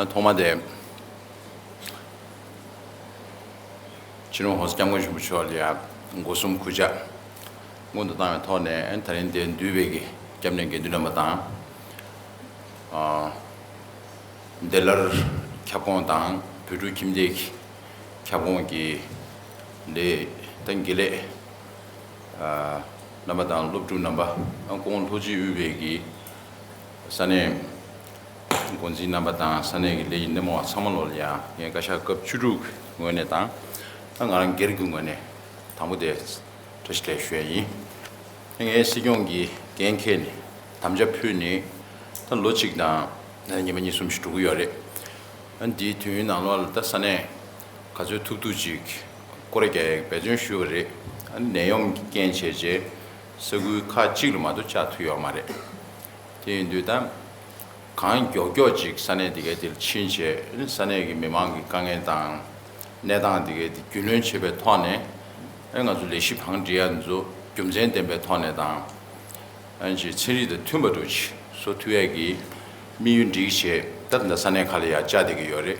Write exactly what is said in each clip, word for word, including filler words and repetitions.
ཐོག་མ་དེ་སྤྱི་ནོར་༸གོང་ས་༸སྐྱབས་མགོན་ཆེན་པོ་མཆོག་ལ་ཡང་སྒོ་གསུམ་གུས་ཕྱག་སྔོན་དུ་བཏང་བའི་ཐོག་ནས། ཨ་ནི་ད་རིང་འདིར་འདུས་པའི་གི་སྐྱབས་གནས་དགེ་འདུན་རྣམ་པ་དང་། ཨ་བདེ་སླར་ཁྱབ་ཁོངས་དང་བོད་ཕྲུག་ཁྱིམ་སྡེ་གི་ཁྱབ་ཁོངས་ཀྱི་ལས་ད་དགེ་ལས་ཨ་རྣམ་པ་དང་སློབ་ཕྲུག་རྣམ་པ། ཨ་སྐུ་ངོ་ལྷོ་སྤྱི་དབུས་པའི་གི་ས་གནས་འགོ་འཛིན་རྣམ་པ་དང་ས་གནས་ཀྱི་ལས་ཀྱི་སྣེ་མོ་བ་ཚང་མ་ལོ་ལ་ཡང་ངས་བཀའ་ཤག་སྐབས་བཅུ་དྲུག་གི་ངོས་ནས་དང་། ད་ང་རང་སྒེར་གྱི་ངོས་ནས་དང་པོ་དེ་བཀྲ་ཤིས་བདེ་ལེགས་ཞུ་ཡ་ཡིན། ངས་སྲིད་སྐྱོང་གི་འགན་འཁྱེར་ནས་དམ་བཅའ་ཕུལ་ནས་ད་ལོ་གཅིག་དང་ཉི་མ་གཉིས་གསུམ་ཞིག་འགྲོ་གི་ཡོད་རེད། ཨ་འདིའི་དུས་ཡུན་ནང་ལོགས་ལ་ད་ས་གནས་ག་ཚོད་ཐུབ་ཐུབ་ཅིག་སྐོར་ར་རྒྱག་ཡག་འབད་བརྩོན་ཞུས་པ་རེད། ཨ་ནད་ཡོམ་གྱི་རྐྱེན་བྱས་རྗེས་ས་ཁུལ་ཁག་གཅིག་ལ་མ་གཏོགས་བཅར་ཐུབ་ཡོད་མ་རེད། དེ་ཡིན་དུས་ད་གང་མགྱོགས་མགྱོགས་ཅིག་ས་གནས་དེ་གའི་དེར་ཕྱིན་བྱས། ས་གནས་ཀྱི་མི་མང་གི་དཀའ་ངལ་དང་གནས་སྟངས་དེ་གའི་དེ་རྒྱུས་ལོན་བྱེད་པའི་ཐོག་ནས། ཨ་ང་ཚོ་ལས་གཞི་བང་སྒྲིག་ཡ་ཚོ་རྒྱུ་མཚན་ལྡན་པའི་ཐོག་ནས་དང་། ཨ་ཅིག་ཚན་རིག་དང་མཐུན་པ་འདྲ་ཅིག་བཟོ་ཐུབ་ཡ་གི་དམིགས་ཡུལ་སྒྲིག་བྱས། ད་ད་ལྟ་ས་གནས་ཁག་ལ་ཡ་བཅར་བསྡད་ཀྱི་ཡོད་རེད།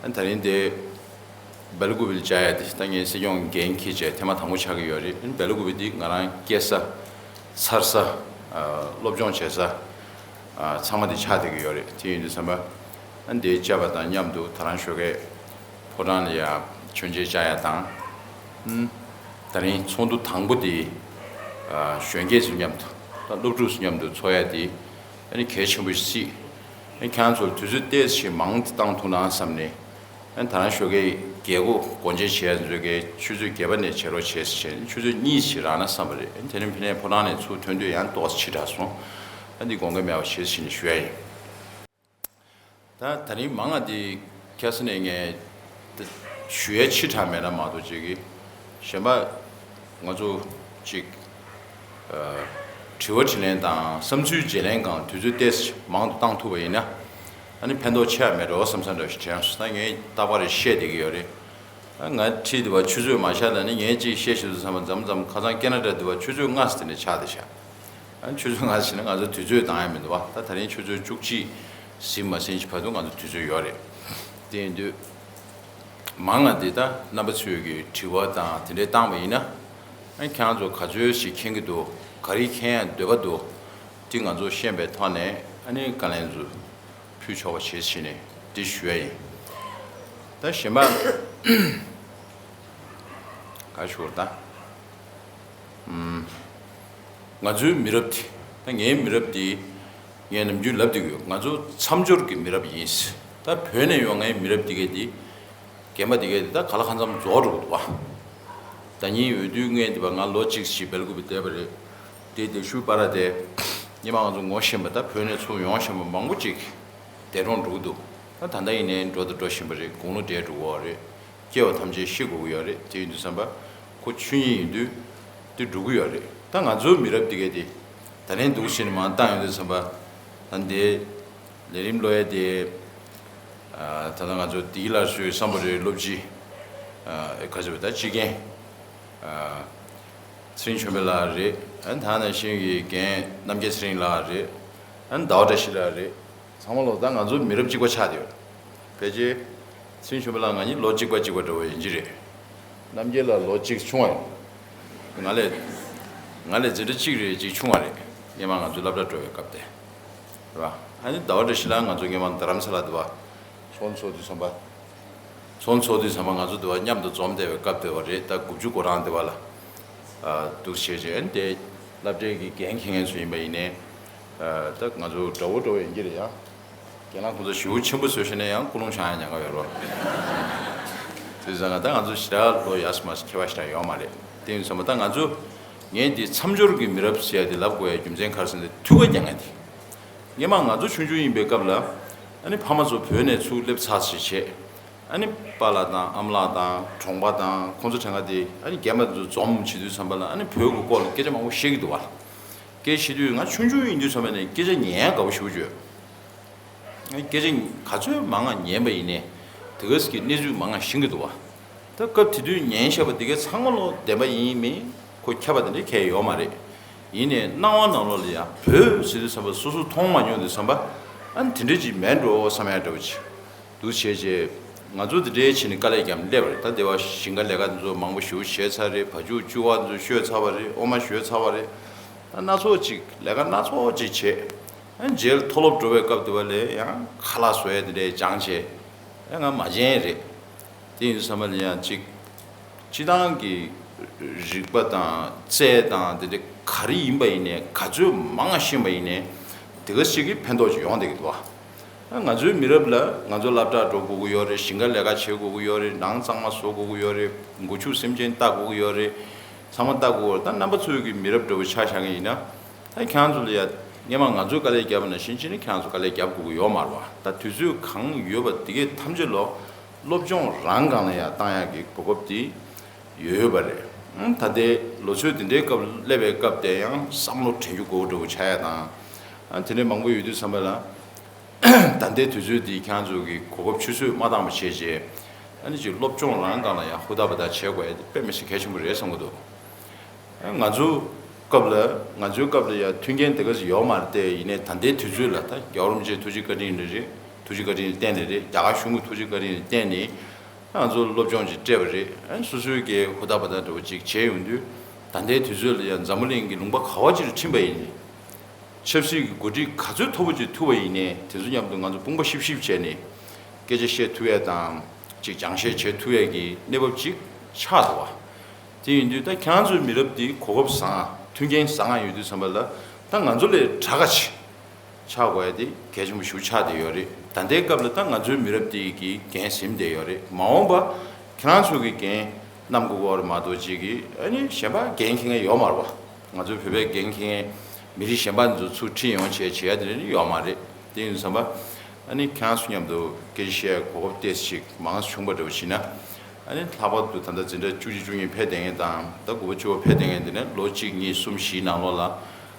ཨ་ད་རིང་དེ་སྦེལ་ཀོབ་ལ་བཅར་ཡ་དེ་ད་ངས་སྲིད་སྐྱོང་འགན་འཁྱེར་བྱས་ཐེངས་མ་དང་པོ་ཆགས་ཀྱི་ཡོད་རེད། ཨ་སྦེལ་ཀོབ་འདི་ང་རང་སྐྱེས་ས། འཚར་ས། ཨ་སློབ་སྦྱོང་བྱེད་ས། ཨ་ཚང་མ་དེ་ཆགས་བསྡད་ཀྱི་ཡོད་རེད། དེ་ཡིན་དུས་ཙམ་པ། ཨ་འདིར་བཅར་བ་དང་མཉམ་དུ་ད་རང་ཞོགས་ཀས་ཕོ་བྲང་ལ་ཡ་མཆོད་མཇལ་བཅར་ཡ་དང་། ཨུམ། ད་རིང་ཚོགས་འདུ་དང་པོ་དེ་ཨ་གཞོན་སྐྱེས་ཚོ་མཉམ་དུ་དང་སློབ་ཕྲུག་ཚོ་མཉམ་དུ་ཚོགས་ཡ་དེ་ཨ་ནི་གལ་ཆེན་པོ་ཞིག་བརྩིས། ཨ་ཁྱེད་རང་ཚོར་དུས་ཚོད་ཏོག་ཙམ་ཞིག་མང་དུ་བཏང་ཐུབ་ན་བསམ་ནས། ཨ་ད་རང་ཞོགས་ཀས་རྒྱལ་སྒོ་སྒོ་འབྱེད་བྱེད་ཡ་ཚོས་ཀྱི་ཆུ་ཚོད་བརྒྱད་པ་ནས་བྱེད་རོགས་བྱེད་ཟེར་བྱས་ནས་ཆུ་ཚོད་གཉིས་ཤིག་རག་ན་བསམ་པ་རེད། དེ་ནས་ཕ་ནས་ཕོ་བྲང་ནས་ཚུར་ཐོན་དུས་ཡང་ཏོག་ཙམ་ཕྱི་དྲགས་སོང་། ཨ་འདི་དགོངས་འགལ་མེད་པ་བྱེད་ཟེར་ནས་ཞུ་ཡ་ཡིན། ད་ད་རིང་མང་ང་འདི་ཁ་སང་ནས་ངས་ད་ཞུ་ཡ་ཕྱི་དྲགས་མེད་ན་མ་གཏོགས་ཅིག་གི་གཞན་པ་ང་ཚོ་ཅིག་ཨ་དྲི་བ་དྲིས་ལན་དང་བསམ་ཚུལ་བརྗེ་ལེན་སྒང་དུས་ཚོད་ཏོག་ཙམ་མང་དུ་བཏང་ཐུབ་པ་ཡིན་ན། ཨ་ནི་ཕན་ཐོགས་ཆེ་བ་མེད་འགྲོ་བསམ་བསམ་འདྲ་ཞིག་དྲན་སོང་། ད་ངས་རྟག་པར་བཤད་བསྡད་ཀྱི་ཡོད་རེད། ཨ་ང་ཁྲིད་དེ་བ་ཆུ་ཚོད་མ་ཤར་ལ་ནི་ངས་ཅིག་བཤད་ཤེས་སུ་བསམ་པ་མཚམས་མཚམས་ཁ་སང་ཁེ་ན་ཌ་དེ་བ་ཆུ་ཚོད་ལྔ་ཙམ་དེ་ནས་ཆགས་བསྡད་ཤག་ཨ་ཆུ་ཚོད་ལྔ་ཟིན་ན་ང་ཚོ་དུས་ཚོད་འདང་ཡ་མི་འདུག་བ། ད་ད་རིང་ཆུ་ཚོད་བཅུ་གཅིག་ཟིན་མ་ཟིན་གྱི་བར་དུ་ང་ཚོ་དུས་ཚོད་ཡོད་རེད། དེ་ཡིན་དུས་མང་ང་འདི་ལྟ་རྣམ་པ་ཚོས་ཀྱི་དྲི་བ་དང་དེ་འདྲའི་བཏང་བ་ཡིན་ན། ཨ་ཁྱེད་རང་ཚོ་ག་ཚོད་ཞིག་མཁྱེན་གྱི་འདུག་ག་རེ་མཁྱེན་ཡ་འདོད་པ་འདུག་དེ་ང་ཚོ་ཤེས་པའི་ཐོག་ནས་ཨ་ནི་བཀའ་ལན་ཚོ་ཕུལ་ཆོག་པ་བྱེད་ཟེར་ནས་འདི་ཞུ་ཡ་ཡིན། ད་གཞན་པ་ག་ཞུ་བར་ད། ང་ཚོའི་མི་རབས་དེ། ད་ངའི་མི་རབས་དེ་ངས་ནམ་རྒྱུན་ལབ་བསྡད་ཀྱི་ཡོད། ང་ཚོ་མཚམས་སྦྱོར་གྱི་མི་རབས་ཡིན། ད་བོད་ནས་ཡོང་མཁན་མི་རབས་དེ་གས་དེ་རྒན་པ་དེ་གས་དེ་ད་ག་ལ་གང་འཚམ་རྫོགས་འགྲོ་གི་འདུག་བ། ཟླ་ཉིན་འོས་བསྡུ་སྔོན་དེ་བ་ང་ལོ་གཅིག་ཞིག་སྦེལ་ཀོབ་བསྡད་པ་རེད། དེ་དེ་ཤུ་པ་ར་དེ་སྔོན་མ་ང་ཚོ་ངོ་ཤེས་པ་ད་བོད་ནས་ཚུར་ཡོང་བཞིན་པ་མང་པོ་ཅིག་འདས་གྲོངས་འགྲོ་གི་འདུག་ད་ད་ལྟ་ཡིན་ནའི་འགྲོ་དང་འགྲོ་བཞིན་པ་རེད། དགུང་ལོ་བགྲེས་འགྲོ་གི་ཡོད་རེད། སྐྱེ་བ་ཐམས་ཅད་ཤི་དགོས་ཀྱི་ཡོད་རེད། དེ་ཡིན་དུས་ཙམ་པ་ཁོ་ཆོས་ཉིད་ཡིན་དུས་དེ་འགྲོ་གི་ཡོད་རེད། ད་ང་ཚོའི་མི་རབས་དེ་གས་དེ་ད་ལན་འདུག་བྱས་ནས་མར་བཏང་ཡོང་དུས་ཙམ་པ། ད་འདི་ལས་རིམ་ཀློག་ཡ་དེ་ད་ལྟ་ང་ཚོ་བདེ་སྐྱིད་ལགས་ཚོའི་བསམ་པ་རེད། སློབ་སྤྱི་ག་ཚོད་ད་སྤྱི་རྒན་ཚེ་རིང་ཆོས་འཕེལ་ལགས་རེད། ད་ནང་བཞིན་གྱི་རྒན་རྣམ་རྒྱལ་ཚེ་རིང་ལགས་རེད། ཟླ་བ་བཀྲ་ཤིས་ལགས་རེད། ཚང་མ་ལོ་ད་ང་ཚོ་མི་རབས་གཅིག་པ་ཆགས་བསྡད་ཡོད། ཕལ་ཆེར་ཚེ་རིང་ཆོས་འཕེལ་ལགས་ང་གཉིས་ལོ་གཅིག་པ་གཅིག་པ་འདྲ་བོ་ཡིན་གྱི་རེད། རྣམ་རྒྱལ་ལགས་ལོ་གཅིག་ཆུང་བ་ཡིན། ང་ལས་ང་ལས་འཛིན་གྲྭ་གཅིག་རེ་གཅིག་ཆུང་བ་རེད། སྔོན་མ་ང་ཚོ་སློབ་གྲྭ་འགྲོ་བའི་སྐབས་དེ་རེད་བ། ཨ་ནི་ཟླ་བ་བཀྲ་ཤིས་ལགས་ང་ཚོ་སྔོན་མ་རྡ་རམ་ས་ལ་འདུག་བ། ཚོགས་འཚོགས་དུས་ཙམ་པ། ཚོགས་འཚོགས་དུས་ཙམ་པ་ང་ཚོ་འདི་བ་མཉམ་དུ་འཛོམས་བསྡད་པའི་སྐབས་དེ་བ་རེད། ད་དགུ་བཅུ་གོ་གྲངས་དེ་བ་ལ་འདུག་བྱས་རྗེས་དེ་སློབ་གྲྭའི་གི་འགན་འཁྱེར་མཁན་ཚོ་ཡིན་པ་ཡིན་ནའི། ད་ང་ཚོ་དགྲ་བོ་འདྲ་བོ་ཡིན་གྱི་རེད་ཡ། རྒན་ལགས་ཁོང་ཚོ་ཞེ་པོ་ཆེན་པོ་བཟོས་བྱས་ནས་ཡང་ཀུན་སློང་བྱང་ཡ་ཉག་ག་ཡོད་རོགས། དེ་ཙང་ད་ང་ཚོ་ཞེ་དྲག་ལོ་ཡག་སོ་མ་ཁྱད་པར་ཞེ་དྲག་ཡོད་མ་རེད། དེ་ཡིན་ཙང་ད་ང་ཚོ་ངས་འདི་མཚམས་སྦྱོར་གྱི་མི་རབས་ཟེར་ཡ་དེ་ལབ་དགོས་ཡ་རྒྱུ་མཚན་ག་རེ་ཟེར་ན་དེ་ཐུག་ག་རྒྱག་མཁན་དེ། སྔོན་མ་ང་ཚོ་ཆུང་ཆུང་ཡིན་པའི་སྐབས་ལ་ཨ་ནི་ཕ་མ་ཚོ་བོད་ནས་ཚུར་སླེབས་ཚར་ཞེས་བྱས། ཨ་ནི་པཱ་ལགས་དང་ཨ་མ་ལགས་དང་གྲོང་པ་དང་ཁོང་ཚོ་གྲངས་ཀ་དེ་ཨ་ནི་རྒན་པ་ཚོ་འཛོམས་བྱེད་དུས་ཙམ་པ་ལ་ཨ་ནི་བོད་ཀྱི་སྐོར་ལ་སྐད་ཆ་མང་པོ་བཤད་ཀྱི་འདུག་བ། སྐད་བཤད་དུས་ང་ཆུང་ཆུང་ཡིན་དུས་ཙམ་པ་ནས་སྐད་ཆ་ཉན་ཡ་དགའ་པོ་ཞེ་པོ་ཅིག་ཡོད། སྐད་ཆ་ག་ཚོད་མང་ང་ཉན་པ་ཡིན་ནའི་དེ་ག་ཟིག་གི་གནས་ཚུལ་མང་ང་ཤེས་ཀྱི་འདུག་བ། ད་སྐབས་དེ་དུས་ཉན་བཞག་པ་དེ་གའི་ཚང་མ་ལོ་བདེན་པ་ཡིན་མིན་ཁོ་ཁྱབ་པ་དེ་འདྲ་གང་ཡང་ཡོད་མ་རེད། ཡིན་ནའི་སྣང་བ་ནང་ལོགས་ལ་ཡང་བོད་ཟེར་དུས་ཙམ་པ་སོ་སོ་མཐོང་མ་མྱོང་དུས་ཙམ་པ། ཨ་ནི་དེ་འདྲ་ཅིག་མེད་འགྲོ་བསམ་ཡ་འདྲ་བོ་ཅིག་འདུག་བྱས་རྗེས། ང་ཚོ་དེ་འདྲའི་བྱས་ནས་དཀའ་ལས་བརྒྱབ་ནས་སླེབས་པ་རེད། ད་སྡེ་བ་ཞིང་ཁ་ལས་ཀ་དེ་ཚོ་མང་པོ་ཞེ་པོ་བྱས་ཚར་རེད། བ་ཕྱུགས་བཅུ་བ་དེ་ཚོ་བཤོས་ཚར་བ་རེད། འོ་མ་བཤོས་ཚར་བ་རེད། ད་སྣ་ཚོགས་ཅིག་ལས་ཀ་སྣ་ཚོགས་ཅིག་བྱས། ཨ་ནི་རྗེས་ལ་མཐོ་སློབ་འགྲོ་བའི་སྐབས་དེ་བ་ལས་ཡང་ཁ་ལག་བཟོ་ཡ་དེ་འདྲའི་སྦྱངས་བྱས། ཨ་ང་མ་བྱན་རེད། དེ་ཡིན་དུས་ཙམ་པ་ལ་ཡང་ཅིག་སྤྱི་བཏང་གི་རིག་པ་དང་རྩལ་དང་དེ་འདྲ་ག་རེ་ཡིན་པ་ཡིན་ནའི། ག་ཚོད་མང་ཤེས་པ་ཡིན་ནའི། དེ་ག་ཞིག་གི་ཕན་ཐོགས་ཅིག་ཡོང་བསྡད་ཀྱི་འདུག་བ། ང་ཚོའི་མི་རབས་ལ་ང་ཚོ་སློབ་གྲྭར་འགྲོ་དགོས་ཀྱི་ཡོད་རེད། ཞིང་ཁ་ལས་ཀ་བྱེད་དགོས་ཀྱི་ཡོད་རེད། ནང་གཙང་མ་བཟོ་དགོས་ཀྱི་ཡོད་རེད། སྒོ་ཕྱུགས་སེམས་ཅན་ལྟ་དགོས་ཀྱི་ཡོད་རེད། ཚང་མ་ལྟ་དགོས་ཀྱི་ཡོད་རེད། ད་རྣམ་པ་ཚོའི་གི་མི་རབས་འདྲ་བོ་ཆ་བཞག་མཁན་ཡིན་ན། ད་ཁྱེད་རང་ཚོ་ལ་ཡ་སྔོན་མ་ང་ཚོས་དཀའ་ལས་བརྒྱབ་པ་ནང་བཞིན་ཅིག་ནི་ཁྱེད་རང་ཚོ་དཀའ་ལས་བརྒྱབ་དགོས་ཀྱི་ཡོད་མ་རེད་བ། ད་དུས་ཚོད་གང་ཡོད་པ་དེ་གའི་ཐམས་ཅད་ལོ། སློབ་སྦྱོང་རང་སྒང་ལ་ཡང་བཏང་ཡག་གི་གོ་སྐབས་དེ་ཡོད་ཡོད་པ་རེད། ཨང་། ད་ལྟའི་ལོ་ཚོད་དེ་འདྲའི་སྐབས་སླེབས་པའི་སྐབས་དེ་ཡང་བསམ་བློ་དྲན་རྒྱུ་དགོས་འདྲ་བོ་ཆགས་ཡ་དང་། ཨ་དེ་འདྲའི་མང་པོ་ཡོད་དུས་ཙམ་པ་ལ། ད་ལྟའི་དུས་ཚོད་འདི་ཁྱེད་རང་ཚོ་གི་གོ་སྐབས་ཆུད་ཟོས་མ་བཏང་བ་བྱས་རྗེས། ཨ་ནི་ཅིག་སློབ་སྦྱོང་རང་སྒང་ལ་ཡང་ཧུར་ཐག་པ་ད་བྱེད་དགོས་ཡ་དེ་དཔེ་མི་སྲིད་གལ་ཆེན་པོ་རེད་བསམ་གྱི་འདུག་ང་ཚོ་སྐབས་ལ་ང་ཚོའི་སྐབས་ལ་ཡང་མཐུན་རྐྱེན་དེ་ག་ཚོད་ཡོད་མ་རེད་དེ། ཡིན་ནའི་ད་ལྟའི་དུས་ཚོད་ལ་ད་རྒྱལ་བ་རིན་པོ་ཆེའི་ཐུགས་རྗེ་བཀའ་དྲིན་ལ་རེད། ཐུགས་རྗེ་བཀའ་དྲིན་ལ་བརྟེན་ནས་རེད། རྒྱ་གར་གཞུང་གི་ཐུགས་རྗེ་བཀའ་དྲིན་ལ་བརྟེན་ནས། ང་ཚོ་སློབ་སྦྱོང་ཅིག་སྤྲད་པ་རེད། ཨ་སོ་སོའི་གི་ཧུར་ཐག་པ་ད་འདྲ་བོ་ཅིག་བྱས་ཡོང་དུས། ད་ལྟའི་དུས་ཚོད་ལ་ཡང་འཛམ་བུ་གླིང་གི་ལུང་པ་ག་བ་ཅིག་ལ་ཁྲིད་པ་ཡིན་ནའི། ཆབ་སྲིད་ཀྱི་འགོ་ཁྲིད་ག་ཚོད་མཐོ་པོ་ཅིག་ཐུག་པ་ཡིན་ནའི། དེ་ཚོ་མཉམ་དུ་ང་ཚོ་དཔུང་པ་ཤིབ་ཤིབ་བྱས་ནས་སྐད་ཆ་བཤད་ཐུབ་ཡས་དང་། ཅིག་སྦྱང་བཤད་བྱེད་ཐུབ་ཡས་ཀྱི་གནས་བབ་ཅིག་ཆགས་འདུག་བ། དེ་ཡིན་དུས་ད་ཁྱེད་རང་ཚོའི་མི་རབས་འདི་གོ་སྐབས་བཟང་། མཐུན་རྐྱེན་བཟང་ཡོད་དུས་ཙམ་པ་ལ། ད་ང་ཚོ་ལས་དྲག་ག་ཆེ་ཆགས་དགོས་ཡ་དེ་གལ་ཆེན་པོ་ཞིག་ཆགས་བསྡད་ཡོད་རེད། ད་ལྟའི་སྐབས་ལ་ད་ང་ཚོའི་མི་རབས་འདི་གི་འགན་ཟིན་བསྡད་ཡོད་རེད། མ་འོངས་པ་ཁྱེད་རང་ཚོ་གི་འགན་བསྣམས་དགོས་ཀྱི་ཡོད་རེད་མ་གཏོགས། ཅིག་གི་ཨ་ནི་གཞན་པ་འགན་འཁྱེར་མཁན་ཡོད་མ་རེད་བ། ང་ཚོའི་བོད་པའི་འགན་འཁྱེར་མཁན་མི་རིགས་གཞན་པ་ཚོ་ཚུར་ཁྲིད་ཡོང་བྱས་བྱེད་ཡ་དེ་འདྲ་ནི་ཡོད་མ་རེད། དེ་ཡིན་དུས་ཙམ་པ། ཨ་ནི་ཁྱེད་རང་ཚོ་མཉམ་དུ་སྐད་ཆ་བཤད་ཡ་གོ་སྐབས་ཏོག་ཙམ་ཞིག་མང་ཙམ་བྱུང་བ་འདྲ་བོ་བྱས་ན། ཨ་ནི་ལྷག་པར་དུ་ད་ལྟ་འཛིན་གྲྭ་བཅུ་གཅིག་བཅུ་གཉིས་ཕེབས་བསྡད་མཁན་དང་། ད་དགུ་པ་བཅུ་པ་ཕེབས་བསྡད་མཁན་དེ་ནས་ལོ་གཅིག་གཉིས་གསུམ་བཞིའི་ནང་ལོགས་ལ།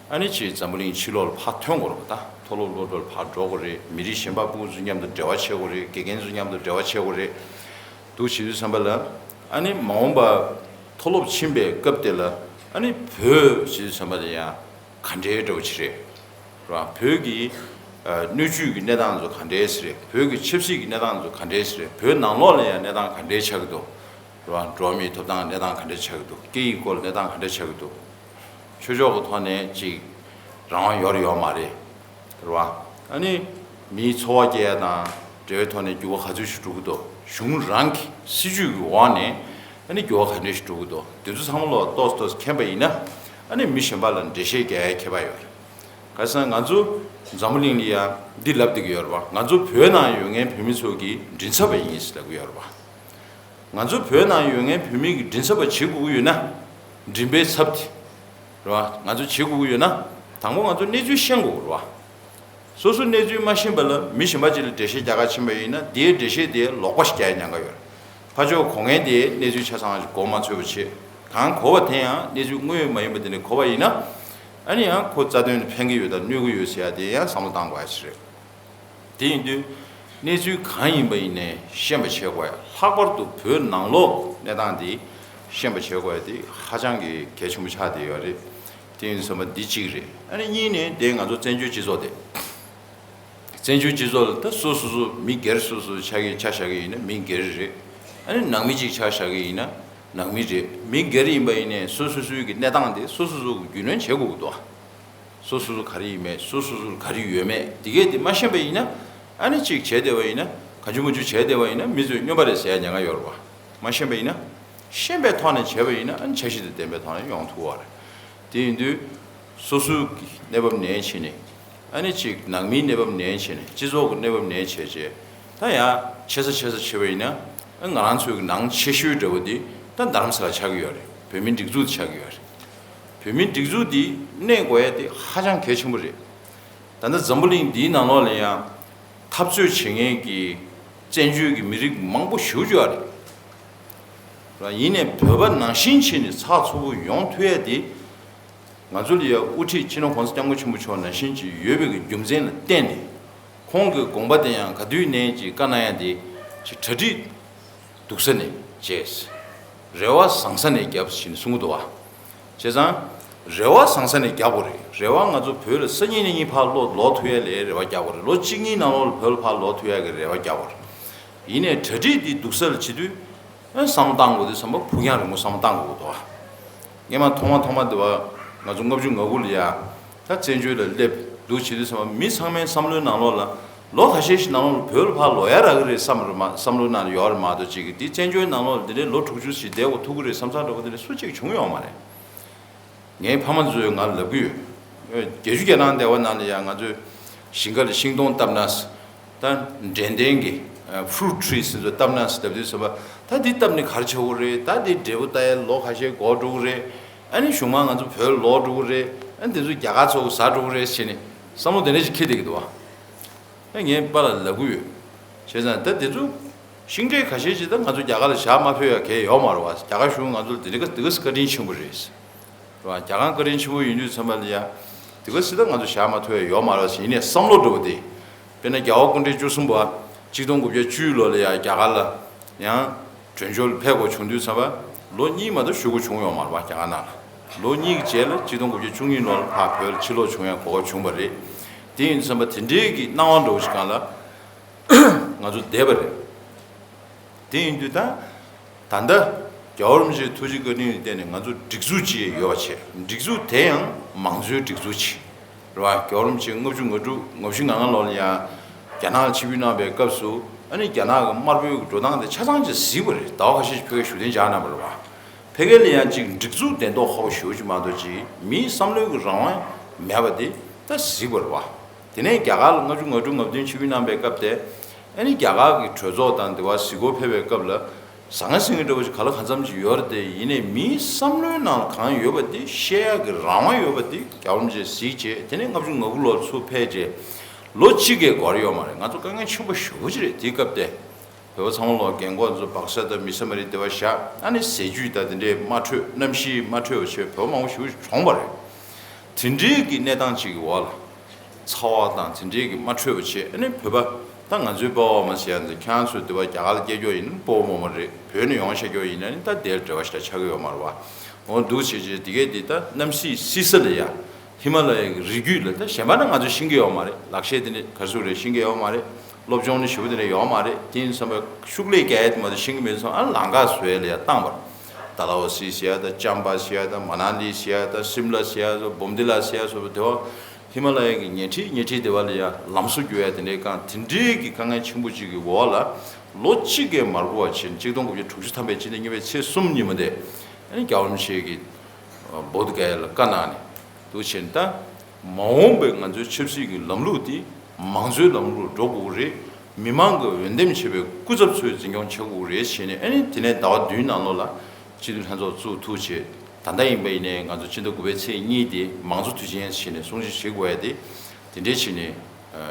ཨ་ནི་ཅིག་འཛམ་བུ་གླིང་ཕྱི་ལོགས་ལ་ཕར་ཐོན་དགོས་རེད་པ། ད་མཐོ་སློབ་སློབ་གྲྭ་ལ་ཕར་འགྲོ་དགོས་རེད། མི་རིགས་གཞན་པ་ཕྲུ་གུ་ཚོ་མཉམ་དུ་འབྲེལ་བ་བྱེད་དགོས་རེད། དགེ་རྒན་ཚོ་མཉམ་དུ་འབྲེལ་བ་བྱེད་དགོས་རེད། འདུག་བྱེད་དུས་ཙམ་པ་ལ། ཨ་ནི་མ་འོངས་པ་མཐོ་སློབ་ཕྱིན་པའི་སྐབས་དེ་ལ། ཨ་ནི་བོད་བྱེད་དུས་ཙམ་པ་ལ་ཡང་ག་འདྲའི་འདྲ་བོ་ཅིག་རེད། རེད་བ། བོད་ཀྱི་ཨ་སྣོད་བཅུད་ཀྱི་གནས་སྟངས་ཚོ་ག་འདྲས་རེད། བོད་ཀྱི་ཆབ་སྲིད་ཀྱི་གནས་སྟངས་ཚོ་ག་འདྲས་རེད། བོད་ནང་ལོགས་ལ་ཡང་གནས་སྟངས་ག་འདྲས་ཆགས་ཀྱི་འདུག་རེད་བ། འགྲོ་བ་མིའི་ཐོབ་ཐང་གནས་སྟངས་ག་འདྲས་ཆགས་ཀྱི་འདུག་སྐད་ཡིག་སྐོར་ལ་གནས་སྟངས་ག་འདྲས་ཆགས་ཀྱི་འདུག་ཆོས་ཕྱོགས་ཀྱི་ཐོག་ནས་ཅིག་རང་དབང་ཡོད་རེད་ཡོད་མ་རེད། རེད་བ། ཨ་ནི་མིའི་འཚོ་བ་སྐྱེལ་ཡ་དང་འབྲེལ་བའི་ཐོག་ནས་འགྱུར་བ་ག་ཚོད་ཞིག་འགྲོ་གི་འདུག་གཞུང་རང་གི་སྲིད་ཇུས་ཀྱི་འོག་ནས་ཨ་ནི་འགྱུར་བ་ག་འདྲས་ཤིག་འགྲོ་གི་འདུག་དེ་ཚོ་ཚང་མ་ལོག་ཏོག་ཙམ་ཏོག་ཙམ་མཁྱེན་པ་ཡིན་ན། ཨ་ནི་མི་གཞན་པ་ལ་འགྲེལ་བཤད་རྒྱག་ཡ་ཁྱད་པར་ཡོད་རེད། ག་རེ་ཟེར་ན་ང་ཚོ་འཛམ་བུ་གླིང་ལ་ཡ་འདི་ལབ་བསྡད་ཀྱི་ཡོད་རེད་བ། ང་ཚོ་བོད་ནང་ཡོད་མཁན་བོད་མི་ཚོ་གི་མགྲིན་ཚབ་པ་ཡིན་ཟེར་ལབ་ཀྱི་ཡོད་རེད་བ། ང་ཚོ་བོད་ནང་ཡོད་མཁན་བོད་མི་གི་མགྲིན་ཚབ་པ་བྱེད་དགོས་ཀྱི་ཡོད་ན། མགྲིན་པའི་ཚབ་དེ། རེད་བ། ང་ཚོ་བྱེད་དགོས་ཀྱི་ཡོད་ན། དང་པོ་ང་ཚོ་གནས་ཚུལ་ཤེས་དགོས་རེད་བ། སོ་སོ་གནས་ཚུལ་མ་ཤེས་པ་ལ་མི་གཞན་པ་ཅིག་ལ་འགྲེལ་བཤད་རྒྱག་ག་ཕྱིན་པ་ཡིན་ན། དེའི་འགྲེལ་བཤད་དེ་ལོག་པ་ཞིག་རྒྱག་ཡ་ཉེན་ཁ་ཡོད་རེད། ཕར་ཕྱོགས་གོ་མཁན་དེ་གནས་ཚུལ་ཆ་ཚང་ཞིག་གོ་མ་ཆོད་པ་བྱེད། གང་གོ་བ་དེ་ཡང་གནས་ཚུལ་དངོས་ཡོད་མ་ཡིན་པ་དེ་འདྲ་གོ་བ་ཡིན་ན། ཨ་ནི་ཡང་ཁོ་རྩ་དོན་ལ་ཕན་གྱི་ཡོད་དང་གནོད་ཀྱི་ཡོད་ཟེར་ཡ་དེ་ཡང་བསམ་བློ་བཏང་དགོས་ཡ་ཞིག་རེད། དེ་ཡིན་དུས་གནས་ཚུལ་གང་ཡིན་པ་ཡིན་ནའི་ཤེས་པ་བྱེད་དགོས་ཡ། ལྷག་པར་དུ་བོད་ནང་ལོགས་གནས་སྟངས་དེ་ཤེས་པ་བྱེད་དགོས་ཡ་དེ་ཧ་ཅང་གི་གལ་ཆེན་པོ་ཆགས་བསྡད་ཡོད་རེད། དེ་ཡིན་ཙམ་པ་འདི་གཅིག་རེད། ཨ་ནི་གཉིས་ནས་དེ་ང་ཚོ་བཙན་བྱོལ་སྤྱི་ཚོགས་དེ། བཙན་བྱོལ་སྤྱི་ཚོགས་ལ་ད་སོ་སོ་སོ་མི་སྒེར་སོ་སོ་ཆ་གི་ཆ་བཞག་གི་ཡིན་ན་མི་སྒེར་རེད། ཨ་ནི་ནང་མི་གཅིག་ཆ་བཞག་གི་ཡིན་ན་ནང་མི་རེད། མི་སྒེར་ཡིན་པ་ཡིན་ནའི་སོ་སོ་སོའི་གི་གནས་སྟངས་དེ་སོ་སོ་སོ་གི་རྒྱུས་ལོན་བྱེད་དགོས་ཀྱི་འདུག་སོ་སོ་སོ་ག་རེ་ཡིན་མེད། སོ་སོ་སོ་ག་རེ་ཡོད་མེད་དེ་གས་དེ་མ་ཤེས་པ་ཡིན་ན། ཨ་ནི་གཅིག་བྱས་བསྡད་པ་ཡིན་ན། གང་བྱུང་མང་བྱུང་བྱས་བསྡད་པ་ཡིན་ན་མི་ཚོས་སྨྱོན་པ་རེད་ཟེར་ཡ་ཉེན་ཁ་ཡོད་རེད་བ། མ་ཤེས་པ་ཡིན་ན། ཤེས་པའི་ཐོག་ནས་བྱས་པ་ཡིན་ན། ཨ་ནི་འཆར་གཞི་དེ་ལྡན་པའི་ཐོག་ནས་ཡོང་ཐུབ་པ་རེད། དེ་ཡིན་དུས་སོ་སོའི་གི་གནས་བབ་ནས་བྱས་ནས། ཨ་ནི་གཅིག་ནང་མིའི་གནས་བབ་ནས་བྱས་ནས། སྤྱི་ཚོགས་ཀྱི་གནས་བབ་ནས་བྱས་བྱས། ད་ཡང་ཆེ་ས་ཆེ་ས་བྱས་པ་ཡིན་ན། ཨ་ང་རང་ཚོའི་གི་ནང་ཆེ་ཤོས་འདྲ་བོ་དེ་ད་རྡ་རམ་ས་ལ་ཆགས་ཀྱི་ཡོད་རེད། བོད་མིའི་སྒྲིག་འཛུགས་དེ་ཆགས་ཀྱི་ཡོད་རེད། བོད་མིའི་སྒྲིག་འཛུགས་འདི་གནས་དགོས་ཡ་དེ་ཧ་ཅང་གལ་ཆེན་པོ་རེད། ད་ལྟ་འཛམ་བུ་གླིང་འདིའི་ནང་ལོགས་ལ་ཡང་འཐབ་རྩོད་བྱེད་མཁན་གྱི་བཙན་བྱོལ་གྱི་མི་རིགས་མང་པོ་ཞེ་པོ་ཅིག་ཡོད་རེད། ཡིན་ནའི་བོད་པ་ནང་བཞིན་བྱས་ནས་ཚགས་ཚུད་པོ་ཡོང་ཐུབ་ཡ་དེ། ང་ཚོ་ལ་ཡ་དབུ་ཁྲིད་སྤྱི་ནོར་གོང་ས་སྐྱབས་མགོན་ཆེན་པོ་མཆོག་ནང་བཞིན་ཅིག་ཡོད་པའི་གི་རྒྱུ་མཚན་ལ་བརྟེན་ནས། ཁོང་གི་དགོངས་པ་དེ་ཡང་ག་དུས་ནས་ཅིག་བཀའ་གནང་ཡ་དེ་ཅིག་གྲ་སྒྲིག་སྡུག་ས་ནས་བྱས། རེ་བ་བཟང་ས་ནས་བརྒྱབ་ཟེར་ནས་གསུང་གི་འདུག་བ། བྱས་ཙང་ རེ་བ་བཟང་ས་ནས་རྒྱག་དགོས་རེད། རེ་བ་ང་ཚོ་བོད་ལ་སང་ཉིན་གནངས་ཉིན་ཕར་ལོག་ལོག་ཐུབ་ཡ་ལ་རེ་བ་རྒྱག་དགོས་རེད། ལོ་གཅིག་གཉིས་ནང་ལོགས་ལ་བོད་ལ་ཕར་ལོག་ཐུབ་ཡ་གི་རེ་བ་རྒྱག་དགོས་རེད། ཡིན་ནའི་གྲ་སྒྲིག་འདི་སྡུག་ས་ལ་བྱེད་དུས། ཨ་བསམ་བློ་བཏང་དགོས་དུས་ཙམ་པ་ཕུགས་རྒྱང་རིང་པོ་བསམ་བློ་བཏང་དགོས་འདུག་ཨ། སྔས་མ་ཐོག་མ་ཐོག་མ་འདི་བ་ང་ཚོ་ལྔ་བཅུ་ང་དགུ་ལ་ཡ་ད་བཙན་བྱོལ་ལ་སླེབས་འདུག་བྱེད་དུས་ཙམ་པ་མི་ཚང་མའི་བསམ་བློའི་ནང་ལོགས་ལ་ལོ་ཁ་ཤས་ཤིག་ནང་ལོགས་ལ་བོད་ལ་ཕར་ལོག་ཡ་རག་གི་རེད་བསམ་རེད་མ་བསམ་བློའི་ནང་ལ་ཡོད་རེད་མ་གཏོགས་ཅིག་གི་འདི་བཙན་བྱོལ་ནང་ལོགས་ལ་འདི་འདྲའི་ལོ་དྲུག་ཅུ་ཞིག་བསྡད་དགོས་ཐུག་གི་རེད་བསམ་བསམ་འདྲ་པོ་འདི་འདྲ་སུ་གཅིག་བྱུང་ཡོད་མ་རེད། ངའི་ཕ་མ་ཚོས་ང་ལབ་གི་ཡོད། བརྒྱད་ཅུ་གྱ་གྲངས་སྡེ་བ་ནང་ལ་ཡང་ང་ཚོས་ཞིང་ཁ་ལ་ཤིང་སྡོང་བཏབ་ན། ད་འབྲས་ལྡན་གྱི་ཕུ་རུ་ཊི་རི་ཟེར་ཚོ་བཏབ་ན་ཟེར་ལབ་དུས་ཙམ་པ་ད་འདི་བཏབ་ནས་ག་རེ་བྱེད་དགོས་རེད། ད་འདི་འབྲས་བུ་ལྟ་ཡ་ལོ་ཁ་ཤས་འགོར་འགྲོ་གི་རེད། ཨ་ནི་གཞུག་མ་ང་ཚོ་བོད་ལོག་འགྲོ་གི་རེད། ཨ་ནི་འདི་ཚོ་རྒྱ་གར་ཚོ་ཟ་འགྲོ་གི་རེད་ཟེར་ནས་བསམ་བློ་དེ་འདྲ་ཞིག་འཁྱེར་བསྡད་ཀྱི་འདུག་བ། ཨ་ངས་པཱ་ལགས་ལབ་གི་ཡོད། བྱས་ཙང་ད་འདི་ཚོ་ཤིང་འབྲས་ཁ་ཤས་ཅིག་ད་ང་ཚོ་རྒྱ་གར་ལ་བཞག་མ་ཕོད་ཡ་གལ་ཡོད་མ་རེད་བ། རྒྱ་གར་གཞུང་ང་ཚོ་ལ་འདི་འདྲ་ག་འདི་ག་བཀའ་དྲིན་ཆེན་པོ་རེད། རེད་བ། རྒྱ་གར་བཀའ་དྲིན་ཆེན་པོ་ཡིན་དུས་ཙམ་པ་ལ་ཡ། དེ་ག་སྲིད་ད་ང་ཚོ་བཞག་མ་ཐུབ་ཡ་ཡོད་མ་རེད་ཟེར་ཡིན་ནའི་བསམ་བློ་འགྲོ་བ་དེ། དཔེར་ན་རྒྱལ་བ་སྐུ་ཕྲེང་བཅུ་གསུམ་པ་གཅིག་སྟོང་དགུ་བརྒྱ་བཅུ་ལོ་ལ་ཡ་རྒྱ་གར་ལ་ཡང་བྲོས་བྱོལ་ཕེབས་དགོས་བྱུང་དུས་ཙམ་པ་ལོ་གཉིས་མ་གཏོགས་བཞུགས་དགོས་བྱུང་ཡོད་མ་རེད་བ། རྒྱ་གར་ནང་ལ་ལོ་གཉིས་ཀྱི་རྗེས་ལ་གཅིག་སྟོང་དགུ་བརྒྱ་བཅུ་གཉིས་ལོ་ལ་ཕར་བོད་ལ་ཕྱིར་ལོག་བྱུང་ཡ་གོ་སྐབས་བྱུང་བ་རེད། དེ་ཡིན་དུས་ཙམ་པ་དེ་འདྲའི་གི་སྣང་བ་འདྲ་བོ་ཞིག་སྒང་ལ་ང་ཚོ་བསྡད་པ་རེད། དེ་ཡིན་དུས་ད། ད་ལྟ་རྒྱལ་བ་རིན་པོ་ཆེའི་ཐུགས་རྗེ་བཀའ་དྲིན་ལ་བརྟེན་ནས་ང་ཚོ་སྒྲིག་འཛུགས་ཅིག་ཡོད་པ་བྱས། སྒྲིག་འཛུགས་དེ་ཡང་མང་གཙོའི་སྒྲིག་འཛུགས་ཅིག་རེད་བ། རྒྱལ་བ་རིན་པོ་ཆེ་ལྔ་བཅུ་ང་དྲུག་ལྔ་བཅུ་ང་ལྔ་ལོ་ལ་ཡང་རྒྱ་ནག་ལ་ཆིབས་བསྒྱུར་གནང་བའི་སྐབས་སུ་ཨ་ནི་རྒྱ་ནག་གི་དམར་པོའི་འགྲོ་སྟངས་དེ་ཆ་ཚང་ཅིག་གཟིགས་པ་རེད། ཟླ་བ་ཁ་ཤས་ཤིག་ཕ་གིར་བཞུགས་གདན་འཇགས་གནང་བ་རེད་བ། ཕ་གི་ལ་ཡང་ཅིག་སྒྲིག་འཛུགས་གདན་ཐོག་ཧོབ་ཞེ་པོ་ཅིག་མ་གཏོགས་ཅིག་མིའི་བསམ་བློའི་གི་རང་དབང་མེད་པ་དེ་ད་གཟིགས་པ་རེད་བ། དེ་ནས་རྒྱ་གར་ལ་ལྔ་བཅུ་ང་དྲུག་ང་བདུན་ཆིབས་བསྒྱུར་གནང་པའི་སྐབས་དེ། ཨ་ནི་རྒྱ་གར་གྱི་གྲོས་ཚོགས་དང་དེ་བ་གཟིགས་སྐོར་ཕེབས་པའི་སྐབས་ལ་ཟང་ངེ་ཟིང་ངེ་འདྲ་བོ་ཞིག་ག་ལ་གང་འཚམ་ཞིག་ཡོད་རེད་དེ། ཡིན་ནའི་མིའི་བསམ་བློའི་ནང་ལ་གང་ཡོད་པ་དེ་བཤད་ཡག་གི་རང་དབང་ཡོད་པ་དེ་རྒྱལ་བ་རིན་པོ་ཆེས་གཟིགས་བྱས། དེ་ནས་ལྔ་བཅུ་ང་དགུ་ལོར་ཚུར་ཕེབས་བྱས་ལོ་གཅིག་གི་འགོར་ཡོད་མ་རེད། ང་ཚོ་དཀའ་ངལ་ཆེན་པོ་ཞེ་པོ་ཅིག་རེད་དེའི་སྐབས་དེ། བོད་པ་ཚང་མ་ལོག་རྒན་གོག་ཚོ་སྦག་ས་དང་མི་ས་མ་རེད་དེ་བ་བཞག་ཨ་ནི་ཟས་བཅུད་དང་དེ་འདྲའི་མ་འཕྲོད། གནམ་གཤིས་མ་འཕྲོད་པ་བྱས་བོད་པ་མང་པོ་ཞེ་པོ་ཅིག་གྲོངས་པ་རེད། དེ་འདྲའི་གི་གནས་སྟངས་ཅིག་གི་འོག་ལ། ཚ་བ་དང་དེ་འདྲའི་གི་མ་འཕྲོད་པ་བྱས། ཨ་ནི་བོད་པ་ད་ང་ཚོའི་སྤོབས་པ་མ་ཟེར་ཡ་འདི་ཁྱེད་རང་ཚོ་དེ་བ་རྒྱ་གར་ལ་སྐྱེས་ཀྱོག་ཡིན་ན་སྤོབས་པ་མ་རེད། བོད་ནས་ཡོང་ཤེས་ཀྱོག་ཡིན་ན་ནི་ད་དེར་འབྲེལ་བ་ཞིག་ད་ཆགས་ཀྱི་ཡོད་མ་རེད་བ། འོ་འདུག་བྱས་བྱས་དེ་གས་དེ་ད་གནམ་གཤིས་བསིལ་ས་ལ་ཡ། ཧི་མ་ལ་ཡའི་རི་རྒྱུད་ལ་ད་གཞན་པ་ན་ང་ཚོ་ཤེས་ཀྱི་ཡོད་མ་རེད། ལག་ཤེས་དེ་འདྲ་ག་ཚོད་རེད་ཤེས་ཀྱི་ཡོད་མ་རེད། སློབ་སྦྱོང་ནི་ཞེ་པོ་དེ་འདྲ་ཡོད་མ་རེད། དེ་ཡིན་ཙམ་པ་ཤུགས་ལས་རྒྱག་ཡ་དེ་མ་གཏོགས་ཤེས་ཀྱི་མེད་ཙང་ཨ་ལམ་ཁ་བཟོ་ཡ་ལ་ཡ་བཏང་བར། ཏཱ་ལ་ཧོ་སི་ཟེར་ཡ་ད་ཅམ་པ་ཟེར་ཡ་ད་མ་ན་ལི་ཟེར་ཡ་ད་སིམ་ལ་ཟེར་ཡ་ད་བོམ་དི་ལ་ཟེར་ཡ་སོགས་པ་དེ་བ། ཧི་མ་ལ་ཡ་གི་ཉེ་འཁྲིས་ཉེ་འཁྲིས་དེ་བ་ལ་ཡ་ལམ་བཟོ་རྒྱུ་ཡ་དེ་འདྲའི་སྒང་དེ་འདྲའི་གི་དཀའ་ངལ་ཆེན་པོ་ཅིག་གི་འོག་ལ་ལོ་གཅིག་གི་མ་འགོར་བ་ཕྱིན་གཅིག་སྟོང་དགུ་བརྒྱ་དྲུག་ཅུ་ཐམ་པའི་ཕྱི་ཟླ་གཉིས་པའི་ཚེས་གསུམ་ཉིན་མོ་དེ་ཨ་ནི་རྒྱལ་བ་རིན་པོ་ཆེ་གིས་བོད་དུ་བཀལ་ཡ་ལ་བཀའ་གནང་ནས། འདུག་བྱས་ནས་ད་མ་འོངས་པའི་ང་ཚོའི་ཆབ་སྲིད་ཀྱི་ལམ་ལུགས་འདི་མང་གཙོའི་ལམ་ལུགས་འགྲོ་དགོས་ཀྱི་རེད། མི་མང་གི་འོས་འདེམས་བྱས་པའི་སྐུ་ཚབ་ཚོས་འཛིན་སྐྱོང་བྱེད་དགོས་ཀྱི་རེད་བྱས་ནས། ཨ་ནི་དེ་ནས་ཟླ་བ་བདུན་ནང་ལོགས་ལ་སྤྱི་འཐུས་ལྷན་ཚོགས་བཙུགས་ཐུབ་བྱས། ད་ལྟ་ཡིན་པ་ཡིན་ནའི་ང་ཚོ་སྤྱི་ཟླ་དགུ་པའི་ཚེས་གཉིས་དེ་མང་གཙོ་དུས་ཆེན་བྱས་ནས་སྲུང་བརྩི་བྱེད་དགོས་ཡ་དེ་དེ་འདྲའི་བྱས་ནས་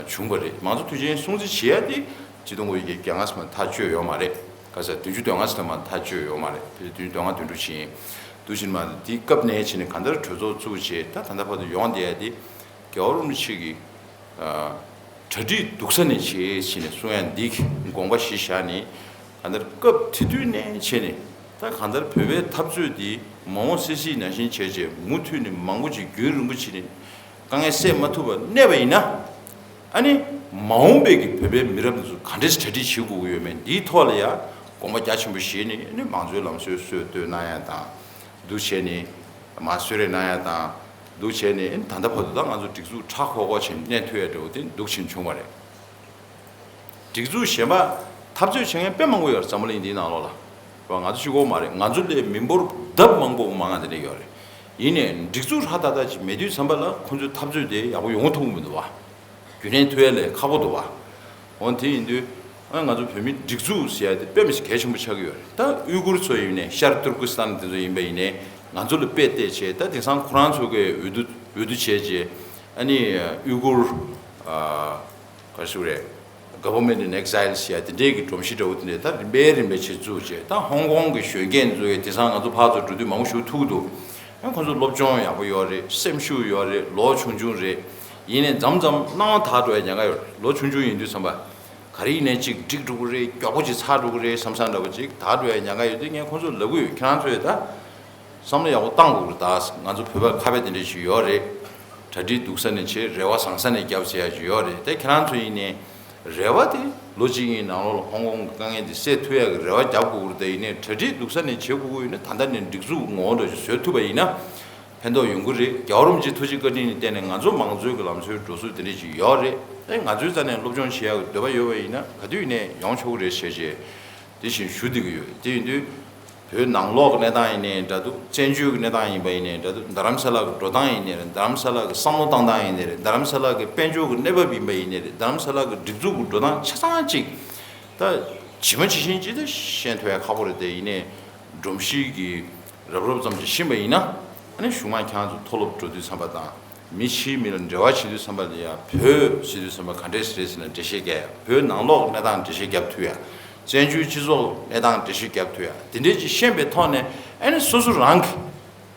བྱུང་བ་རེད། མང་གཙོ་དུས་ཆེན་སྲུང་བརྩི་བྱེད་ཡ་དེ་སྤྱི་ཟླ་དགུ་པའི་གྱ་ལྔ་ཙམ་ཐག་གཅོད་ཡོད་མ་རེད། ག་ས་བདུན་ཅུ་དོན་ལྔ་ཙམ་མ་ཐག་གཅོད་ཡོད་མ་རེད། ཕལ་ཆེར་བདུན་ཅུ་དོན་ལྔ་དོན་དྲུག་ཕྱིན་ཡིན། དུས་ཕྱིན་མ་དེའི་སྐབས་ནས་བྱས་ནས་གང་ལྟར་གྲོས་ཚོགས་བཙུགས་བྱས་ད་ད་ལྟ་བར་དུ་ཡོང་བསྡད་ཡ་དེ་རྒྱལ་བ་རིན་པོ་ཆེ་གི་གྲ་སྒྲིག་སྡུག་ས་ནས་བྱས་བྱས་ནས་གསུང་ཡ་འདི་དགོངས་པ་གཞི་བཞག་ནས། གང་ལྟར་སྐབས་དེ་དུས་ནས་བྱས་ནས་ད་གང་ལྟར་བོད་པའི་འཐབ་རྩོད་འདི་མ་འོངས་སྲིད་སྲིད་ནང་བཞིན་བྱས་བྱས་མུ་མཐུད་ནས་མང་པོ་ཅིག་རྒྱུན་རིང་པོ་བྱས་ནས། དཀའ་ངལ་སེལ་མ་ཐུབ་པར་གནས་པ་ཡིན་ན། ཨ་ནི་མ་འོངས་པའི་གི་བོད་པའི་མི་རབས་འདི་ཚོ་ག་འདྲས་གྲ་སྒྲིག་བྱེད་དགོས་ཀྱི་ཡོད་མེད་འདིའི་ཐོག་ལ་ཡ་དགོངས་པ་རྒྱ་ཆེན་པོ་བཞེས་ནས། ཨ་ནི་མང་གཙོའི་ལམ་སྲོལ་སྲོལ་གཏོད་གནང་ཡ་དང་། འདུག་བྱས་ནས་མ་གསོལ་རས་གནང་ཡ་དང་། འདུག་བྱས་ནས་ཨ་ནི་ད་ལྟ་བར་དུ་ད་ང་ཚོ་སྒྲིག་འཛུགས་ཧྲག་ཁོག་ཁོག་བྱས་ནས་གནས་ཐུབ་ཡ་འདྲ་བོ་དེ་འདུག་ཕྱིན་བྱུང་བ་རེད། སྒྲིག་འཛུགས་གཞན་པ་འཐབ་རྩོད་བྱེད་མཁན་དཔེ་མང་པོ་ཡོད་རེད། འཛམ་བུ་གླིང་འདིའི་ནང་ལོགས་ལ། ང་ཚོ་གཅིག་པོ་མ་རེད། ང་ཚོ་ལས་མི་འབོར་ལྡབ་མང་པོ་མང་ང་དེ་འདྲ་ཡོད་རེད། ཡིན་ནའི་སྒྲིག་འཛུགས་ཧྲ་ཏག་ཏག་ཅིག་མེད་དུས་ཙམ་པ་ལ་ཁོང་ཚོའི་འཐབ་རྩོད་དེ་ཡག་པོ་ཡོང་ཐུབ་ཀྱི་མི་འདུག་བ། རྒྱུན་ལྡན་ཐུབ་ཡ་ལས་ཁག་པོ་འདུག་བ། འོ་དེ་ཡིན་དུས་ཨ་ང་ཚོ་བོད་མིའི་སྒྲིག་འཛུགས་ཟེར་ཡ་དེ་དཔེ་མི་སྲིད་གལ་ཆེན་པོ་ཆགས་ཀྱི་ཡོད་རེད། ད་ཨུ་གུར་ཚོ་ཡིན་ནའི་ཤར་ཏུར་ཀི་སི་ཐན་དེ་ཚོ་ཡིན་པ་ཡིན་ནའི་ང་ཚོ་ལ་དཔེ་བལྟས་བྱས། ད་དེང་སང་ཁོ་རང་ཚོ་གི་འོས་བསྡུ་འོས་བསྡུ་བྱས་བྱས། ཨ་ནི་ཨུ་གུར་ཨ། ག་རེ་ཟེར་དགོས་རེད། Government in Exile ཟེར་ཡ་དེ་འདྲའི་གི་སྒྲོམ་གཞི་འདྲ་བོ་དེ་འདྲས་ད་རིམ་པས་རིམ་པས་བྱེད་བཅུག་བྱས། ད་ཧོང་ཀོང་གི་གཞོན་སྐྱེས་ཚོ་ཡི་དེང་སང་ང་ཚོ་ཕར་ཚུར་འགྲོ་དུས་མང་པོ་ཞིག་ཐུག་འདུག་ཨ་ཁོང་ཚོ་སློབ་སྦྱོང་ཡག་པོ་ཡོད་རེད། སེམས་ཤུགས་ཡོད་རེད། ལོ་ཆུང་ཆུང་རེད། ཡིན་ནའི་མཚམས་མཚམས་སྣང་བ་དག་འགྲོ་ཡ་ཉེན་ཁ་ཡོད་རེད། ལོ་ཆུང་ཆུང་ཡིན་དུས་ཙམ་པ་ག་རེ་ཡིན་ནའི་ཅིག་འགྲིག་འགྲོ་གི་རེད། མགྱོགས་པོ་ཅིག་ཚར་འགྲོ་གི་རེད་བསམ་བསམ་འདྲ་བོ་ཅིག་དག་འགྲོ་ཡ་ཉེན་ཁ་ཡོད་དུས། ངས་ཁོང་ཚོར་ལབ་གི་ཡོད། ཁྱེད་རང་ཚོས་ད་ བསམ་བློ་ཡག་པོ་བཏང་དགོས་རེད། ད་ང་ཚོ་བོད་པ་ཁ་བའི་དེ་འདྲ་ཞིག་ཡོད་རེད། གྲ་སྒྲིག་སྡུག་ས་ནས་བྱེད། རེ་བ་བཟང་ས་ནས་རྒྱབ་ཟེར་ཡ་ཞིག་ཡོད་རེད། དེ་ཁྱེད་རང་ཚོ་ཡིན་ནའི་རེ་བ་དེ་ལོ་གཅིག་གཉིས་ནང་ལོགས་ལ་ཧོང་ཀོང་གི་དཀའ་ངལ་དེ་སེལ་ཐུབ་ཡ་གི་རེ་བ་རྒྱབ་དགོས་རེད། དེ་ཡིན་ནའི་གྲ་སྒྲིག་སྡུག་ས་ནས་བྱེད་དགོས་ཀྱི་ཡོད་ན་ད་ལྟ་ནས་སྒྲིག་འཛུགས་ངོ་བོ་འདྲ་ཞིག་བཟོ་ཐུབ་པ་ཡིན་ན་ཕན་ཐོགས་ཡོང་གི་རེད། རྒྱལ་བ་རིན་པོ་ཆེའི་ཐུགས་རྗེ་བཀའ་དྲིན་ལ་བརྟེན་ནས་ང་ཚོ་མང་གཙོའི་གི་ལམ་སྲོལ་འགྲོ་སྲོལ་དེ་འདྲ་ཞིག་ཡོད་རེད། ཨེ་ང་ཚོའི་རྩ་ནས་སློབ་སྦྱོང་བྱེད་ཡ་གི་འདོད་པ་ཡོད་པ་ཡིན་ན་ག་དུས་ཡིན་ནའི་ཡོང་ཆོག་གི་རེད་ཟེར་བྱས། དེ་བཞིན་ཞུ་བསྡད་ཀྱི་ཡོད། དེ་ཡིན་དུས་བོད་ནང་ལོགས་ཀྱི་གནས་སྟངས་ཡིན་ནའི་འདྲ་འདུག་བཙན་བྱོལ་གྱི་གནས་སྟངས་ཡིན་པ་ཡིན་ནའི་འདྲ་འདུག་རྡ་རམ་ས་ལ་གི་འགྲོ་སྟངས་ཡིན་ནའི་རེད། རྡ་རམ་ས་ལ་གི་བསམ་བློ་བཏང་སྟངས་ཡིན་ནའི་རེད། རྡ་རམ་ས་ལ་གི་དཔལ་འབྱོར་གྱི་གནས་བབ་ཡིན་པ་ཡིན་ནའི་རེད། རྡ་རམ་ས་ལ་གི་སྒྲིག་འཛུགས་ཀྱི་འགྲོ་སྟངས་ཆ་ཚང་གཅིག་ད་ཇི་མ་ཇི་བཞིན་ཅིག་ད་ཤེས་ཐུབ་ཡ་ཁག་པོ་རེད། དེ་ཡིན་ནའི་སྒྲོམ་གཞི་གི་རབ་རོབ་ཙམ་ཅིག་ཤེས་པ་ཡིན་ན། ཨ་ནི་གཞུག་མ་ཁྱེད་ཚོ་མཐོ་སློབ་འགྲོ་དུས་ཙམ་པ་དང་། མི་ཕྱིའི་མི་ལ་འབྲེལ་བ་བྱེད་དུས་ཙམ་པ་ལ་ཡང་བོད་ཟེར་དུས་ཙམ་པ་ག་འདྲས་རེད་ཟེར་ན་འགྲེལ་བཤད་རྒྱག་ཡ། བོད་ནང་ལོགས་གནས་སྟངས་འགྲེལ་བཤད་རྒྱབ་ཐུབ་ཡ། བཙན་བྱོལ་སྤྱི་ཚོགས་གནས་སྟངས་འགྲེལ་བཤད་རྒྱབ་ཐུབ་ཡ། དེ་འདྲས་ཅིག་ཤེས་པའི་ཐོག་ནས་ཨ་ནི་སོ་སོ་རང་གི་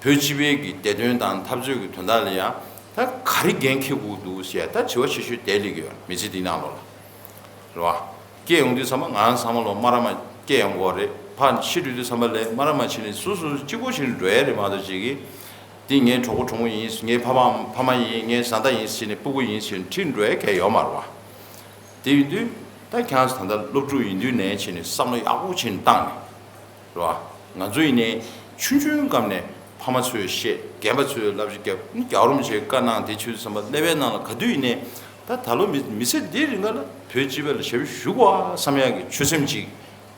བོད་སྤྱི་པའི་གི་བདེ་དོན་དང་འཐབ་རྩོད་ཀྱི་དོན་དག་ལ་ཡང་ད་ག་རེ་འགན་འཁྱེར་དགོས་འདུག་ཟེར་ཡ་ད་དྲི་བ་ཆེ་ཤོས་དེ་སླེབས་ཀྱི་ཡོད། མི་ཚེ་འདི་ནང་ལོགས་ལ། རེད་བ། སྐྱེས་ཡོང་དུས་ཙམ་པ་ང་རང་ཚང་མ་ལོ་མ་ར་མ་སྐྱེས་ཡོང་གི་རེད། ཕར་ཤི་འགྲོ་དུས་ཙམ་པ་ལས་མ་ར་མ་བྱས་ནས་སོ་སོ་གཅིག་པོ་བྱས་ནས་འགྲོ་ཡ་རེད་མ་གཏོགས་ཅིག་གིས། འདི་ངའི་གྲོགས་པོ་གྲོགས་མོ་ཡིན། ངའི་ཕ་མ་ཕ་མ་ཡིན། ངའི་བཟའ་ཟླ་ཡིན་ཟེར་ནས་སྤུ་གུ་ཡིན་ཟེར་ནས་ཁྲིད་འགྲོ་ཡ་གང་ཡང་ཡོད་མ་རེད་བ། དེ་ཡིན་དུས་ད་ཁྱེད་རང་ཚོ་ད་ལྟ་སློབ་ཕྲུག་ཡིན་དུས་ནས་བྱས་ནས་བསམ་བློ་ཡག་པོ་བྱས་ནས་བཏང་ནས། རེད་བ། ང་ཚོ་ཡིན་ནའི་ཆུང་ཆུང་སྐབས་ནས་ཕ་མ་ཚོས་བཤད། རྒན་པ་ཚོས་བསླབ་བྱ་བརྒྱབ། རྒྱལ་བ་རིན་པོ་ཆེས་བཀའ་གནང་། དེ་ཆུ་ཚོད་ཙམ་པ་ཀླད་པའི་ནང་ལ་ག་དུས་ཡིན་ནའི་ད་ད་ལོ་མི་མི་ཚེ་འདིའི་རིང་ག་ལ་བོད་སྤྱི་པ་ལ་ཞབས་ཞུ་ཞུ་དགོས་ཨ་བསམ་ཡག་གི་ཆོད་སེམས་ཅིག་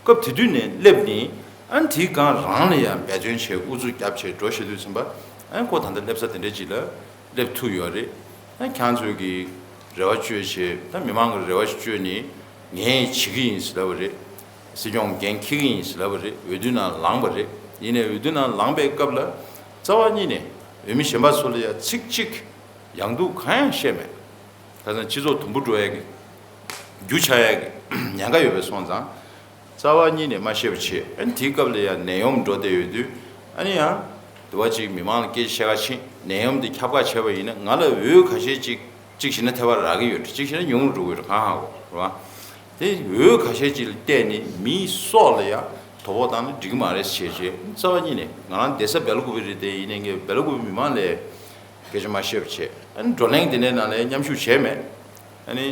སྐབས་དེ་དུས་ནས་སླེབས་ནས། ཨ་ནི་དེའི་སྒང་རང་ལ་ཡང་འབད་བརྩོན་བྱས་ཨུ་ཚུགས་བརྒྱབ་བྱས་འགྲོ་བྱེད་དུས་ཙམ་པ། ཨ་ནི་ཁོ་ད་ལྟ་སླེབས་ས་དེ་འདྲ་ཅིག་ལ་སླེབས་ཐུབ་ཡོད་རེད། ཨ་ཁྱེད་ཚོས་ཀྱི་རེ་བ་བཅོལ་བྱས། ད་མི་མང་གི་རེ་བ་བཅོལ་ནས་ངས་བྱེད་ཀྱི་ཡིན་ཟེར་ལབ་པ་རེད། སྲིད་སྐྱོང་འགན་འཁྱེར་གྱི་ཡིན་ཟེར་ལབ་པ་རེད། འོས་བསྡུ་ནང་ལངས་པ་རེད། ཡིན་ནའི་འོས་བསྡུ་ནང་ལངས་པའི་སྐབས་ལ་རྩ་བ་ཉིད་ནས་འོས་མི་གཞན་པ་ཚོ་ལ་ཡང་ཚིག་གཅིག་ཡང་སྡུག་གང་ཡང་བཤད་མེད། ཁ་སང་སྤྱི་ཚོགས་དུམ་བུ་འགྲོ་ཡ་གི་རྒྱུ་ཆགས་ཡ་གི་ཉེན་ཁ་ཡོད་པའི་སོང་ཙང་། རྩ་བ་ཉིད་ནས་མ་ཤེས་པ་བྱས། ཨ་ནི་དེའི་སྐབས་ལ་ཡང་ནད་ཡོམ་འགྲོ་བསྡད་ཡོད་དུས། ཨ་ནི་ཡང་དུ་བ་གཅིག་མི་མང་ལ་སྐད་ཆ་བཤད་ག་ཕྱིན། ནད་ཡོམ་དེ་ཁྱབ་ཁ་བྱས་པ་ཡིན་ན་ང་ལ་འོས་ཁ་ཤས་ཅིག་གཅིག་བྱས་ན་ཐེ་བ་རག་གི་ཡོད། གཅིག་བྱས་ན་ཉུང་རུ་འགྲོ་གི་ཡོད། གང་ཧ་གོ་རེད་བ། དེ་འོས་ཁ་ཤས་ཅིག་ལ་བལྟས་ནས་མིའི་སྲོག་ལ་ཡང་དོ་ཕོག་བཏང་ན་འགྲིག་གི་མ་རེད་ཞེས་བྱས། རྩ་བ་ཉིད་ནས་ང་རང་བསྡད་ས་སྦེ་ལ་ཀུ་པེ་རེད། དེ་ཡིན་ནའི་ངས་སྦེ་ལ་ཀུ་པེ་མི་མང་ལ་སྐད་ཆ་མ་བཤད་པ་བྱས། ཨ་ནི་བགྲོ་གླེང་དེ་འདྲའི་ནང་ལ་མཉམ་ཞུགས་བྱས་མེད། ཨ་ནི་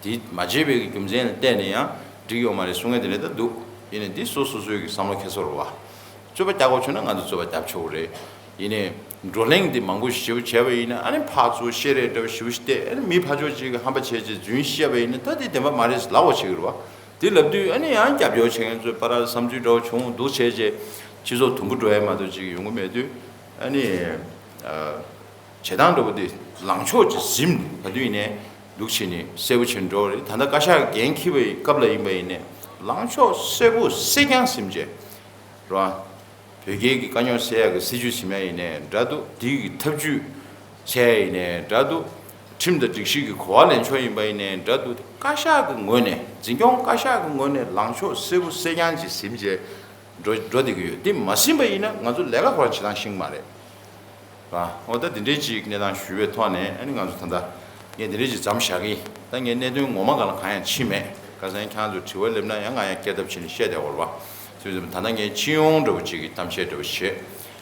དེ་མ་བྱས་པའི་རྒྱུ་མཚན་ལ་བརྟེན་ནས་ཡང་འགྲིག་ཡོད་མ་རེད་གསུང་མཁན་དེ་འདྲ་ད་འདུག་ཡིན་ནའི་འདི་སོ་སོ་སོའི་གི་བསམ་བློ་ཁྱེར་སོ་རེད་བ། རྩོད་པ་རྒྱག་དགོས་བྱུང་ན་ང་ཚོ་རྩོད་པ་རྒྱབ་ཆོག་གི་རེད། ཡིན་ནའི་བགྲོ་གླེང་འདི་མང་པོ་ཞིག་བྱས་པ་ཡིན་ན། ཨ་ནི་ཕར་ཚུར་བཤད་རེས་འདྲ་བོ་ཞེ་པོ་ཞིག་བལྟས། ཨ་ནི་མི་ཕར་ཕྱོགས་གཅིག་གིས་ཧམ་པ་བྱས་བྱས་རྫུན་བཤད་པ་ཡིན་ན་ད་དེ་བདེན་པ་མ་རེད་ཟེར་ལབ་དགོས་བྱེད་ཀྱི་རེད་བ། དེ་ལབ་དུས་ཨ་ནི་ཡང་རྒྱབ་སྐྱོར་བྱེད་མཁན་ཚོའི་བར་ལ་བསམ་ཚུལ་འདྲ་བོ་བྱུང་འདུག་བྱས་བྱས་སྤྱི་ཚོགས་དུམ་བུ་འགྲོ་ཡ་མ་གཏོགས་ཅིག་ཡོང་གི་མེད་དུས། ཨ་ནི་ཨ། བྱེད་སྟངས་འདྲ་བོ་དེ་ལངས་ཕྱོགས་ཅིག་ཟིན། ག་དུས་ཡིན་ནའི་འདུག་བྱས་ནས་གསལ་པོ་བྱས་འགྲོ་བ་རེད། ད་ལྟ་བཀའ་ཤག་འགན་འཁྱེར་བའི་སྐབས་ལ་ཡིན་པ་ཡིན་ནའི་ལངས་ཕྱོགས་གསལ་པོ་གསལ་རྐྱང་ཟིན་བྱས་རེད་བ། བོད་རྒྱའི་གི་དཀའ་རྙོག་སེལ་ཡག་གི་སྲིད་ཇུས་ཟིན་ཡ་ཡིན་ནའི་འདྲ་འདུག་དེའི་གི་ཐབས་ཇུས་འཚོལ་ཡ་ཡིན་ནའི་འདྲ་འདུག་ཁྲིམས་དང་སྒྲིག་གཞི་གི་གོ་བ་ལེན་ཕྱོགས་ཡིན་པ་ཡིན་ནའི་འདྲ་འདུག་བཀའ་ཤག་གི་ངོས་ནས། འཛིན་སྐྱོང་བཀའ་ཤག་གི་ངོས་ནས་ལངས་ཕྱོགས་གསལ་པོ་གསལ་རྐྱང་ཅིག་ཟིན་བྱས་འགྲོ་འགྲོ་བསྡད་ཀྱི་ཡོད། དེ་མ་ཟིན་པ་ཡིན་ན་ང་ཚོ་ལས་ཀ་ཁོ་རང་བྱེད་སྟངས་ཤེས་ཀྱི་མ་རེད། ར། འོ་ད་འདི་འདྲའི་ཅིག་གནས་སྟངས་ཞུས་པའི་ཐོག་ནས། ཨ་ནི་ང་ཚོ་ད་ལྟ་ངས་འདི་འདྲའི་ཅིག་མཚམས་བཞག་གི་ཡིན། ད་ངས་གནད་དོན་ངོ་མ་སྒང་ལ་གང་ཡང་ཕྱིན་མེད། ཁ་སང་ཁྱེད་རང་ཚོ་དྲི་བ་སླེབས་ན་ཡང་ང་ཡང་སྐད་བརྡབ་བྱས་ནས་བཤད་བསྡད་ཡོད་རེད་བ། དེ་བཞིན་ད་ལྟ་ངས་སྤྱི་ཡོངས་འདྲ་བོ་ཅིག་གི་གཏམ་བཤད་འདྲ་བོ་བྱས།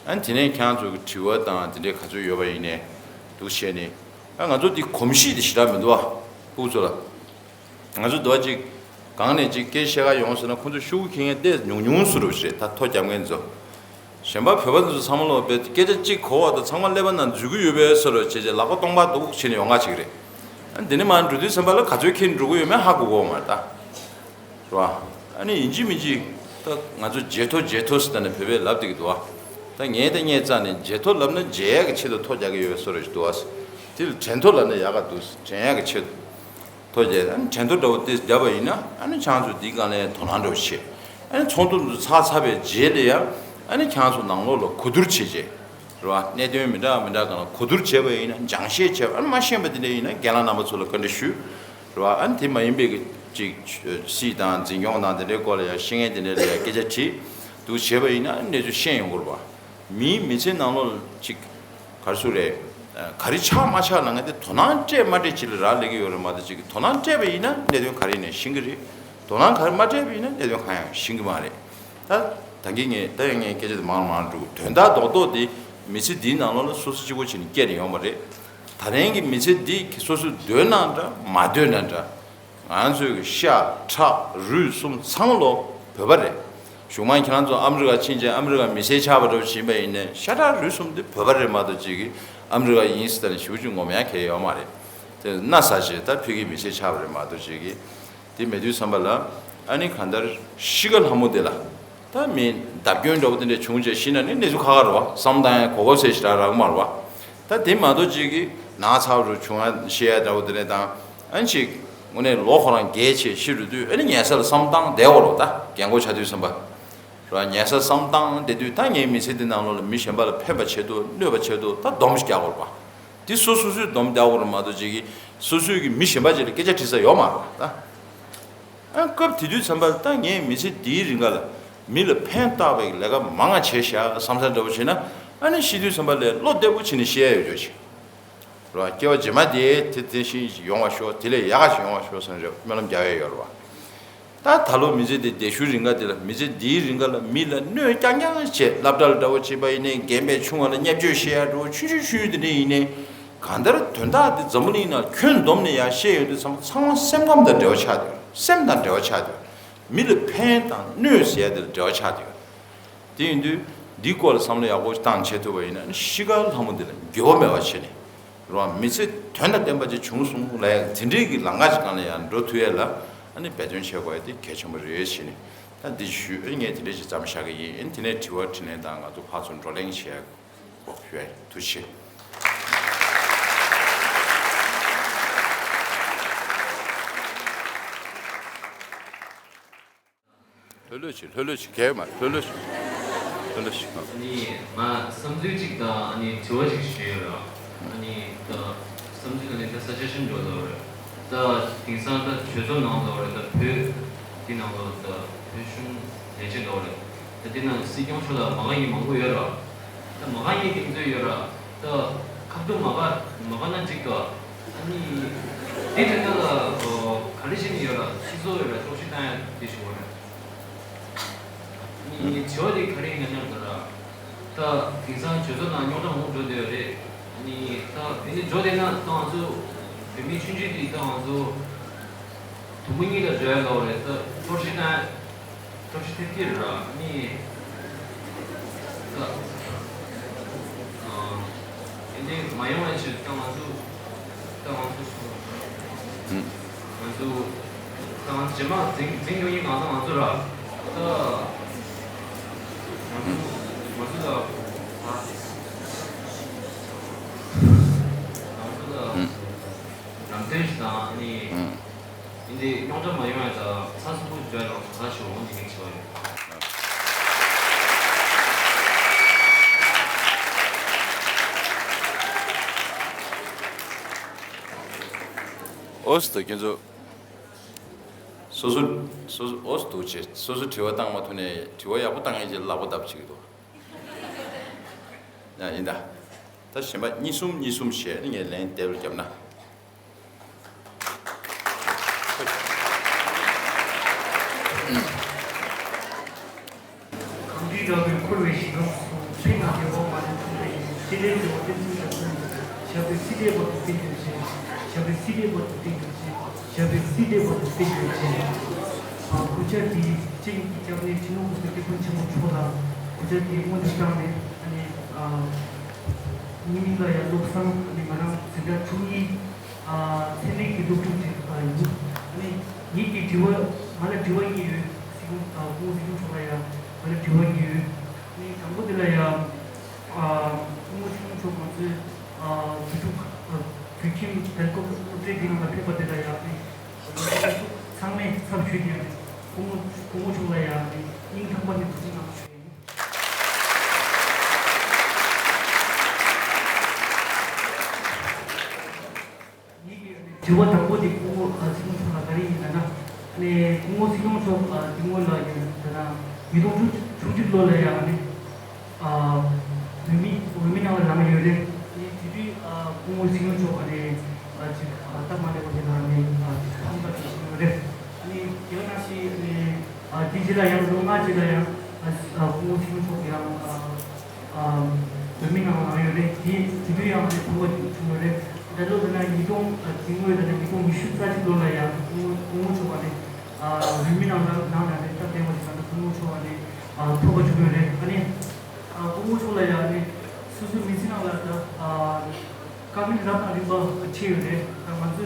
ཨ་ནི་དེ་ནས་ཁྱེད་རང་ཚོ་གི་དྲི་བ་དང་འདི་འདྲའི་ག་ཚོད་ཡོད་པ་ཡིན་ནའི་འདུག་བྱས་ནས། ཨ་ང་ཚོ་འདི་གོམས་གཤིས་དེ་ཞེ་དྲག་མི་འདུག་བ། ཕྲུ་གུ་ཚོ་ལ། ང་ཚོ་འདི་བ་ཅིག་གང་ནས་ཅིག་སྐད་བཤད་ག་ཡོང་ཟེར་ན་ཁོང་ཚོ་ཤོག་གུ་འཁྱེར་མཁན་ཏོག་ཙམ་ཉུང་ཉུང་སུ་རུ་རེད། ད་ཐོ་རྒྱབ་མཁན་ཚོ། གཞན་པ་བོད་པ་ཚོ་ཚང་མ་ལོ་བས་སྐད་ཆ་གཅིག་གོ་བ་དང་ཚང་མ་ཀླད་པ་ནང་འཛུལ་གི་ཡོད་པའི་སུ་རུ་བྱས་བྱས་ལག་པ་སྟོང་པ་འདུག་བྱས་ནས་ཡོང་ག་ཅིག་རེད། ཨ་འདི་ནས་མར་འགྲོ་དུས་ཙམ་པ་ལ་ག་ཚོད་འཁྱེར་འགྲོ་གི་ཡོད་མེད་ཧ་གོ་གོ་མ་རེད་ད། རེད་བ། ཨ་ནི་ཡིན་གཅིག་མིན་གཅིག་ད་ང་ཚོ་བརྗེད་ཐོ་བརྗེད་ཐོ་ཟེར་ད་ནས་བོད་པས་ལབ་བསྡད་ཀྱི་འདུག་བ། ད་ངས་ད་ངས་རྩ་ནས་བརྗེད་ཐོ་ལབ་ན་བརྗེད་ཡག་གི་ཆེད་དུ་ཐོ་རྒྱག་གི་ཡོད་པའི་སུ་རུ་ཞིག་འདུག་བ། དེ་ལ་དྲན་ཐོ་ལབ་ན་ཡག་ག་འདུག་དྲན་ཡག་གི་ཆེད་དུ། ཐོ་རྒྱག་ཨ་ནི་དྲན་ཐོ་འདྲ་བོ་དེ་བརྒྱབ་པ་ཡིན་ན། ཨ་ནི་ཁྱེད་ཚོ་འདིའི་སྒང་ལ་ཡང་དོ་སྣང་འདྲ་བོ་བྱེད། ཨ་ནི་ཚོགས་འདུ་འདི་ཚར་ཚར་བའི་རྗེས་ལ་ཡང་། ཨ་ནི་ཁྱེད་ཚོ་ནང་ལོགས་ལ་གོ་བསྡུར་བྱེད་བྱེད། རེད་བ། གནད་དོན་མི་འདྲ་མི་འདྲ་སྒང་ལ་གོ་བསྡུར་བྱས་པ་ཡིན་ན། སྦྱང་བཤད་བྱས་པ། ཨ་ནི་མ་ཤེས་པ་དེ་འདྲ་ཡིན་ན་རྒན་ལགས་རྣམ་པ་ཚོ་ལ་བཀའ་འདྲི་ཞུ། རེད་བ། ཨ་ནི་དེ་མ་ཡིན་པའི་གི་ཅིག་སྲིད་དང་འཛིན་སྐྱོང་དང་དེ་འདྲའི་སྐོར་ལ་ཡང་ཤེས་མཁན་དེ་འདྲ་ལ་ཡང་སྐད་ཆ་དྲིས་འདུག་བྱས་པ་ཡིན་ན། ཨ་ནི་གནས་ཚུལ་ཤེས་ཡོང་གི་རེད་བ། མིའི་མི་ཚེ་ནང་ལོགས་ལ་ཅིག་ག་རེ་ཟེར་རེད། ག་རེ་ཆགས་མ་ཆགས་ལབ་མཁན་དེ་དོ་སྣང་སྤྲད་མ་སྤྲད་ཅིག་ལ་རག་ལས་ཀྱི་ཡོད་རེད་མ་གཏོགས། ཅིག་གི་དོ་སྣང་སྤྲད་པ་ཡིན་ན་གནད་དོན་ག་རེ་ཡིན་ནའི་ཤེས་ཀྱི་རེད། དོ་སྣང་ག་རེ་མ་སྤྲད་པ་ཡིན་ན་གནད་དོན་གང་ཡང་ཤེས་ཀྱི་མ་རེད། ད་ ད་གིན་ངས་ད་ཡང་ངས་སྐད་ཆ་དེ་མང་མང་འགྲོ། དོན་དག་རྡོག་རྡོག་དེ་མི་ཚེ་འདིའི་ནང་ལོགས་ལ་སོ་སོ་གཅིག་པོ་བྱས་ནས་སྐྱེལ་ནས་ཡོང་བ་རེད། ད་རིང་གི་མི་ཚེ་འདི་སོ་སོས་འདོད་ན་འདྲ་མ་འདོད་ན་འདྲ། ང་ཚོའི་ཤ་ཁྲག་རུས་གསུམ་ཚང་མ་ལོ་བོད་པ་རེད། གཞུག་མ་ཁྱེད་རང་ཚོ་ཨ་མི་རི་ཀ་ཕྱིན་བྱས་ཨ་མི་རི་ཀ་མི་སེར་ཆགས་པ་འདྲ་བོ་ཕྱིན་པ་ཡིན་ནའི་ཤ་ཁྲག་རུས་གསུམ་དེ་བོད་པ་རེད་མ་གཏོགས་ཅིག་གིས་ཨ་མི་རི་ཀ་ཡིན་ཟེར་ནས་ཞུ་ཅིག་ངོམ་ཡ་གལ་ཡོད་མ་རེད། དེ་ན་ས་ཆེ་ད་ཕ་གིའི་མི་སེར་ཆགས་པ་རེད་མ་གཏོགས་ཅིག་གིས། དེ་མེད་དུས་ཙམ་པ་ལ་ཨ་ནི་གང་ལྟར་གཤིས་ཀ་ལྷ་མོ་དེ་ལ་ད་མི་བརྡབ་སྐྱོན་འདྲ་བོ་དེ་འདྲ་བྱུང་བྱས་ཤི་ན་ནི་གནས་ཚུལ་ཁག་ཁག་རེད་བ། བསམ་བཏང་ཡ་གོ་སྐབས་ཟེར་ཞིག་རག་རག་མ་རེད་བ། ད་དེ་མ་གཏོགས་ཅིག་གིས་ན་ཚ་རུ་བྱུང་ཡ་ཤི་ཡ་འདྲ་བོ་དེ་འདྲ་དང་ཨ་ནི་ཅིག་དངོས་གནས་ལོ་ཁོ་རང་རྒས་བྱས་ཤི་རུ་དུས་ཨ་ནི་ཉལ་ས་ལ་བསམ་བཏང་བསྡད་དགོས་རེད་བ། ད་རྒན་གོག་ཆགས་དུས་ཙམ་པ་ར་ཉལ་ས་བསམ་བཏང་བསྡད་དུས་ད་ངའི་མི་ཚེ་འདི་ནང་ལོགས་ལ་མི་གཞན་པ་ལ་ཕན་པ་ཆེད་དུ་གནོད་པ་ཆེད་དུ་ད་སྡོམ་ཞིག་རྒྱག་དགོས་རེད་བ། དེ་སོ་སོ་སོས་སྡོམ་རྒྱག་དགོས་རེད་མ་གཏོགས་ཅིག་གིས་སོ་སོས་ཀྱི་མི་གཞན་པ་ཅིག་ལ་སྐད་ཆ་དྲི་ས་ཡོད་མ་རེད་ད། ཨ་སྐབས་དེ་དུས་ཙམ་པར་ད་ངས་མི་ཚེ་འདིའི་རིང་ག་ལ་མི་ལ་ཕན་བཏགས་པའི་ལས་ཀ་མང་ང་བྱས་ཤག་བསམ་ས་འདྲ་བོ་བྱས་ན་ཨ་ནི་ཤི་དུས་ཙམ་པ་ལས་བློ་བདེ་པོ་བྱས་ནས་ཤི་ཡ་ཡོད་ཆོག་ཅིག་རེད་བ། སྐྱེ་བ་རྗེས་མ་དེ་དེ་དེ་བཞིན་ཡོང་བ་ཤོག་དེ་ལས་ཡག་ག་ཞིག་ཡོང་བ་ཤོག་བསམ་རེད་སྨོན་ལམ་རྒྱག་ཡ་ཡོད་རེད་བ། ད་ད་ལོ་མི་ཚེ་འདི་བདེ་ཤུལ་རིང་ག་འདི་ལ་མི་ཚེ་འདིའི་རིང་ག་ལ་མི་ལ་གནོད་རྐྱང་རྐྱང་བྱས་སློབ་གྲྭ་ལ་འདྲ་བོ་བྱེད་པ་ཡིན་ནའི་རྒན་པའི་ཆུང་བ་ལ་བརྙས་བཅོས་བྱེད་ཡ་འདྲ་བོ་ཆུང་ཆུང་ཆུང་དེ་འདྲ་ཡིན་ནའི་གང་ལྟར་དོན་དག་འདི་འཛམ་བུ་གླིང་ནང་ཁྱོན་བསྡོམས་ནས་ཡང་བཤད་ཡོང་དུས་ཚང་མ་ཚང་མ་སེམས་ཁམས་དང་འབྲེལ་བ་ཆགས་བསྡད་ཡོད། སེམས་དང་འབྲེལ་བ་ཆགས་བསྡད་ཡོད། མི་ལ་ཕན་དང་གནོད་ཟེར་ཡ་དེ་ལ་འབྲེལ་བ་ཆགས་བསྡད་ཡོད། དེ་ཡིན་དུས་འདིའི་སྐོར་ལ་བསམ་བློ་ཡག་པོ་བཏང་བྱེད་ཐུབ་པ་ཡིན་ན་ཤི་ཁ་ལྷ་མོ་འདི་ལ་འགྱུར་བ་མེད་པ་བྱས་ནས། རང་མི་ཚེ་དོན་དང་ལྡན་པ་ཅིག་བྱུང་སོང་ལབ་ཡ་དེ་འདྲའི་གི་ལམ་ཁ་ཅིག་སྒང་ལ་ཡང་འགྲོ་ཐུབ་ཡ་ལ་ཨ་ནི་འབད་བརྩོན་བྱེད་དགོས་ཡ་དེ་གལ་ཆེན་པོ་རེད་བྱས་ནས་ད་འདི་ཞུས། ཨ་ནི་ངས་དེ་འདྲ་ཞིག་མཚམས་བཞག་གི་ཡིན། ཨ་ནི་དེ་ནས་དྲི་བ་དྲིས་ལན་དང་ང་ཚོ་ཕར་ཚུར་བགྲོ་གླེང་བྱེད་ཡ་དགོས་ཡ། ཐུགས་རྗེ་ཆེ། ལྷོད་ལྷོད་བྱེད། ལྷོད་ལྷོད་བྱེད། གས་མ། ལྷོད་ལྷོད་བྱེད། ལྷོད་ལྷོད་བྱེད། ཨ་ནི་ང་བསམ་ཚུལ་གཅིག་དང་ཨ་ནི་དྲི་བ་གཅིག་ཞུ་ཡོད་ར། ཨ་ནི་ད་བསམ་ཚུལ་ཨ་ནི་ད་ས་ཆ་ཤིན་འགྲོ་ལོ་རེད། ད་དེང་སང་ད་གྲོས་ཚོགས་ནང་ལོ་རེད། ད་བོད་དེ་ནང་ལོ་ད་བོད་གཞུང་ལས་བྱེད་ལོ་རེད། ད་དེ་ནང་སྲིད་སྐྱོང་མཆོག་ལ་མ་དགའ་མཁན་མང་པོ་ཡོད་ར། ད་མ་དགའ་མཁན་དེ་ཚོ་ཡོད་ར། ད་ཁ་བསྡུར་མ་དགའ་མ་དགའ་ན་འགྲིག་ག་ཨ་ནི་དེ་དོན་དག་ལ་ག་རེ་བྱེད་ནི་ཡོད་ར། སྤྱི་ཚོགས་ཡོད་ར་ལྟོགས་ཤི་བཏང་ཡ་དེ་ཞུ་བ་རེད། ཨ་ནི་དྲི་བ་དེ་ག་རེ་ཡིན་ན་ན་ད་ར། ད་དེང་སང་གྲོས་ཚོགས་ནང་རྙོག་དྲ་མང་པོ་འགྲོ་བསྡད་ཡོད་རེད། ཨ་ནི་ད་དེ་ནི་འགྲོ་བསྡད་ན་ད་ང་ཚོ་བོད་མི་ཆུང་ཆུང་དེ་ད་ང་ཚོ་དུམ་བུ་གཉིས་ལ་འགྲོ་ཡ་ལོ་རེད། ད་ལྟོགས་ཤི་བཏང་ཡ། ཐབས་ཤེས་ཐེབས་ཀྱི་ར་ནི། ད། ཨ། དེ་འདྲ་མ་ཡོང་བའི་ཕྱིར་ད་ང་ཚོ། ད་ང་ཚོ་སོང་། ང་ཚོ། ད་ང་ཚོ་རྗེས་མ་འཛིང་འཛིང་ཡོང་ཡིན་ང་ཚོ་ང་ཚོ་ར། ད། ང་ཚོ་ང་ཚོ་ད། ང་ཚོ་ད། ལམ་སྟོན་ཞིག་དང་ནི། ཡིན་དེ་རྙོག་དྲ་མ་ཡོང་ཡ་ད་ཚ་སུ་པོ་འཇོག་ཡ་ལ་ཁ་ཤོ་འོང་དེ་མིག་ཆེ་བ་ཡོད། ཨོ་སི་ཏོ་ཁྱེད་ཚོ། སོ་སོ་སོ་སོ་ཨོ་སི་ཏོ་བྱེད། སོ་སོ་དྲི་བ་བཏང་མ་ཐུབ་ནས་དྲི་བ་ཡག་པོ་བཏང་ཡས་ཀྱི་ལག་པ་བརྡབ་བྱེད་ཀྱི་འདུག་ཡ་ཡིན་ད། ད་གཞན་པ་གཉིས་གསུམ་གཉིས་གསུམ་བྱས་ནས་ངས་ལན་དེབ་ལ་བརྒྱབ་ན། གང་འདྲའི་དགའ་བའི་འཁོར་བའི་ཞིང་ཁམས་སུ། ཕན་དང་བདེ་བ་མ་ལུས་ཐོབ་པའི་ཡིན། ཅི་ལས་བདེ་བ་ཏིང་འཛིན་རབ་ཏུ་བསྔོ། ཞབས་པད་སྲིད་མཐའི་བར་དུ་བརྟན་གྱུར་ཅིག་ཞབས་པད་སྲིད་མཐའི་བར་དུ་བརྟན་གྱུར་ཅིག་ཞབས་པད་སྲིད་མཐའི་བར་དུ་བརྟན་གྱུར་ཅིག་ཨ། སྐུ་ཕྱྭ་འདི་སྤྱན་གྱི་སྐྱབས་གནས་སྤྱི་ནོར་༸གོང་ས་༸སྐྱབས་མགོན་ཆེན་པོ་མཆོག་དང་། སྐུ་ཕྱྭ་འདི་སྔོན་དུ་བཏང་ནས་ཨ་ནི་ཨ། ཉི་མ་ལ་ཡང་བློ་བཟང་ཨ་ནི་ང་རང་འཛིན་གྲྭ་བཅུ་གཉིས། ཨ། ཚད་མའི་དགེ་སློབ་ཁྲིད་ཡིན། ཨ་ནི་ངེད་ཀྱི་དྲི་བ་ང་ལ་དྲི་བ་གཉིས་ཡོད། སྲིད་སྐྱོང་ཨ། སྐུ་ངོ་སྲིད་སྐྱོང་མཆོག་ལ་ཡང་ང་ལ་དྲི་བ་གཉིས་ཡོད། ཨ་ནི་དང་པོ་དེ་ལ་ཡང་ཨ། སྐུ་ངོ་སྲིད་སྐྱོང་མཆོག་ང་ཚོའི་ཨ། བོད་ཕྲུག་ཨ། བོད་ཁྱིམ་རྒྱལ་ཁབ་སློབ་གྲྭའི་དེ་ནང་ལ་ཕེབས་པ་དེ་ལ་ཡང་ཨ་ནི་ཚང་མས་ཚབ་ཞུས་ཏེ་ཨ་ནི་སྐུ་ངོ་སྐུ་ངོ་མཆོག་ལ་ཡང་ཨ་ནི་སྙིང་ཐག་པ་ནས་ཐུགས་རྗེ་གནང་ཞུ་ཡ་ཡིན། ངེད་ཀྱི་དྲི་བ་དང་པོ་དེ་སྐུ་ངོ་ཨ། སྲིད་སྐྱོང་མཆོག་ལ་ག་རེ་ཡིན་ལབ་ན། ཨ་ནི་སྐུ་ངོ་སྲིད་སྐྱོང་མཆོག་ཨ། དེ་སྔོན་ལ་ཡང་ད་ལྟ་ཉིས་སྟོང་བཅུ་གཅིག་ལོ་ལ་ཡང་ཨ་ནི་ཨ། འོས་མི་འོས་མི་ནང་ལ་ལངས་ཡོད་རེད། ཨ་ནི་དེ་དུས་ཨ། སྐུ་ངོ་སྲིད་སྐྱོང་མཆོག་ཨ་ནི་ཨ། ཅིག་ཨ། སྟབས་མ་ལེགས་པ་དེ་ལ་ཨ་ནི་ཨ། ཅིག་ཕམ་ཁ་ཅིག་བྱུང་ཡོད་རེད། ཨ་ནི་དེ་ག་ནང་བཞིན་ཨ་ནི་ཨ། དེ་རྗེས་ལ་ཡང་ལོ་ལྔ་རྗེས་ལ་ཡང་ཨ། ཨ། བོད་མི་ནང་ལ་ཡོད་རེད། དེ་དེ་དུས་ཡང་ནས་ཕོག་པ་བྱུང་ཡོད་རེད། ད་ལོ་ད་ནང་ཉིས་སྟོང་དེ་སྔོན་ད་ནང་ཉིས་སྟོང་ཉི་ཤུ་རྩ་གཅིག་ལོ་ལ་ཡང་སྐུ་ངོ་མཆོག་པ་ནས་བོད་མི་ནང་ལ་ནང་ན་རེད། སྟབས་བདེ་བ་ཞིག་ད་ལྟ་སྐུ་ངོ་མཆོག་པ་ནས་ཕོག་པ་བྱུང་ཡོད་རེད། ཨ་ནི་སྐུ་ངོ་མཆོག་ལ་ཡང་ནས་སོ་སོའི་མི་ཚེ་ནང་ལ་ད་དཀའ་ངལ་རབ་དང་རིམ་པ་འཕྲད་ཡོད་རེད། ད་ང་ཚོ་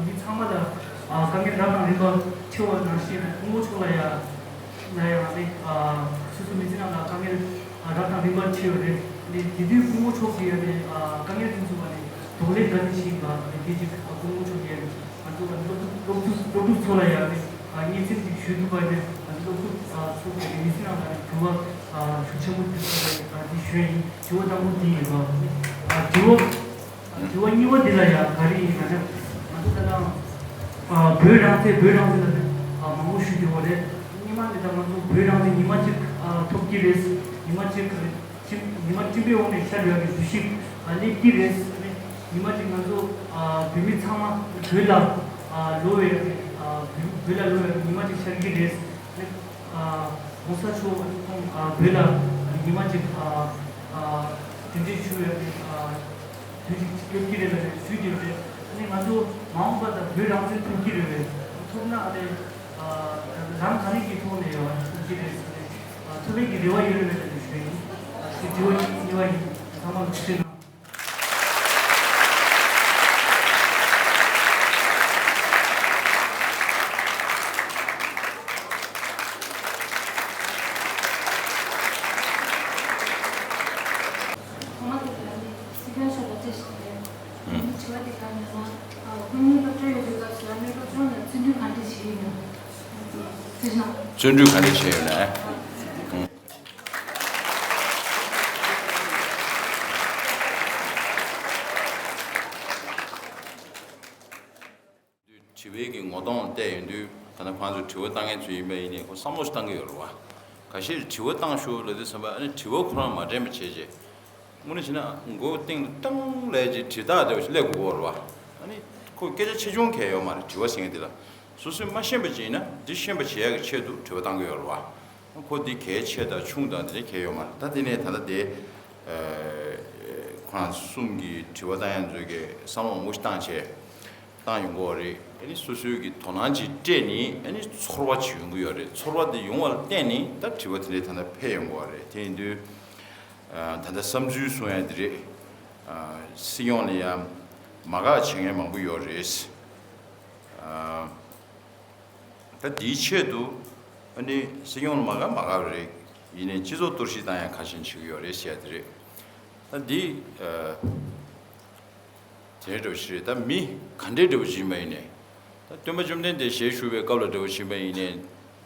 མི་ཚང་མ་ལ་དཀའ་ངལ་རབ་དང་རིམ་པ་འཕྲད་པ་ནང་བཞིན་སྐུ་ངོ་མཆོག་ལ་ཡང་ལ་ཡང་ནི་སོ་སོ་མི་ཚེ་ནང་ལ་དཀའ་ངལ་རབ་དང་རིམ་པ་འཕྲད་ཡོད་རེད། ནི་དེ་དུས་སྐུ་ངོ་མཆོག་གིས་ཡང་ནི་དཀའ་ངལ་དེ་ཚོ་ལ་ནི་གདོང་ལེན་ག་འདྲ་ཞིག་ཡིན་པ་ནི་དེ་ཅིག་སྐུ་ངོ་མཆོག་གིས་ཡང་ནི་ང་ཚོ་ལ་ནི་སློབ་ཕྲུག་སློབ་ཕྲུག་སློབ་ཕྲུག་ཚོ་ལ་ཡང་ནི་སྙན་སེང་ཅིག་ཞུ་ཐུབ་པ་ནི་ང་ཚོ་སློབ་ཕྲུག་ཚོ་གི་མི་ཚེ་ནང་ལ་ནི་འགྱུར་བ་ཤུགས་ཆེན་པོ་ཐེབས་ཐུབ་པ་ནི་དེ་ཞུ་ཡ་ཡིན། དྲི་བ་དང་པོ་དེ་ཡིན་པ། དྲི་བ། དྲི་བ་གཉིས་པ་འདི་ལ་ཡང་ག་རེ་ཡིན་ན་ནི། ང་ཚོ་ད་ལྟ་བོད་རང་བཙན་བོད་རང་བཙན་ལ་ནི་མང་པོ་ཞུ་རྒྱུ་བ་རེད། སྔོན་མ་ནི་ད་ང་ཚོ་བོད་རང་བཙན་ཉི་མ་གཅིག་ཐོབ་ཀྱི་རེད། ཉི་མ་གཅིག་ཉི་མ་སྤྲིན་པའི་འོག་ནས་ཤར་ཡོང་བའི་དུས་ཤིག་སླེབས་ཀྱི་རེད། ཉི་མ་གཅིག་ང་ཚོ་བོད་མི་ཚང་མ་བོད་ལ་ལོག་པའི་བོད་ལ་ལོག་པའི་ཉི་མ་གཅིག་ཤར་གྱི་རེད། ཨ་༸གོང་ས་མཆོག་ཁོང་ཨ་བོད་ལ་ཉི་མ་གཅིག་ཨ་ཨ་གདན་འདྲེན་ཞུ་བའི་ཨ་དུས་ཅིག་སྐྱོད་ཀྱི་རེད་ལབ་ནས་ཞུས་ཀྱི་རེད། ཨ་ནི་ང་ཚོ་མ་འོངས་པ་ད་བོད་རང་བཙན་ཐོབ་ཀྱི་རེད་པས། ཐོབ་ན་ཨ་ནི་ཨ་ལམ་ག་ནས་ཀྱི་ཐོག་ནས་ཡོང་བ་ཐོབ་ཀྱི་རེད་ཟེར་ནས་ཨ་ཐོབ་པའི་གི་རེ་བ་ཡོད་རེད་ལབ་ནས་ཞུས་ཡིན། ཨ་དེ་དྲི་བ་གཉིས་པ་ཡིན། ཚང་མ་ལ་ཐུགས་རྗེ་གནང་། ཐོག་མ་དེ་ལ་ནི་སྲིད་སྐྱོང་མཆོག་ལ་བཀྲ་ཤིས་བདེ་ལེགས། དྲི་བ་དེ་ག་རེ་ཡིན་ན། ཨ་སྐུ་ཉིད་སློབ་གྲྭར་ཡོད་དུས་སྐབས་སུ་ཨ་ནི་སློབ་སྦྱོང་ལ་བརྩོན་འགྲུས་ག་འདྲ་བྱས་ཡོད་ན། ཐུགས་རྗེ་གནང་། བརྩོན་འགྲུས་ག་འདྲ་བྱས་ཡོད་ན། དྲི་བའི་གི་ངོ་གདོང་བལྟས་ཡོང་དུས་ད་ནི་ཁོང་ཚོས་དྲི་བ་བཏང་མཁན་ཚོ་ཡིན་པ་ཡིན་ནའི་ཁོ་བསམ་བློ་ཞིག་བཏང་གི་ཡོད་རེད་བ། ཁ་ཤས་དྲི་བ་བཏང་ཤོག་ལབ་དུས་ཙམ་པ་ཨ་ནི་དྲི་བ་ཁོ་རང་མ་དྲན་པ་བྱས་རྗེས། དངོས་གནས་བྱས་ན་མགོ་སྟེང་དུ་ཏང་ལས་ཀྱི་དྲི་རྟགས་འདྲ་བ་ཞིག་སླེབས་དགོས་ཀྱི་ཡོད་རེད་བ། ཨ་ནི་ཁོ་སྐད་ཆ་ཆེ་ཆུང་གང་ཡང་ཡོད་མ་རེད། དྲི་བ་ཟེར་མཁན་འདི་ལ་སོ་སོས་མ་ཤེས་པ་ཅིག་ཡིན་ན་འདི་ཤེས་པ་བྱེད་ཡག་གི་ཆེད་དུ་དྲི་བ་བཏང་གི་ཡོད་རེད་བ། ཁོ་འདི་གལ་ཆེ་དང་ཆུང་དང་འདི་འདྲ་གལ་ཡོད་མ་རེད། ད་འདི་ནས་ད་ལྟ་དེ་ཁོ་རང་གསུམ་གྱི་དྲི་བ་བཏང་ཡག་ཚོས་ཀྱི་བསམ་བློ་མང་པོ་ཞིག་བཏང་བྱས་བཏང་ཡོང་གི་ཡོད་རེད། ཨ་ནི་སོ་སོའི་གི་དོ་སྣང་ཅིག་སྤྲད་ནས་ཨ་ནི་ཚོར་བ་ཅིག་ཡོང་གི་ཡོད་རེད། ཚོར་བ་དེ་ཡོང་བ་ལ་བརྟེན་ནས་ད་དྲི་བ་དེ་འདྲ་ད་ལྟ་འཕེལ་ཡོང་གི་ཡོད་རེད། དེ་ཡིན་དུས་ད་ལྟ་བསམ་ཚུལ་གསུང་ཡག་འདི་རེད། སྲིད་སྐྱོང་ལ་ཡང་མ་དགའ་བྱེད་མཁན་མང་པོ་ཡོད་རེད། ད་འདིའི་ཆེད་དུ་ཨ་ནི་སྲིད་སྐྱོང་ལ་མ་དགའ་མ་དགའ་རེད། ཡིན་ནའི་སྤྱི་ཚོགས་གཏོར་བཤིག་བཏང་ཡག་ཁ་ཤས་བྱེད་ཀྱི་ཡོད་རེད་ཟེར་ཡག་དེ་རེད། ད་འདི་དེ་འདྲ་བོ་ཞིག་རེད། ད་མི་ག་འདྲའི་འདྲ་བོ་ཞིག་ཡིན་པ་ཡིན་ནའི་ད་སྟོན་པ་བཅོམ་ལྡན་འདས་ཞལ་བཞུགས་པའི་སྐབས་ལ་འདྲ་བོ་ཞིག་ཡིན་པ་ཡིན་ནའི་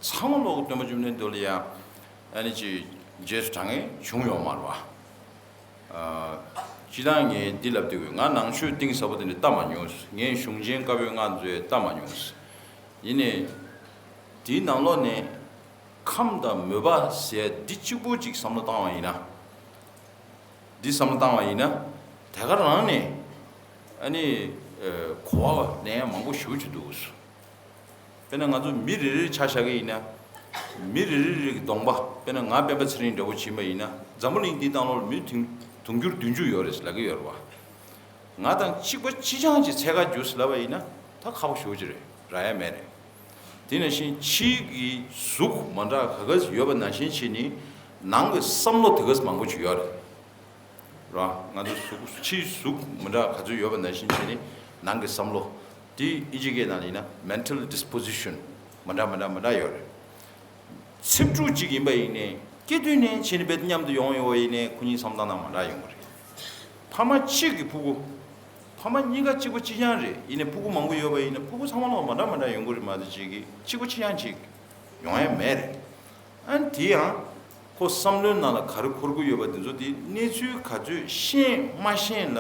ཚང་མ་ལོག་སྟོན་པ་བཅོམ་ལྡན་འདས་ལ་ཡང་ཨ་ནི་ཅིག་རྗེས་སུ་འབྲང་མཁན་བྱུང་ཡོད་མ་རེད་བ། སྤྱིར་བཏང་ངས་འདི་ལབ་དུས་ང་ནང་ཆོས་གཏིང་ཟབ་པོ་དེ་འདྲ་ལྟ་མ་མྱོང་། ངས་གཞུང་ཆེན་བཀའ་པོད་ལྔ་ཚོ་ལྟ་མ་མྱོང་། ཡིན་ནའི་དེའི་ནང་ལོགས་ནས་ཁམས་དང་མོས་པ་ཟེར་འདི་གཅིག་པུ་ཅིག་བསམ་བློ་བཏང་བ་ཡིན་ན། འདི་བསམ་བློ་བཏང་བ་ཡིན་ན་དེ་ག་རང་ནས་ཨ་ནི་གོ་བ་ལེན་ཡག་མང་པོ་ཞེ་པོ་ཅིག་འདུག་དཔེར་ན་ང་ཚོ་མི་རེ་རེ་ཆ་བཞག་གི་ཡིན་ན། མི་རེ་རེ་རེ་གི་གདོང་པ། དཔེར་ན་ང་སྤེན་པ་ཚེ་རིང་འདྲ་བོ་ཡིན་པ་ཡིན་ན་འཛམ་བུ་གླིང་འདིའི་སྟེང་ལོགས་ལ་མི་དུང་དུང་ཕྱུར་བདུན་ཅུ་ཡོད་རེད་ལབ་ཀྱི་ཡོད་རེད་བ། ང་དང་གཅིག་པ་གཅིག་རྐྱང་གཅིག་འཚོལ་ག་རྒྱུགས་ལབ་པ་ཡིན་ན་ད་ཁག་པོ་ཞེ་པོ་ཅིག་རེད། རག་ཡག་མེད་རེད། དེ་ནང་བཞིན་ཕྱིའི་གི་གཟུགས་མ་འདྲ་ག་ག་ཡོད་པ་ནང་བཞིན་བྱས་ནས་ནང་གི་བསམ་བློ་དེ་ག་མང་པོ་ཅིག་ཡོད་རེད། ར། ང་ཚོ་གཟུགས་ཕྱིའི་གཟུགས་མི་འདྲ་ག་ཚོད་ཡོད་པ་ནང་བཞིན་བྱས་ནས་ནང་གི་བསམ་བློ། དེ་ཨིན་ཇི་སྐད་ནང་ལ་ཡིན་ན་mental disposition མི་འདྲ་མི་འདྲ་མི་འདྲ་ཡོད་རེད། ཚེ་ཕྲུག་གཅིག་ཡིན་པ་ཡིན་ནའི་སྐྱེས་དུས་ནས་བྱས་ནས་རྦད་དེ་མཉམ་དུ་ཡོང་ཡོད་པ་ཡིན་ནའི་ཁོ་གཉིས་བསམ་སྟངས་ནང་མི་འདྲ་ཡོང་གི་རེད། ཕ་མ་གཅིག་གི་ཕྲུ་གུ། ཕ་མ་གཉིས་ཀ་གཅིག་པ་གཅིག་རྐྱང་རེད། ཡིན་ནའི་ཕྲུ་གུ་མང་པོ་ཡོད་པ་ཡིན་ན་ཕྲུ་གུ་ཚང་མ་ལོག་མི་འདྲ་མི་འདྲ་ཡོང་གི་རེད་མ་གཏོགས་གཅིག་གི་གཅིག་པ་གཅིག་རྐྱང་གཅིག་ཡོང་ཡག་མེད་རེད། ཨ་ནི་དེ་ཡང་ཁོ་བསམ་བློའི་ནང་ལ་ག་རེ་འཁོར་གྱི་ཡོད་པ་དེ་ཚོ་དེ་གནས་ཚུལ་ག་ཚོད་ཤེས་མ་ཤེས་ལ་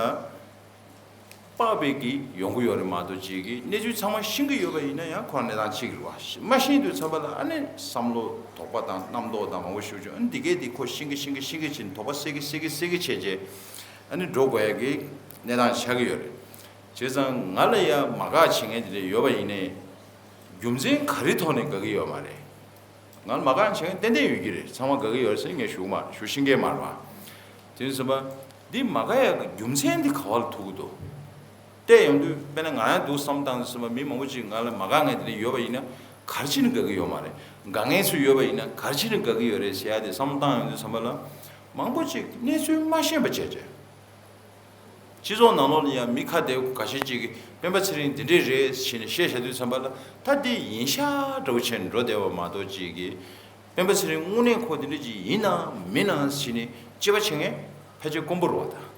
དཔག་པའི་གི་ཡོང་གི་ཡོད་རེད་མ་གཏོགས་གཅིག་གི་གནས་ཚུལ་ཚང་མ་ཤེས་ཀྱི་ཡོད་པ་ཡིན་ན་ཡང་ཁོ་རང་གནས་སྟངས་གཅིག་རེད་བ། མ་ཤེས་དུས་ཙམ་པ་ལ་ཨ་ནི་བསམ་བློ་དོགས་པ་དང་རྣམ་རྟོག་དང་མང་པོ་ཞེ་པོ་བྱུང་། ཨ་ནི་འདི་གས་དེ་ཁོ་ཤེས་ཀྱི་ཤེས་ཀྱི་ཤེས་ཀྱི་བྱས་ནས་དོགས་པ་སད་ཀྱི་སད་ཀྱི་སད་ཀྱི་བྱས་རྗེས་ཨ་ནི་འགྲོ་དགོས་ཡག་གི་གནས་སྟངས་ཆགས་ཀྱི་ཡོད་རེད། བྱས་ཙང་ང་ལ་ཡང་མ་དགའ་བྱེད་མཁན་དེ་འདྲ་ཡོད་པ་ཡིན་ནའི་རྒྱུ་མཚན་ག་རེ་ཐོག་ནས་དགའ་གི་ཡོད་མ་རེད། ང་ལ་མ་དགའ་བྱེད་མཁན་ཏན་ཏན་ཡོད་ཀྱི་རེད། ཚང་མ་དགའ་གི་ཡོད་རེད་ཟེར་ངས་ཞུ་གི་མ་རེད། ཞུ་ཤེས་ཀྱི་མ་རེད་བ། དེ་ཡིན་ཙམ་པ། འདི་མ་དགའ་ཡག་གི་རྒྱུ་མཚན་འདི་ག་བ་ལ་ཐུག་གི་འདུག་བལྟས་ཡོང་དུས་དཔེར་ན་ང་ཡང་འདུག་བསམ་བཏང་དུས་ཙམ་པ། མི་མང་པོ་ཅིག་ང་ལ་མ་དགའ་མཁན་དེ་འདྲ་ཡོད་པ་ཡིན་ན། ག་རེ་བྱས་ནས་དགའ་གི་ཡོད་མ་རེད། དགའ་མཁན་ཚོ་ཡོད་པ་ཡིན་ན་ག་རེ་བྱས་ནས་དགའ་གི་ཡོད་རེད་ཟེར་ཡ་དེ་བསམ་བློ་བཏང་ཡོང་དུས་ཙམ་པ་ལ། མང་པོ་ཅིག་གནས་ཚུལ་མ་ཤེས་པ་བྱས་བྱས། སྤྱི་ཚོགས་ནང་ལོགས་ལ་ཡང་མི་ཁ་བདེ་པོ་འགའ་ཤས་ཅིག་གིས་སྤེན་པ་ཚེ་རིང་འདི་འདྲས་རེད་ཟེར་ནས་བཤད་བཞག་དུས་ཙམ་པ་ལ། ད་འདི་ཡིན་ཤག་འདྲ་པོ་བྱས་ནས་འགྲོ་བསྡད་པ་མ་གཏོགས། ཅིག་གིས་སྤེན་པ་ཚེ་རིང་དངོས་གནས་ཁོ་འདི་འདྲས་ཅིག་ཡིན་ནམ་མིན་ནམ་ཟེར་ནས་དཔྱད་པ་བྱེད་མཁན་ཕལ་ཆེར་དཀོན་པོ་རེད་པ། ད་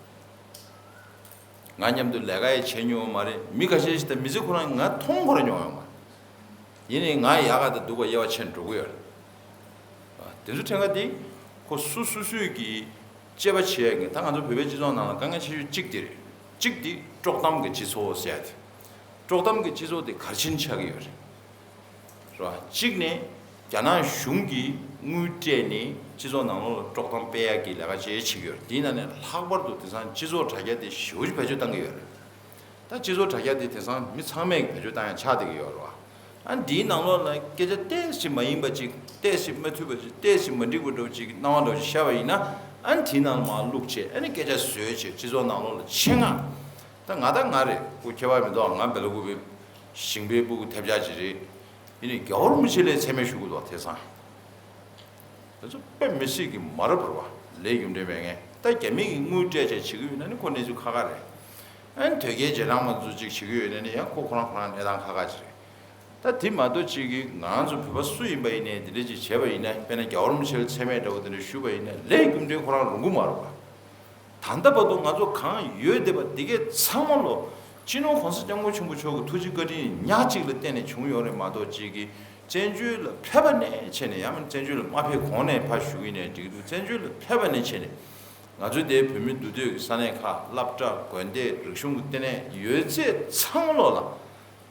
ང་མཉམ་དུ་ལས་ཀ་ཡང་བྱས་མྱོང་བ་མ་རེད། མི་ཁ་ཤས་ཤིག་དང་མི་ཚེ་ཁོ་རང་ང་མཐོང་ཁོ་རང་མྱོང་ཡོད་མ་རེད། ཡིན་ནའི་ང་ཡག་ག་དང་སྡུག་ག་དབྱེ་བ་ཕྱེ་ནས་འགྲོ་གི་ཡོད་རེད། དེ་ཚོ་ཕྲན་ཁ་དེ་ཁོ་སུ་སུ་སུས་ཀྱིས་དཔྱད་པ་བྱེད་ཡ་གི། ད་ང་ཚོ་བོད་པའི་སྤྱི་ཚོགས་ནང་ལ་དཀའ་ངལ་ཆེ་ཤོས་གཅིག་དེ་རེད། གཅིག་དེ་དཀྲོག་གཏམ་གྱི་སྤྱི་ཚོགས་ཟེར་ཡ་དེ། དཀྲོག་གཏམ་གྱི་སྤྱི་ཚོགས་དེ་ག་རེ་བྱས་ནས་ཆགས་ཀྱི་ཡོད་རེད། རེད་བ། གཅིག་ནས་རྒྱ་ནག་གཞུང་གིས་དངུལ་སྤྲད་ནས་སྤྱི་ཚོགས་ནང་ལོགས་ལ་དཀྲོག་གཏམ་སྤེལ་ཡ་གི་ལས་ཀ་ཅིག་བྱེད་ཀྱི་ཡོད་རེད། དེའི་ནང་ནས་ལྷག་པར་དུ་དེང་སང་སྤྱི་ཚོགས་དྲ་རྒྱ་དེ་ཞེ་པོ་ཅིག་བེད་སྤྱོད་བཏང་གི་ཡོད་རེད། ད་སྤྱི་ཚོགས་དྲ་རྒྱ་དེ་དེང་སང་མི་ཚང་མས་བེད་སྤྱོད་བཏང་ཡ་ཆགས་བསྡད་ཀྱི་ཡོད་རེད་བ། ཨ་འདིའི་ནང་ལོགས་ལ་སྐད་ཆ་ཏོག་ཙམ་མ་ཡིན་པ་ཅིག་ཏོག་ཙམ་མ་མཐུན་པ་ཅིག་ཏོག་ཙམ་མ་འགྲིག་པ་འདྲ་པོ་ཅིག་སྣང་བ་འདྲ་པོ་ཅིག་ཤར་བ་ཡིན་ན། ཨ་ནི་དེའི་ནང་ལ་མར་བླུགས་བྱས། ཨ་ནི་སྐད་ཆ་བཟོས་བྱས་སྤྱི་ཚོགས་ནང་ལོགས་ལ་ཆེད་མངགས། ད་ང་ད་ང་རེད། ཁོ་ཁྱད་པར་མི་འདུག་ང་སྦེལ་ཀོབ་པའི་ཞིང་པའི་སྤུ་གུ་ཐེབས་ཆག་ཅིག་རེད། ཡིན་ནའི་རྒྱལ་བ་རིན་པོ་ཆེ་ལ་མཚན་སྨད་ཞུ་གི་འདུག་དེང་སང་། དེ་ཚོ་དཔེ་མི་སྲིད་ཀྱི་མ་རབས་རེད་བ། ལས་རྒྱུ་འབྲས་མེད་མཁན། ད་རྒྱ་མི་གིས་དངུལ་སྤྲད་བྱས་བྱེད་ཀྱི་ཡོད་ན་ནི་ཁོ་གནས་ཚུལ་ཁག་ཁག་རེད། ཨ་ནི་དོལ་རྒྱལ་རྗེས་འབྲང་མ་ཚོ་ཅིག་བྱེད་ཀྱི་ཡོད་ན་ནི་ཡང་ཁོ་ཁོ་རང་ཁོ་རང་གནས་སྟངས་ཁག་ཁག་ཅིག་རེད། ད་དེ་མ་གཏོགས་ཅིག་གིས་ང་ཚོ་བོད་པ་སུ་ཡིན་པ་ཡིན་ནའི་འདི་འདྲ་ཅིག་བྱས་པ་ཡིན་ན། དཔེར་ན་རྒྱལ་བ་རིན་པོ་ཆེ་ལ་མཚན་སྨད་འདྲ་པོ་དེ་འདྲ་ཞུས་པ་ཡིན་ན་ལས་རྒྱུ་འབྲས་ཁོ་རང་རུང་གི་མ་རེད་བ། ད་ལྟ་བར་དུ་ང་ཚོ་གང་ཡོད་བསྡད་པ་འདི་གའི་ཚང་མ་ལོ། སྤྱི་ནོར་གོང་ས་སྐྱབས་མགོན་ཆེན་པོ་མཆོག་གི་ཐུགས་རྗེ་བཀའ་དྲིན་ཉག་གཅིག་ལ་བརྟེན་ནས་བྱུང་ཡོད་རེད་མ་གཏོགས། ཅིག་གིས་བཙན་བྱོལ་ལ་ཕེབས་པ་ནས་བྱས་ནས། ཡང་མིན་བཙན་བྱོལ་ལ་མ་ཕེབས་གོང་ནས་ཕར་ཞུ་གི་ཡིན་ནའི་འགྲིག་འདུག་བཙན་བྱོལ་ལ་ཕེབས་པ་ནས་བྱས་ནས་ང་ཚོའི་དེའི་བོད་མི་འདུས་སྡོད་ཀྱི་ས་གནས་ཁག་སློབ་གྲྭ་དགོན་སྡེ་རིག་གཞུང་གི་ལྟེ་གནས་ཡོད་ཚད་ཚང་མ་ལོ་ལ།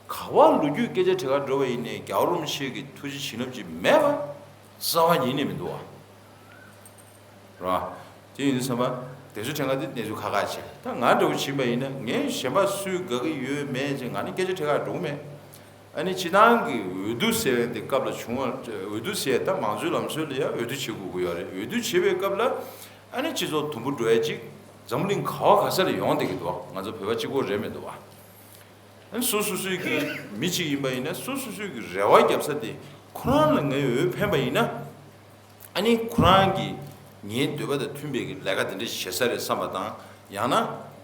ག་བ་ལོ་རྒྱུས་སྐད་ཆ་དྲི་གར་འགྲོ་བ་ཡིན་ནའི་རྒྱལ་བ་རིན་པོ་ཆེ་གི་ཐུགས་རྗེ་བྱིན་རླབས་ཅིག་མེད་པ་རྩ་བ་ཉིད་ནས་མི་འདུག་བ། རེད་བ། དེ་ཡིན་དུས་ཙམ་པ་དེ་ཚོ་དྲན་ག་དེ་གནས་ཚུལ་ཁག་ཁག་བྱས། ད་ང་འདྲ་བོ་ཕྱིན་པ་ཡིན་ན་ངས་གཞན་པ་སུས་དགའ་གི་ཡོད་མེད་ཅེས་ང་ནི་སྐད་ཆ་དྲི་གར་འགྲོ་གི་མེད། ཨ་ནི་སྤྱི་བཏང་གི་འོས་བསྡུ་ཟེར་བའི་དེ་སྐབས་ལ་བྱུང་བ། འོས་བསྡུ་ཟེར་ད་མང་གཙོའི་ལམ་སྲོལ་ལ་ཡང་འོས་བསྡུ་བྱེད་དགོས་ཀྱི་ཡོད་རེད། འོས་བསྡུ་བྱེད་པའི་སྐབས་ལ་ཨ་ནི་སྤྱི་ཚོགས་དུམ་བུ་འགྲོ་ཡ་ཅིག་འཛམ་གླིང་ག་བ་ག་ས་ལ་ཡོང་བསྡད་ཀྱི་འདུག་ང་ཚོ་བོད་པ་གཅིག་པོ་རེད་མི་འདུག་བ། ཨ་ནི་སོ་སོ་སོའི་གི་མི་གཅིག་ཡིན་པ་ཡིན་ན་སོ་སོ་སོའི་གི་རེ་བ་རྒྱབ་ས་དེ་ཁོ་རང་ལ་ངའི་འོས་འཕེན་པ་ཡིན་ན། ཨ་ནི་ཁོ་རང་གིས་ངའི་འདོད་པ་དང་མཐུན་པའི་གི་ལས་ཀ་དེ་འདྲ་བྱེད་ས་རེད་བསམ་པ་དང་། ཡང་ན་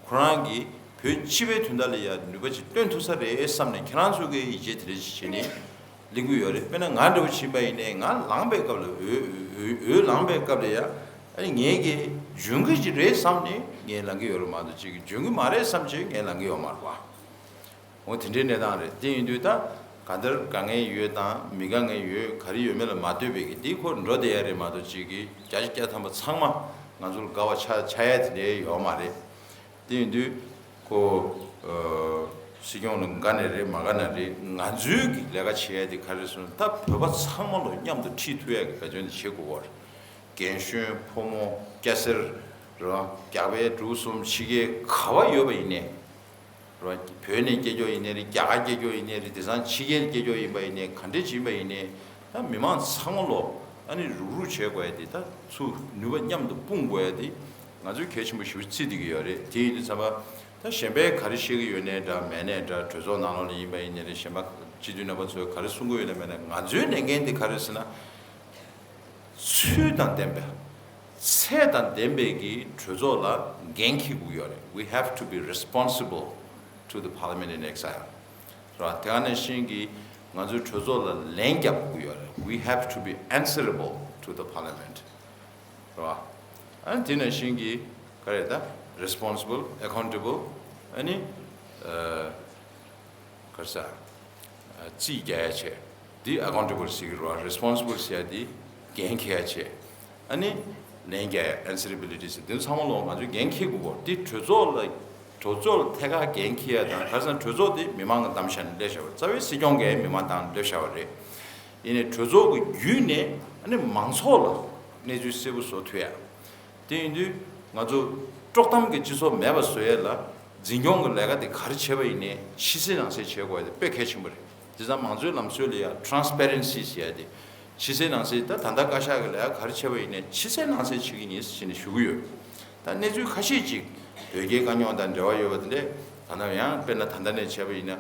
ཁོ་རང་གིས་བོད་སྤྱི་པའི་དོན་དག་ལ་ཡང་ནུས་པ་ཅིག་བཏོན་ཐུབ་ས་རེད་བསམ་ནས་ཁྱེད་རང་ཚོ་གིས་ཡིད་ཆེས་དེ་འདྲ་ཞིག་བྱས་ནས་གླེང་གི་ཡོད་རེད། དཔེར་ན་ང་འདྲ་བོ་ཕྱིན་པ་ཡིན་ནའི་ང་ལངས་པའི་སྐབས་ལ། འོས་འོས་འོས་ལངས་པའི་སྐབས་ལ་ཡང་ཨ་ནི་ངས་གི་འཇོན་གི་ཅིག་རེད་བསམ་ནས་ངས་ལངས་གི་ཡོད་རེད་མ་གཏོགས། ཅིག་གི་འཇོན་གི་མ་རེད་བསམ་བྱས་ངས་ལངས་གི་ཡོད་མ་རེད་བ། འོ་དེ་འདྲའི་གནས་སྟངས་རེད། དེ་ཡིན་དུས་ད་ག་འདིར་དཀའ་ངལ་ཡོད་དང་མི་དཀའ་ངལ་ཡོད་ག་རེ་ཡོད་མེད་ལ་མ་ལྟོས་པའི་གི་འདི་ཁོ་འགྲོ་བསྡད་ཡ་རེད་མ་གཏོགས། ཅིག་གི་བརྒྱ་ཆ་བརྒྱ་ཐམ་པ་ཚང་མ་ང་ཚོར་དགའ་བ་ཆགས་ཆགས་ཡ་དེ་འདྲའི་ཡོད་མ་རེད། དེ་ཡིན་དུས་ཁོ་ཨ་སྲིད་སྐྱོང་ལ་དགའ་ནའི་རེད་མ་དགའ་ནའི་རེད། ང་ཚོའི་གི་ལས་ཀ་བྱེད་ཡ་དེ་ག་རེ་ཟེར་ན། ད་བོད་པ་ཚང་མ་ལོ་མཉམ་དུ་ཁྲིད་ཐུབ་ཡ་གི་འབད་བརྩོན་དེ་བྱེད་དགོས་པ་རེད། རྒན་གཞོན་ཕོ་མོ་སྐྱ་སེར་རེད་བ། རྒྱགས་པའི་འབྲུག་གསུམ་ཕྱི་རྒྱལ་ག་བ་ཡོད་པ་ཡིན་ནའི་རེད་བ། བོད་ནས་སྐྱེས་ཀྱོག་ཡིན་ནའི་རེད། རྒྱ་གར་སྐྱེས་ཀྱོག་ཡིན་ནའི་རེད། དེང་སང་ཕྱི་རྒྱལ་སྐྱེས་ཀྱོག་ཡིན་པ་ཡིན་ནའི་ག་འདྲས་ཅིག་ཡིན་པ་ཡིན་ནའི་ད་མི་མང་ཚང་མ་ལོ་ཨ་ནི་རུག་རུག་བྱེད་དགོས་ཡ་དེ། ད་ཚུར་ནུས་པ་མཉམ་དུ་སྤུངས་དགོས་ཡ་དེ་ང་ཚོས་གལ་ཆེན་པོ་ཞེ་པོ་བརྩི་བསྡད་ཀྱི་ཡོད་རེད། དེ་ཡིན་དུས་ཙམ་པ་ད་གཞན་པས་ག་རེ་བཤད་ཀྱི་ཡོད་ནའི་འདྲ་མེད་ནའི་འདྲ། གྲོས་ཚོགས་ནང་ལོགས་ལ་ཡིན་པ་ཡིན་ནའི་རེད། གཞན་པ་སྤྱི་འཐུས་རྣམ་པ་ཚོས་ག་རེ་གསུང་གི་ཡོད་ནའི་མེད་ནའི་ང་ཚོའི་ལས་འགན་དེ་ག་རེ་ཟེར་ན། ཚུལ་དང་ལྡན་པའི། ཚད་དང་ལྡན་པའི་གི་གྲོས་ཚོགས་ལ་འགན་འཁྱེར་དགོས་ཡོད་རེད། We have to be responsible to the parliament in exile. རེད་བ། དེ་ག་ནང་བཞིན་གྱི་ང་ཚོའི་གྲོས་ཚོགས་ལ་ལན་རྒྱབ་དགོས་ཡོད་རེད། We have to be answerable to the parliament. རེད་བ། ཨ་ནི་དེ་ནང་བཞིན་གྱི་ག་རེ་ད་responsible, accountable ཨ་ནི་ཨ། ག་རེ་ཟ། རྩིས་རྒྱག་ཡ་བྱས། འདི་accountable ཟེར་གྱི་རེད་བ། Responsible ཟེར་ཡ་འདི་འགན་འཁྱེར་ཡ་བྱས། ཨ་ནི་ལན་རྒྱག་ཡ་answerability ཟེར། འདི་ཚང་མ་ལོ་ང་ཚོས་འགན་འཁྱེར་དགོས་པ། འདི་གྲོས་ཚོགས་ལ་གྲོས་ཚོགས་ལ་ཐད་ཀར་འགན་འཁྱེར་ཡ་དང་། ག་རེ་ཟ་ན་གྲོས་ཚོགས་འདི་མི་མང་གིས་བདམས་བཞག་ནས་སླེབས་བཞག་པ་རེད། རྩ་བའི་སྲིད་སྐྱོང་གིས་མི་མང་བདམས་སླེབས་བཞག་པ་རེད། ཡིན་ནའི་གྲོས་ཚོགས་ཀྱི་བརྒྱུད་ནས་ཨ་ནི་མང་ཚོགས་ལ་གནས་ཚུལ་གསལ་པོ་བཟོ་ཐུབ་ཡ། དེ་ཡིན་དུས་ང་ཚོ་དཀྲོག་གཏམ་གྱི་སྤྱི་ཚོགས་མེད་པ་བཟོ་ཡས་ལ་འཛིན་སྐྱོང་གི་ལས་ཀ་དེ་ག་རེ་བྱས་པ་ཡིན་ནའི་ཕྱི་གསལ་ནང་གསལ་བྱེད་དགོས་ཡ་དེ་དཔེ་གལ་ཆེན་པོ་རེད། དེ་ཙང་མང་གཙོའི་ལམ་སྲོལ་ལ་ཡང་transparency ཟེར་ཡ་དེ་ཕྱི་གསལ་ནང་གསལ། ད་ད་ལྟ་བཀའ་ཤག་གི་ལས་ཀ་ག་རེ་བྱས་པ་ཡིན་ནའི་ཕྱི་གསལ་ནང་གསལ་བྱེད་ཀྱི་ཡིན་ཟེར་ནས་ཞུ་གི་ཡོད། ད་གནས་ཚུལ་ཁ་ཤས་ཅིག་བོད་རྒྱའི་དཀའ་རྙོག་དང་འབྲེལ་བ་ཡོད་པ་དེ་འདྲས། ད་ལྟ་ཡང་དཔེར་ན་ད་ལྟ་ནས་བྱས་པ་ཡིན་ན།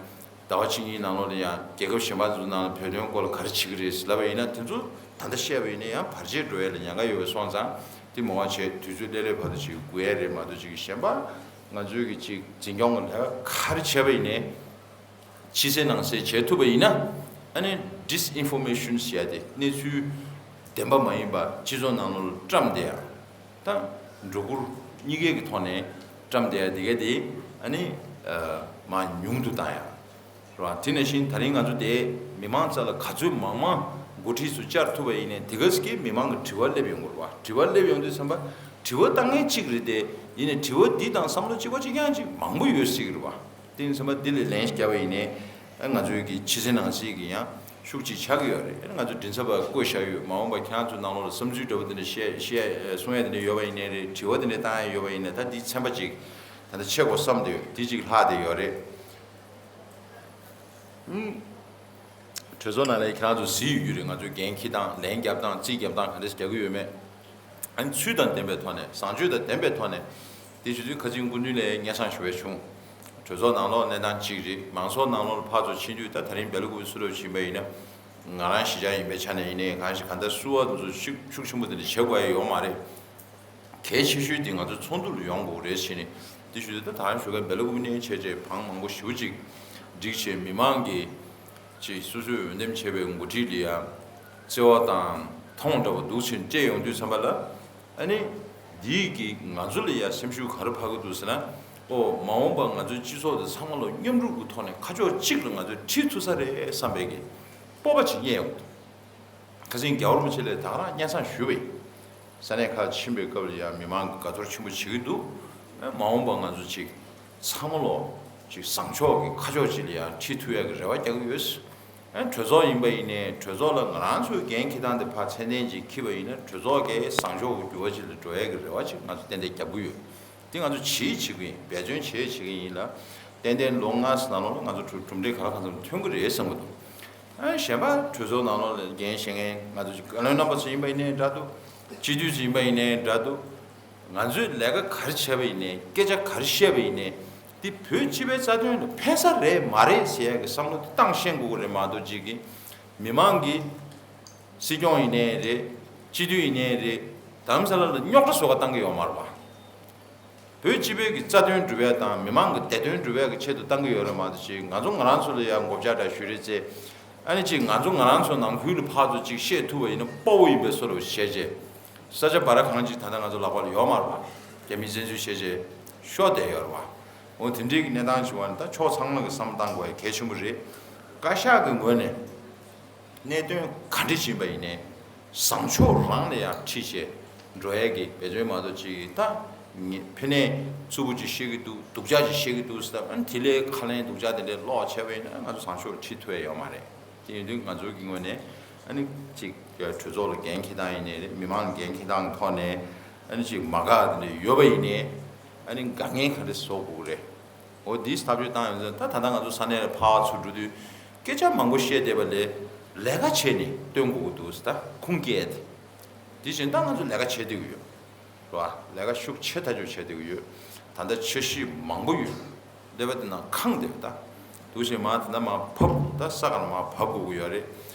ཟླ་བ་གཅིག་གཉིས་ནང་ལོགས་ལ་ཡང་རྒྱལ་ཁབ་གཞན་པ་ཚོའི་ནང་ལ་བོད་དོན་སྐོར་ལ་ག་རེ་བྱེད་ཀྱི་རེད་ལབ་པ་ཡིན་ན། དེ་ཚོ་ད་ལྟ་བཤད་པ་ཡིན་ན་ཡང་བར་ཆད་འགྲོ་ཡ་ལ་ཉེན་ཁ་ཡོད་པ་སོང་ཙང་། དེ་མ་བྱས་དུས་ཚོད་སླེབས་སླེབས་བར་དུ་ཅིག་སྒུག་ཡ་རེད་མ་གཏོགས། ཅིག་གཞན་པ་ང་ཚོའི་གི་ཅིག་འཛིན་སྐྱོང་གི་ལས་ཀ་ག་རེ་བྱས་པ་ཡིན་ནའི། ཕྱི་གསལ་ནང་གསལ་བྱེད་ཐུབ་པ་ཡིན་ན། ཨ་ནི་ཌིས་ཨིན་ཕོར་མེ་ཤན་ཟེར་ཡ་དེ། གནས་ཚུལ་བདེན་པ་མ་ཡིན་པ་སྤྱི་ཚོགས་ནང་ལོགས་ལ་བཀྲམ་བསྡད་ཡ། ད་སྒྲོ་སྐུར་གཉིས་ཀའི་གི་ཐོག་ནས་བཀྲམ་བསྡད་ཡ་དེ་ག་དེ། ཨ་ནི་ཨ་མར་ཉུང་དུ་བཏང་ཡ་རེད་བ། དེ་ནང་བཞིན་ད་རིང་ང་ཚོ་དེ་མི་མང་རྩ་ལ་ག་ཚོད་མང་མང་འགོ་ཁྲིད་ཚོ་བཅར་ཐུབ་པ་ཡིན་ནའི། དེ་ག་ཙམ་གྱིས་མི་མང་གི་དྲི་བ་སླེབས་ཡོང་གི་རེད་བ། དྲི་བ་སླེབས་ཡོང་དུས་ཙམ་པ་དྲི་བ་བཏང་མཁན་གཅིག་རེད་དེ། ཡིན་ནའི་དྲི་བ་འདི་དང་བསམ་བློ་གཅིག་པ་གཅིག་རྐྱང་ཅིག་མང་པོ་ཡོད་སྲིད་ཀྱི་རེད་བ། དེ་ཡིན་ཙམ་པ་འདི་ལ་ལན་བརྒྱབ་པ་ཡིན་ནའི། ཨ་ང་ཚོའི་གི་ཕྱི་གསལ་ནང་གསལ་གྱི་ཡང་ཤུགས་ཅིག་ཆགས་ཀྱི་ཡོད་རེད། ཨ་ང་ཚོ་མགྲིན་ཚབ་པ་བསྐོས་བཞག་ཡོད། མ་འོངས་པ་ཁྱེད་རང་ཚོའི་ནང་ལོགས་ལ་བསམ་ཚུལ་འདྲ་པོ་དེ་འདྲ་བཤད་བཤད་གསུང་ཡ་དེ་འདྲ་ཡོད་པ་ཡིན་ནའི་རེད། དྲི་བ་དེ་འདྲ་བཏང་ཡ་ཡོད་པ་ཡིན་ནའི། ད་འདི་ཚན་པ་ཅིག་ད་ལྟ་ཕྱེ་དགོས་བསམ་བསྡད་ཡོད། དེ་ཅིག་ལྷག་བསྡད་ཡོད་རེད། ཨུམ། གྲོས་ཚོགས་ནང་ལ་ཁྱེད་རང་ཚོ་གཟིགས་ཡོད་ཀྱི་རེད། ང་ཚོའི་འགན་འཁྱེར་སྟངས། ལན་རྒྱབ་སྟངས། རྩིས་རྒྱབ་སྟངས་ག་འདྲ་ཞིག་རྒྱག་གི་ཡོད་མེད། ཨ་ནི་ཚུལ་དང་ལྡན་པའི་ཐོག་ནས། བཟང་སྤྱོད་དང་ལྡན་པའི་ཐོག་ནས། དེ་ཞུ་དུས་ཁ་ཚིག་སྐུ་མདུན་ལ་སྙན་སེང་ཞུ་བ་བྱུང་། གྲོས་ཚོགས་ནང་ལོགས་གནས་སྟངས་གཅིག་རེད། མང་ཚོགས་ནང་ལོགས་ལ་ཕར་ཚུར་ཕྱིན་དུས། ད་ད་རིང་སྦེལ་ཀོབ་སུ་རབ་ཕྱིན་པ་ཡིན་ན། ང་རང་གཞིས་ཆགས་ཡིན་པའི་ཆ་ནས་ཡིན་ནའི། གང་ཞིག་གང་ལྟར་བསུ་བ་དེ་ཚོ་ཤུགས་ཤུགས་ཆེན་པོ་དེ་འདྲ་བྱེད་དགོས་ཡ་ཡོད་མ་རེད། གལ་ཆེ་ཤོས་དེ་ང་ཚོ་ཚོགས་འདུ་ལ་ཡོང་དགོས་རེད་ཟེར་ནས། དེ་ཞུ་དུས་ད་ད་རང་ཞུ་མཁན་སྦེལ་ཀོབ་གནས་བྱས་བྱས་བང་མང་པོ་ཞེ་པོ་ཅིག་བསྒྲིགས་བྱས། མི་མང་གིས་ཅིག་སོ་སོས་འོས་འདེམས་བྱས་པའི་འགོ་ཁྲིད་ལ་ཡ་བརྩེ་བ་དང་མཐོང་འདྲ་པོ་འདུག་ཕྱིན་སྤྲད་ཡོང་དུས་ཙམ་པ་ལ། ཨ་ནི་འདིས་ཀྱིས་ང་ཚོ་ལ་ཡ་སེམས་ཤུགས་ག་རེ་འཕར་གྱི་འདུག་ཟེར་ན། ཨོ། མ་འོངས་པ་ང་ཚོའི་སྤྱི་ཚོགས་དེ་ཚང་མ་ལོ་མཉམ་རུབ་ཀྱི་ཐོག་ནས་ཁ་ཕྱོགས་གཅིག་ལ་ང་ཚོས་ཁྲིད་ཐུབ་ས་རེད་བསམ་པའི་གི་སྤོབས་པ་ཅིག་རྙེད་ཡོང་གི་འདུག། ཁ་སང་རྒྱལ་བ་རིན་པོ་ཆེ་ལ་ད་ག་རང་སྙན་སེང་ཞུས་པ་ཡིན། ས་གནས་ཁག་ཕྱིན་པའི་སྐབས་ལ་ཡང་མི་མང་གི་དགའ་ཚོར་ཆེན་པོ་བྱེད་ཀྱི་འདུག། མ་འོངས་པ་ང་ཚོ་ཅིག་ཚང་མ་ལོ་ཅིག་བཟང་ཕྱོགས་ཀྱི་ཁ་ཕྱོགས་ཅིག་ལ་ཡང་ཁྲིད་ཐུབ་ཡག་གི་རེ་བ་རྒྱག་གི་ཡོད། ཨ་གྲོས་ཚོགས་ཡིན་པ་ཡིན་ནའི། གྲོས་ཚོགས་ལ་ང་རང་ཚོའི་འགན་འཁྱེར་སྟངས་དེ་ཕར་ཚད་ལྡན་ཅིག་འཁྱེར་བ་ཡིན་ན། གྲོས་ཚོགས་ཀྱི་བཟང་ཕྱོགས་ཀྱི་འགྱུར་བ་ཅིག་ལ་འགྲོ་ཡག་གི་རེ་བ་ཅིག་ང་ཚོ་ཏན་ཏན་རྒྱབ་ཀྱི་ཡོད། དེ་ང་ཚོ་བྱེད་བྱེད་ཀྱི་ཡིན། འབད་བརྩོན་བྱེད་བྱེད་ཀྱི་ཡིན་ལ། ཏན་ཏན་ལོ་ལྔ་ཙམ་ནང་ལོགས་ལ་ང་ཚོ་གྲུབ་འབྲས་ག་ལ་གང་འཚམ་ཐོན་གྱི་རེད་བསམ་གྱི་འདུག། ཨ་གཞན་པ་གྲོས་ཚོགས་ནང་ལོགས་ལ་འགན་བཞེས་མཁན་ང་ཚོ་བཀའ་བློན་རྣམ་པ་ཚོ་ཡིན་པ་ཡིན་ནའི་འདྲ་འདུག། སྤྱི་འཐུས་ཚོ་ཡིན་པ་ཡིན་ནའི་འདྲ་འདུག། ང་ཚོས་ལས་ཀ་ག་རེ་བྱས་པ་ཡིན་ནའི། སྐད་ཆ་ག་རེ་བཤད་པ་ཡིན་ནའི། འདི་བོད་སྤྱི་པའི་རྩ་དོན་ལ་ཕན་ས་རེད་མ་རེད་ཟེར་ཡག་གི་བསམ་བློ་དེ་བཏང་ཤེས་དགོས་ཀྱི་རེད་མ་གཏོགས། ཅིག་གིས་མི་མང་གིས་སྲིད་སྐྱོང་ཡིན་ནའི་རེད། སྤྱི་འཐུས་ཡིན་ནའི་རེད། དྷ་རམ་ས་ལ་ལ་རྙོག་དྲ་བཟོ་ག་བཏང་གི་ཡོད་མ་རེད་པ། བོད་སྤྱི་པའི་གི་རྩ་དོན་སྒྲུབ་ཡ་དང་མི་མང་གི་བདེ་དོན་སྒྲུབ་ཡ་གི་ཆེད་དུ་བཏང་གི་ཡོད་རེད་མ་གཏོགས། ཅིག་ང་ཚོ་ང་རང་ཚོ་ལ་ཡང་མགོ་བཅག་འདྲ་ཞུ་རེས་བྱས། ཨ་ནི་ཅིག་ང་ཚོ་ང་རང་ཚོ་ནང་ཁུལ་ལ་ཕར་ཚུར་ཅིག་བཤད་ཐུབ་པ་ཡིན་ན་དཔའ་བོ་ཡིན་པའི་བཟོ་འདྲ་བྱས་བྱས། ས་ཆ་བར་གང་ཅིག་ད་ལྟ་ང་ཚོ་ལག་པ་ལ་ཡོད་མ་རེད་པ། རྒྱ་མིས་བཙན་འཛུལ་བྱས་བྱས་ཤོར་བསྡད་ཡོད་རེད་པ། འོ་དེ་འདྲའི་གི་གནས་སྟངས་ཅིག་བ་ནི། ད་ཕྱོགས་ཚང་མ་གི་བསམ་བློ་བཏང་དགོས་ཡ་གལ་ཆེན་པོ་རེད། བཀའ་ཤག་གི་ངོས་ནས། གནད་དོན་ག་འདྲ་ཞིག་ཡིན་པ་ཡིན་ནའི། བཟང་ཕྱོགས་རང་ལ་ཡང་ཁྲིད་བྱས་འགྲོ་ཡས་ཀྱི་འབད་བརྩོན་མ་གཏོགས། ཅིག་ད་ངས་ཕ་ནས་རྩུབ་པོ་ཅིག་བཤད་ཀྱི་འདུག། སྡུག་ཅག་ཅིག་བཤད་ཀྱི་འདུག་ཟེར། ཨ་ནི་དེ་ལས་ཁ་ལན་སྡུག་ཅག་དེ་འདྲས་ལོག་བྱས་པ་ཡིན་ན། ང་ཚོ་བཟང་ཕྱོགས་ཁྲིད་ཐུབ་ཡ་ཡོད་མ་རེད། དེ་ཡིན་དུས་ང་ཚོའི་གི་ངོས་ནས། ཨ་ནི་ཅིག་གྲོས་ཚོགས་ལ་འགན་འཁྱེར་སྟངས་ཡིན་ནའི་རེད། མི་མང་ལ་འགན་འཁྱེར་སྟངས་ཀྱི་ཐོག་ནས། ཨ་ནི་ཅིག་མ་དགའ་དེ་འདྲས་ཡོད་པ་ཡིན་ནའི། ཨ་ནི་དཀའ་ངལ་ག་འདྲས་བཟོ་དགོས་ཀྱི་རེད། འོ་འདིའི་ཐག་གཅོད་བཏང་ཡོང་ཙང་། ད་ད་ལྟ་ང་ཚོ་ས་གནས་ལ་ཕར་ཚུར་འགྲོ་དུས་སྐད་ཆ་མང་པོ་བཤད་བསྡད་པ་ལས། ལས་ཀ་བྱས་ནས་སྟོན་དགོས་ཀྱི་འདུག་ཟེར། ད་ཁུངས་སྐྱེལ་ཏེ། དེ་བཞིན་ད་ང་ཚོ་ལས་ཀ་བྱེད་བསྡད་ཀྱི་ཡོད་རེད་པ། ལས་ཀ་ཤུགས་ཆེ་ཐག་ཆོད་བྱེད་བསྡད་ཀྱི་ཡོད། ད་ལྟ་འཆར་གཞི་མང་པོ་ཡོད། འདས་པ་དེ་ནང་ཁེངས་བསྡད་པ། ད་འདུག་སེ་མར་ད་ལྟ་མར་ཕབ། ད་ས་ག་ལ་མར་ཕབ་དགོས་ཀྱི་ཡོད་རེད།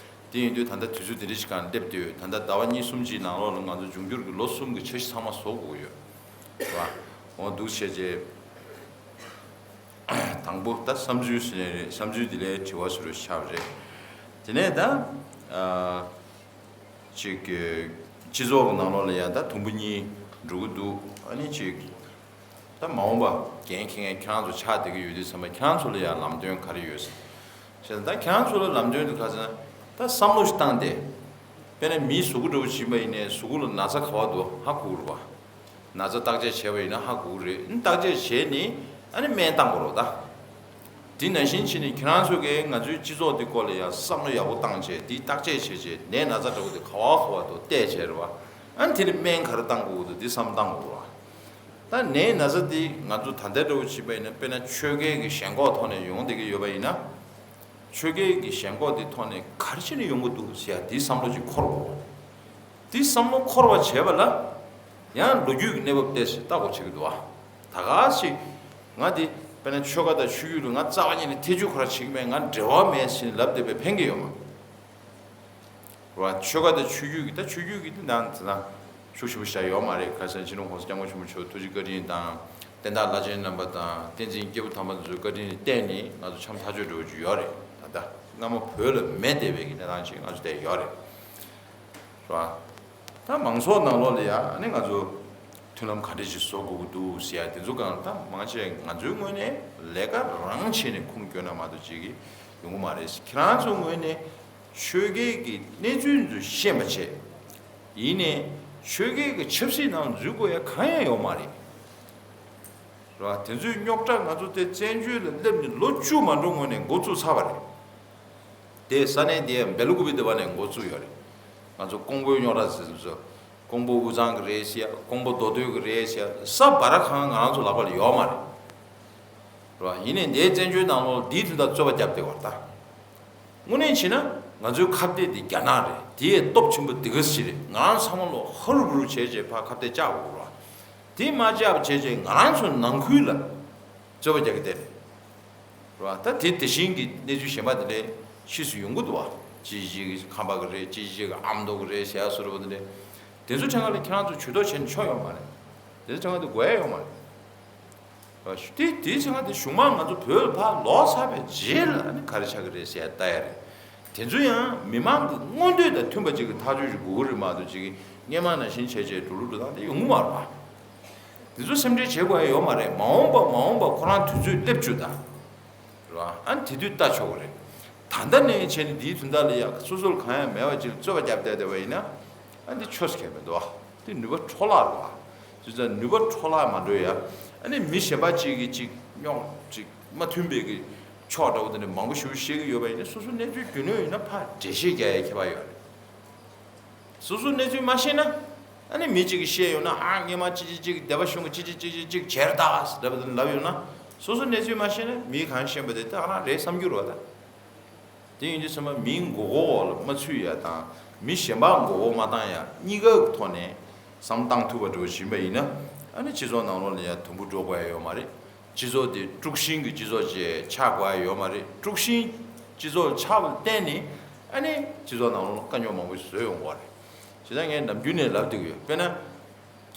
དེ་ཡིན་དུས་ད་ལྟ་དུས་ཚོད་དེ་འདྲ་ཞིག་སྒང་སླེབས་བསྡད་ཡོད། ད་ལྟ་ཟླ་བ་གཉིས་གསུམ་གཅིག་ནང་ལོགས་ལ་ང་ཚོ་འབྱུང་འགྱུར་གྱི་ལོ་གསུམ་གྱི་འཆར་གཞི་ཚང་མ་བཟོ་དགོས་ཀྱི་ཡོད་རེད་པ། འོ་འདུག་བྱས་རྗེས། དང་པོ་ད་བསམ་ཚུལ་ཟེར་ནས་རེད། བསམ་ཚུལ་འདི་ལ་དྲི་བ་ཟེར་བ་ཆགས་པ་རེད། དེ་ནས་ད་ཨ་ཅིག་གི་སྤྱི་ཚོགས་ཀྱི་ནང་ལོགས་ལ་ཡང་ད་དུམ་བུ་གཉིས་འགྲོ་གི་འདུག། ཨ་ནི་ཅིག་ད་མ་འོངས་པ་འགན་འཁྱེར་མཁན་ཁྱེད་རང་ཚོ་ཆགས་བསྡད་ཀྱི་ཡོད་དུས་ཙམ་པ། ཁྱེད་རང་ཚོ་ལ་ཡང་ལམ་སྟོན་ག་རེ་ཡོད་ཟེར། བྱས་ཙང་ད་ཁྱེད་རང་ཚོ་ལ་ལམ་སྟོན་དེ་ག་ཟེར་ན། ད་བསམ་བློ་ཞིག་བཏང་སྟེ། དཔེར་ན་མིའི་གཟུགས་པོ་འདྲ་བོ་ཅིག་ཡིན་པ་ཡིན་ནའི། གཟུགས་པོ་ལ་ན་ཚ་ག་པར་འདུག་ཧ་གོ་གི་རེད་པ། ན་ཚ་བརྟག་དཔྱད་བྱས་པ་ཡིན་ན་ཧ་གོ་གི་རེད། བརྟག་དཔྱད་བྱས་ནས་ཨ་ནི་སྨན་བཏང་དགོས་རེད་པ། ད་དེ་ནང་བཞིན་བྱས་ནས་ཁྱེད་རང་ཚོ་གིས་ང་ཚོའི་སྤྱི་ཚོགས་འདི་སྐོར་ལ་ཡང་བསམ་བློ་ཡག་པོ་བཏང་བྱས། དེ་བརྟག་དཔྱད་བྱས་བྱས། ནད་ན་ཚ་འདྲ་བོ་དེ་ག་པར་ག་པར་འདུག་བལྟས་བྱས་རེད་པ། ཨ་ནི་དེ་ལ་སྨན་ག་རེ་བཏང་དགོས་འདུག། འདི་བསམ་བཏང་དགོས་རེད་པ། ད་ནད་ན་ཚ་འདི་ང་ཚོ་ད་ལྟ་འདྲ་བོ་བྱས་པ་ཡིན་ན། དཔེར་ན་ཆོས་སྐལ་གྱི་ཞེན་ཁོག་ཐོག་ནས་ཡོང་བསྡད་ཀྱི་ཡོད་པ་ཡིན་ན། ཆོས་སྐལ་གྱི་ཞེན་ཁོག་དེ་ཐོག་ནས་ག་རེ་བྱས་ནས་ཡོང་གི་འདུག་ཟེར་ཡ་དེའི་བསམ་བློ་ཅིག་འཁོར་དགོས། དེའི་བསམ་བློ་འཁོར་བ་བྱས་པ་ལ། ཡང་ལོ་རྒྱུས་ཀྱི་གནས་བབ་བལྟས་ཟེར་ལྟ་དགོས་བྱེད་ཀྱི་འདུག་བ། ད་ག་ཞིག་ང་འདི་དཔེར་ན་ཆོལ་ཁ་དང་ཆོས་བརྒྱུད་ལ་ང་རྩ་བ་ཉིད་ནས་ཐེ་བྱུས་ཁོ་ར་བྱེད་ཀྱི་མེད། ང་འབྲེལ་བ་མེད་ཟེར་ནས་ལབ་བསྡད་པའི་ཕན་གྱི་ཡོད་མ་རེད་བ། ཆོལ་ཁ་དང་ཆོས་བརྒྱུད་ཀྱི་ད་ཆོས་བརྒྱུད་ཀྱི་འདི་ནང་དེ་ན་ཤུགས་ཆེན་པོ་བཞག་ཡོད་མ་རེད། ཁ་སང་སྤྱི་ནོར་༸གོང་ས་༸སྐྱབས་མགོན་ཆེན་པོ་མཆོག་ཐུགས་རྗེ་བཀའ་དྲིན་དང་བསྟན་བདག་བླ་ཆེན་རྣམ་པ་དང་བསྟན་འཛིན་སྐྱེས་བུ་དམ་པ་ཚོའི་བཀའ་དྲིན་བརྟེན་ནས་ང་ཚོ་འཆམ་ཐག་ཆོད་འགྲོ་གི་ཡོད་རེད། ད་ལྟ་སྔ་མོ་བོད་ལ་མེད་བསྡད་པའི་གི་གནས་སྟངས་ཅིག་ང་ཚོ་བསྡད་ཡོད་རེད། རེད་བ། ད་མང་ཚོགས་ནང་ལོགས་ལ་ཡ་ཨ་ནི་ང་ཚོ་མཐུན་ལམ་ག་འདྲ་ཞིག་བཟོ་དགོས་ཀྱི་འདུག་ཟེར་ཡ་དེ་ཚོ་གང་ལ་ད་མང་ཆེ་ང་ཚོའི་ངོས་ནས་ལས་ཀ་རང་བྱས་ནས་ཁུངས་སྐྱོན་ན་མ་གཏོགས་ཅིག་གི་ཡོང་གི་མ་རེད། ཁྱེད་རང་ཚོའི་ངོས་ནས་ཆོལ་ཁའི་གི་གནས་ཚུལ་ཚོ་ཤེས་མ་བྱས། ཡིན་ནའི་ཆོལ་ཁའི་གི་ཆབ་སྲིད་ནང་འཛུལ་དགོས་ཡ་གང་ཡང་ཡོད་མ་རེད། རེད་བ། དེ་ཚོའི་རྙོག་དྲ་ང་ཚོ་དེ་བཙན་བྱོལ་ལ་སླེབས་ནས་ལོ་བཅུ་མ་འགྲོ་སྔོན་ནས་འགོ་བཙུགས་ཚར་བ་རེད། དེ་ས་གནས་དེ་སྦེལ་ཀོབ་དེ་བ་ནས་འགོ་བཙུགས་ཡོད་རེད། ང་ཚོ་ཀོང་པོའི་རྙོག་དྲ་ཟེར་ཚོ། ཀོང་པོ་དབུས་གཙང་གི་རེད་ཟེར་ཡ། ཀོང་པོ་མདོ་སྟོད་ཀྱི་རེད་ཟེར་ཡ། ས་བ་ར་གང་ང་རང་ཚོ་ལག་པ་ལ་ཡོད་མ་རེད། རེད་བ། ཡིན་ནའི་འདིའི་བཙན་བྱོལ་ནང་ལོགས་འདིའི་དོན་དག་རྩོད་པ་བརྒྱབ་བསྡད་པ་རེད་ད། དངོས་གནས་བྱས་ན་ང་ཚོའི་ཁ་གཏད་དེ་རྒྱ་ནག་རེད། དེའི་སྟོབས་ཆེན་པོ་དེ་ག་ཞིག་རེད། ང་རང་ཚང་མ་ལོ་ཧ་རུ་བུ་རུ་བྱས་བྱས་ཕར་ཁ་གཏད་བཅག་དགོས་རེད་བ། དེ་མ་བཅག་པ་བྱས་བྱས་ང་རང་ཚོ་ནང་ཁུལ་ལ་རྩོད་པ་རྒྱག་གི་བསྡད་རེད། རེད་བ། ད་དེ་དེ་བཞིན་གྱི་གནས་ཚུལ་གཞན་པ་དེ་འདྲའི་ཕྱིས་སུ་ཡོང་གི་འདུག་བ། ཅི་ཞིག་ཁམས་པ་གི་རེད། ཅི་ཞིག་ཨ་མདོ་གི་རེད་ཟེར་ཡ་བཟོ་འདྲ་པོ་དེ་འདྲའི། དེ་ཚོ་ཕྲན་ཁ་ལ་ཁྱེད་རང་ཚོ་ཇུས་གཏོགས་བྱས་ནས་ཆོག་ཡོད་མ་རེད། དེ་ཚོ་ཕྲན་ཁ་དེ་དགོས་ཡ་ཡོད་མ་རེད། རེད་བ། དེ་དེའི་ཕྲན་ཁ་དེ་གཞུག་མ་ང་ཚོ་བོད་ལ་ཕར་ལོག་ཚར་བའི་རྗེས་ལ་ཨ་ནི་ག་རེ་ཆགས་ཀྱི་རེད་ཟེར་ཡ་ལྟ་ཡ་རེད། དེ་ཚོ་ཡང་མི་མང་གི་མངོན་འདོད་དང་མཐུན་པ་ཅིག་གི་ཐག་གཅོད་ཅིག་དགོས་ཀྱི་རེད་མ་གཏོགས་ཅིག་གི་སྔོན་མ་ནང་བཞིན་བྱས་བྱས་འགྲོ་ལུགས་འགྲོ་སྟངས་དེ་ཡོང་གི་མ་རེད་བ། དེ་ཚོ་སེམས་ཁྲལ་བྱེད་དགོས་ཡ་ཡོད་མ་རེད། མ་འོངས་པ་མ་འོངས་པ་ཁོ་རང་དུས་ཚོད་སླེབས་བཅུག་དང་། རེད་བ། ཨ་ནི་དེ་དུས་ལྟ་ཆོག་གི་རེད། ད་ལྟ་ནས་བྱས་ནས་འདིའི་དོན་དག་ལ་ཡ་སོ་སོར་གང་ཡང་མེད་པ་ཅིག་རྩོད་པ་བརྒྱབ་བསྡད་བསྡད་པ་ཡིན་ན། ཨ་འདི་ཆོས་སུ་ཁེལ་མི་འདུག་བ། འདི་ནུས་པ་འཕྲོ་བརླག་རེད་བ། དེ་ཚོ་ནུས་པ་འཕྲོ་བརླག་མ་འགྲོ་ཡ། ཨ་ནི་མི་གཞན་པ་ཅིག་གིས་ཅིག་རྙོག་ཅིག་མ་མཐུན་པའི་གི་ཕྱོགས་འདྲ་བོ་དེ་འདྲ་མང་པོ་ཞིག་བཤད་ཀྱི་ཡོད་པ་ཡིན་ན། སོ་སོ་གནས་ཚུལ་རྒྱུས་ལོན་ཡོད་ན་ཕར་འགྲེལ་བཤད་རྒྱག་ཡའི་ཁྱད་པར་ཡོད་རེད། སོ་སོ་གནས་ཚུལ་མ་ཤེས་ན། ཨ་ནི་མི་གཅིག་གིས་བཤད་ཡོང་ན། ཨ་སྔོན་མ་ཅི་ཅི་ཅིག་སྡེ་པ་གཞུང་གི་ཅི་ཅི་ཅི་ཅི་ཅིག་བྱས་རེད་ད་ཟེར་ལབ་ལབ་ཡོང་ན། སོ་སོ་གནས་ཚུལ་མ་ཤེས་ན་མིས་གང་ཤེས་པ་དེ་ད་ག་རང་རེད་བསམ་རྒྱུ་རེད་བ་ད། དེ་ཡིན་དུས་ཚང་མ་མིའི་མགོ་སྐོར་འོག་ལ་མ་ཚུད་ཡ་དང་། མི་གཞན་པ་མགོ་སྐོར་མ་བཏང་ཡ། གཉིས་ཀ་གི་ཐོག་ནས་བསམ་བཏང་ཐུབ་པ་འདྲ་བོ་ཞིག་ཡིན་པ་ཡིན་ན། ཨ་ནི་སྤྱི་ཚོགས་ནང་ལོགས་ལ་ཡ་དུམ་བུ་འགྲོ་དགོས་ཡ་ཡོད་མ་རེད། སྤྱི་ཚོགས་དེ་དཀྲུག་ཤིང་གི་སྤྱི་ཚོགས་ཅིག་ཆགས་དགོས་ཡ་ཡོད་མ་རེད། དཀྲུག་ཤིང་སྤྱི་ཚོགས་ཆགས་པ་ལ་བརྟེན་ནས་ཨ་ནི་སྤྱི་ཚོགས་ནང་ལོགས་ལ་དཀའ་རྙོག་མང་པོ་ཞིག་བཟོས་ཡོང་གི་རེད། བྱས་ཙང་ངས་ནམ་རྒྱུན་ནས་ལབ་བསྡད་ཀྱི་ཡོད། དཔེར་ན།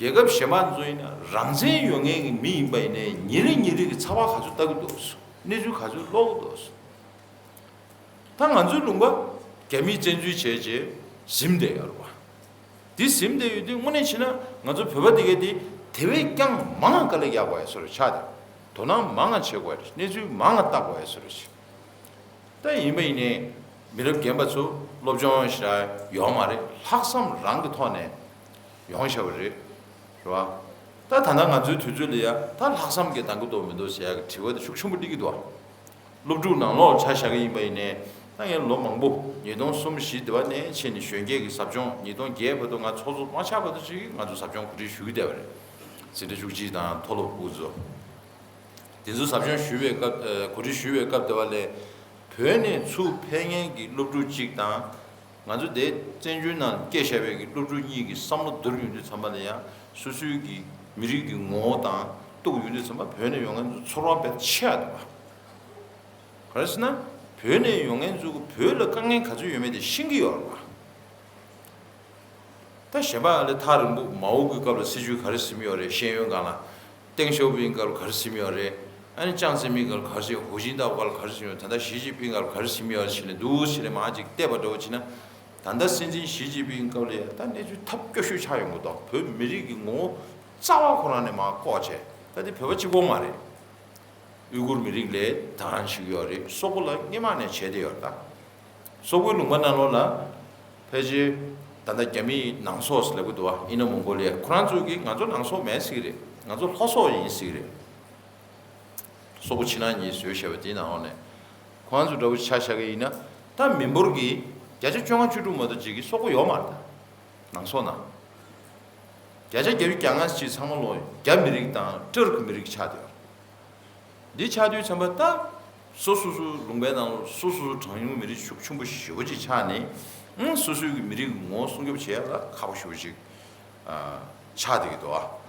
རྒྱལ་ཁབ་གཞན་པ་ཚོ་ཡིན་ན་རང་བཙན་ཡོད་མཁན་གྱི་མི་ཡིན་པ་ཡིན་ནའི་ཉིན་རེ་ཉིན་རེ་གི་ཚགས་པར་ག་ཚོད་ལྟ་གི་འདུག་གནས་ཚུལ་ག་ཚོད་ཀློག་གི་འདུག་ད་ང་ཚོའི་ལུང་པ་རྒྱ་མིས་བཙན་འཛུལ་བྱས་རྗེས་ཟིན་བསྡད་ཡོད་རེད་བ། འདི་ཟིན་བསྡད་ཡོད་དུས་དངོས་གནས་བྱས་ན་ང་ཚོ་བོད་པ་དེ་གས་དེ་དེ་བས་ཀྱང་མང་ང་དཀའ་ལས་རྒྱག་དགོས་ཡ་བཟོ་འདྲ་ཆགས་ཏེ། དོ་སྣང་མང་ང་བྱེད་དགོས་ཡ་རེད། གནས་ཚུལ་མང་ང་བལྟ་དགོས་ཡ་བཟོ་འདྲ་ཞིག་ད་ཡིན་པ་ཡིན་ནའི་མི་རབས་རྒན་པ་ཚོ་སློབ་སྦྱོང་ཞེ་དྲག་ཡོད་མ་རེད། ལྷག་བསམ་རང་གི་ཐོག་ནས་ཡོང་བཞག་པ་རེད། རེད་བ། ད་ད་ལྟ་ང་ཚོའི་དུས་ཚོད་ལ་ཡ་ད་ལྷག་བསམ་གྱི་འདང་གི་འདུག་མི་འདུག་ཟེར་ཡ་གི་དྲི་བ་དེ་ཤུགས་ཆེན་པོ་སླེབས་ཀྱི་འདུག་སློབ་ཕྲུག་ནང་ལོགས་ཆ་བཞག་གི་ཡིན་པ་ཡིན་ནའི། ད་ངས་ལོ་མང་པོ་ཉིས་སྟོང་གསུམ་བཞི་དེ་བ་ནས་ཕྱིན་ནས་གཞོན་སྐྱེས་ཀྱི་ཟབ་སྦྱོང་། ཉིས་སྟོང་བརྒྱད་བར་དུ་ང་ཚོགས་གཙོ་མ་ཆགས་བར་དུ་ཅིག་ང་ཚོ་ཟབ་སྦྱོང་གོ་སྒྲིག་ཞུ་གི་བསྡད་པ་རེད། འཛིན་གྲྭ་བཅུ་གཅིག་དང་མཐོ་སློབ་དབུ་གཙོ། དེ་ཚོ་ཟབ་སྦྱོང་ཞུ་བའི་སྐབས། ཨ། གོ་སྒྲིག་ཞུ་བའི་སྐབས་དེ་བ་ལས། བོད་ནས་ཚུར་ཕེབས་མཁན་གྱི་སློབ་ཕྲུག་གཅིག་དང་། ང་ཚོ་དེ་བཙན་བྱོལ་ནང་སྐྱེས་བཞག་པའི་གི་སློབ་ཕྲུག་གཉིས་ཀྱི་བསམ་བློ་བསྡུར་ཡོང་དུས་ཙམ་པ་ལ་ཡང་། སོ་སོའི་གི་མི་རིགས་ཀྱི་ངོ་བོ་དང་གཏུག་ཡོང་དུས་ཙམ་པ། བོད་ནས་ཡོང་མཁན་ཚོ་ཚོར་བ་དཔེ་ཆེ་བ་འདུག་བ། ག་རེ་ཟེར་ན། བོད་ནས་ཡོང་མཁན་ཚོ་གི་བོད་ལ་དཀའ་ངལ་ག་ཚོད་ཡོད་མེད་དེ་ཤེས་ཀྱི་ཡོད་རེད་བ། ད་གཞན་པ་ལས་ཐག་རིང་པོ། མའོ་གི་སྐབས་ལ་སྲིད་བྱུས་ག་རེ་ཟིན་ཡོད་རེད། ཤེས་ཡོན་སྒང་ལ། ཏེང་ཞའོ་ཕིང་སྐབས་ལ་ག་རེ་ཟིན་ཡོད་རེད། ཨ་ནི་ཅང་ཙེ་མིན་སྐབས་ལ་ག་རེ་ཟིན། ཧུའུ་ཅིན་ཐའོ་སྐབས་ལ་ག་རེ་ཟིན་ཡོད། ད་ལྟ་ཞི་ཅིན་ཕིང་སྐབས་ལ་ག་རེ་ཟིན་ཡོད་ཟེར་ནས་འདུག་ཟེར་ནས་མར་ཅིག་བལྟས་པ་འདྲ་བོ་བྱས་ན། ད་ལྟ་སྲིད་འཛིན་ཞི་ཅིན་ཕིང་སྐབས་ལ་ཡ་ད་གནས་ཚུལ་ཐབས་སྐྱོ་ཤོས་ཆགས་ཡོང་གི་འདུག་བོད་མི་རིགས་ཀྱི་ངོ་བོ་རྩ་བ་ཁོ་རང་ནས་མར་བཀོག་བྱས། ད་དེ་བོད་པ་གཅིག་པོ་མ་རེད། ཨུའི་གུར་མི་རིགས་ལ་ད་ག་རང་བྱེད་ཀྱི་ཡོད་རེད། སོག་པོ་ལ་སྔོན་མ་ནས་བྱས་བསྡད་ཡོད་རེད་ད། སོག་པོའི་ལུང་པ་ནང་ལོགས་ལ་ཕལ་ཆེར་ད་ལྟ་རྒྱ་མིའི་ནང་སོག་ཟེར་ལབ་ཀྱི་འདུག་བ། ཨིན་ན་མོང་གོ་ལི་ཡ། ཁོ་རང་ཚོ་གིས་ང་ཚོ་ནང་སོག་མེད་ཟེར་གྱི་རེད། ང་ཚོ་ལྷོ་སོག་ཡིན་ཟེར་གྱི་རེད། སོག་པོ་ཕྱི་ནང་གཉིས་བཟོས་བཞག་པ་དེའི་ནང་ལོགས་ནས། ཁོ་རང་ཚོ་འདྲ་བོ་ཆ་བཞག་གི་ཡིན་ན། ད་མི་འབོར་གྱི་བརྒྱ་ཆ་བཅོ་ལྔ་བཅུ་དྲུག་མ་གཏོགས་ཅིག་གི་སོག་པོ་ཡོད་མ་རེད་ད། ནང་སོག་ནང་། བརྒྱ་ཆ་བརྒྱད་ཅུ་གྱ་ལྔ་ཅིག་ཚང་མ་ལོ་རྒྱ་མི་རིགས་དང་ཏུར་ཀི་མི་རིགས་ཆགས་བསྡད་ཡོད་རེད། འདི་ཆགས་དུས་ཙམ་པ་ད། སོ་སོ་སོའི་ལུང་པའི་ནང་ལ་སོ་སོ་སོ་གྲངས་ཉུང་མི་རིགས་ཤུགས་ཆེན་པོ་ཞེ་པོ་ཅིག་ཆགས་ནས། ཨང་། སོ་སོའི་གི་མི་རིགས་ངོ་བོ་སྲུང་སྐྱོབ་བྱེད་ཡ་ལ་ཁག་པོ་ཞེ་པོ་ཅིག་ཨ། ཆགས་བསྡད་ཀྱི་འདུག་ཨ།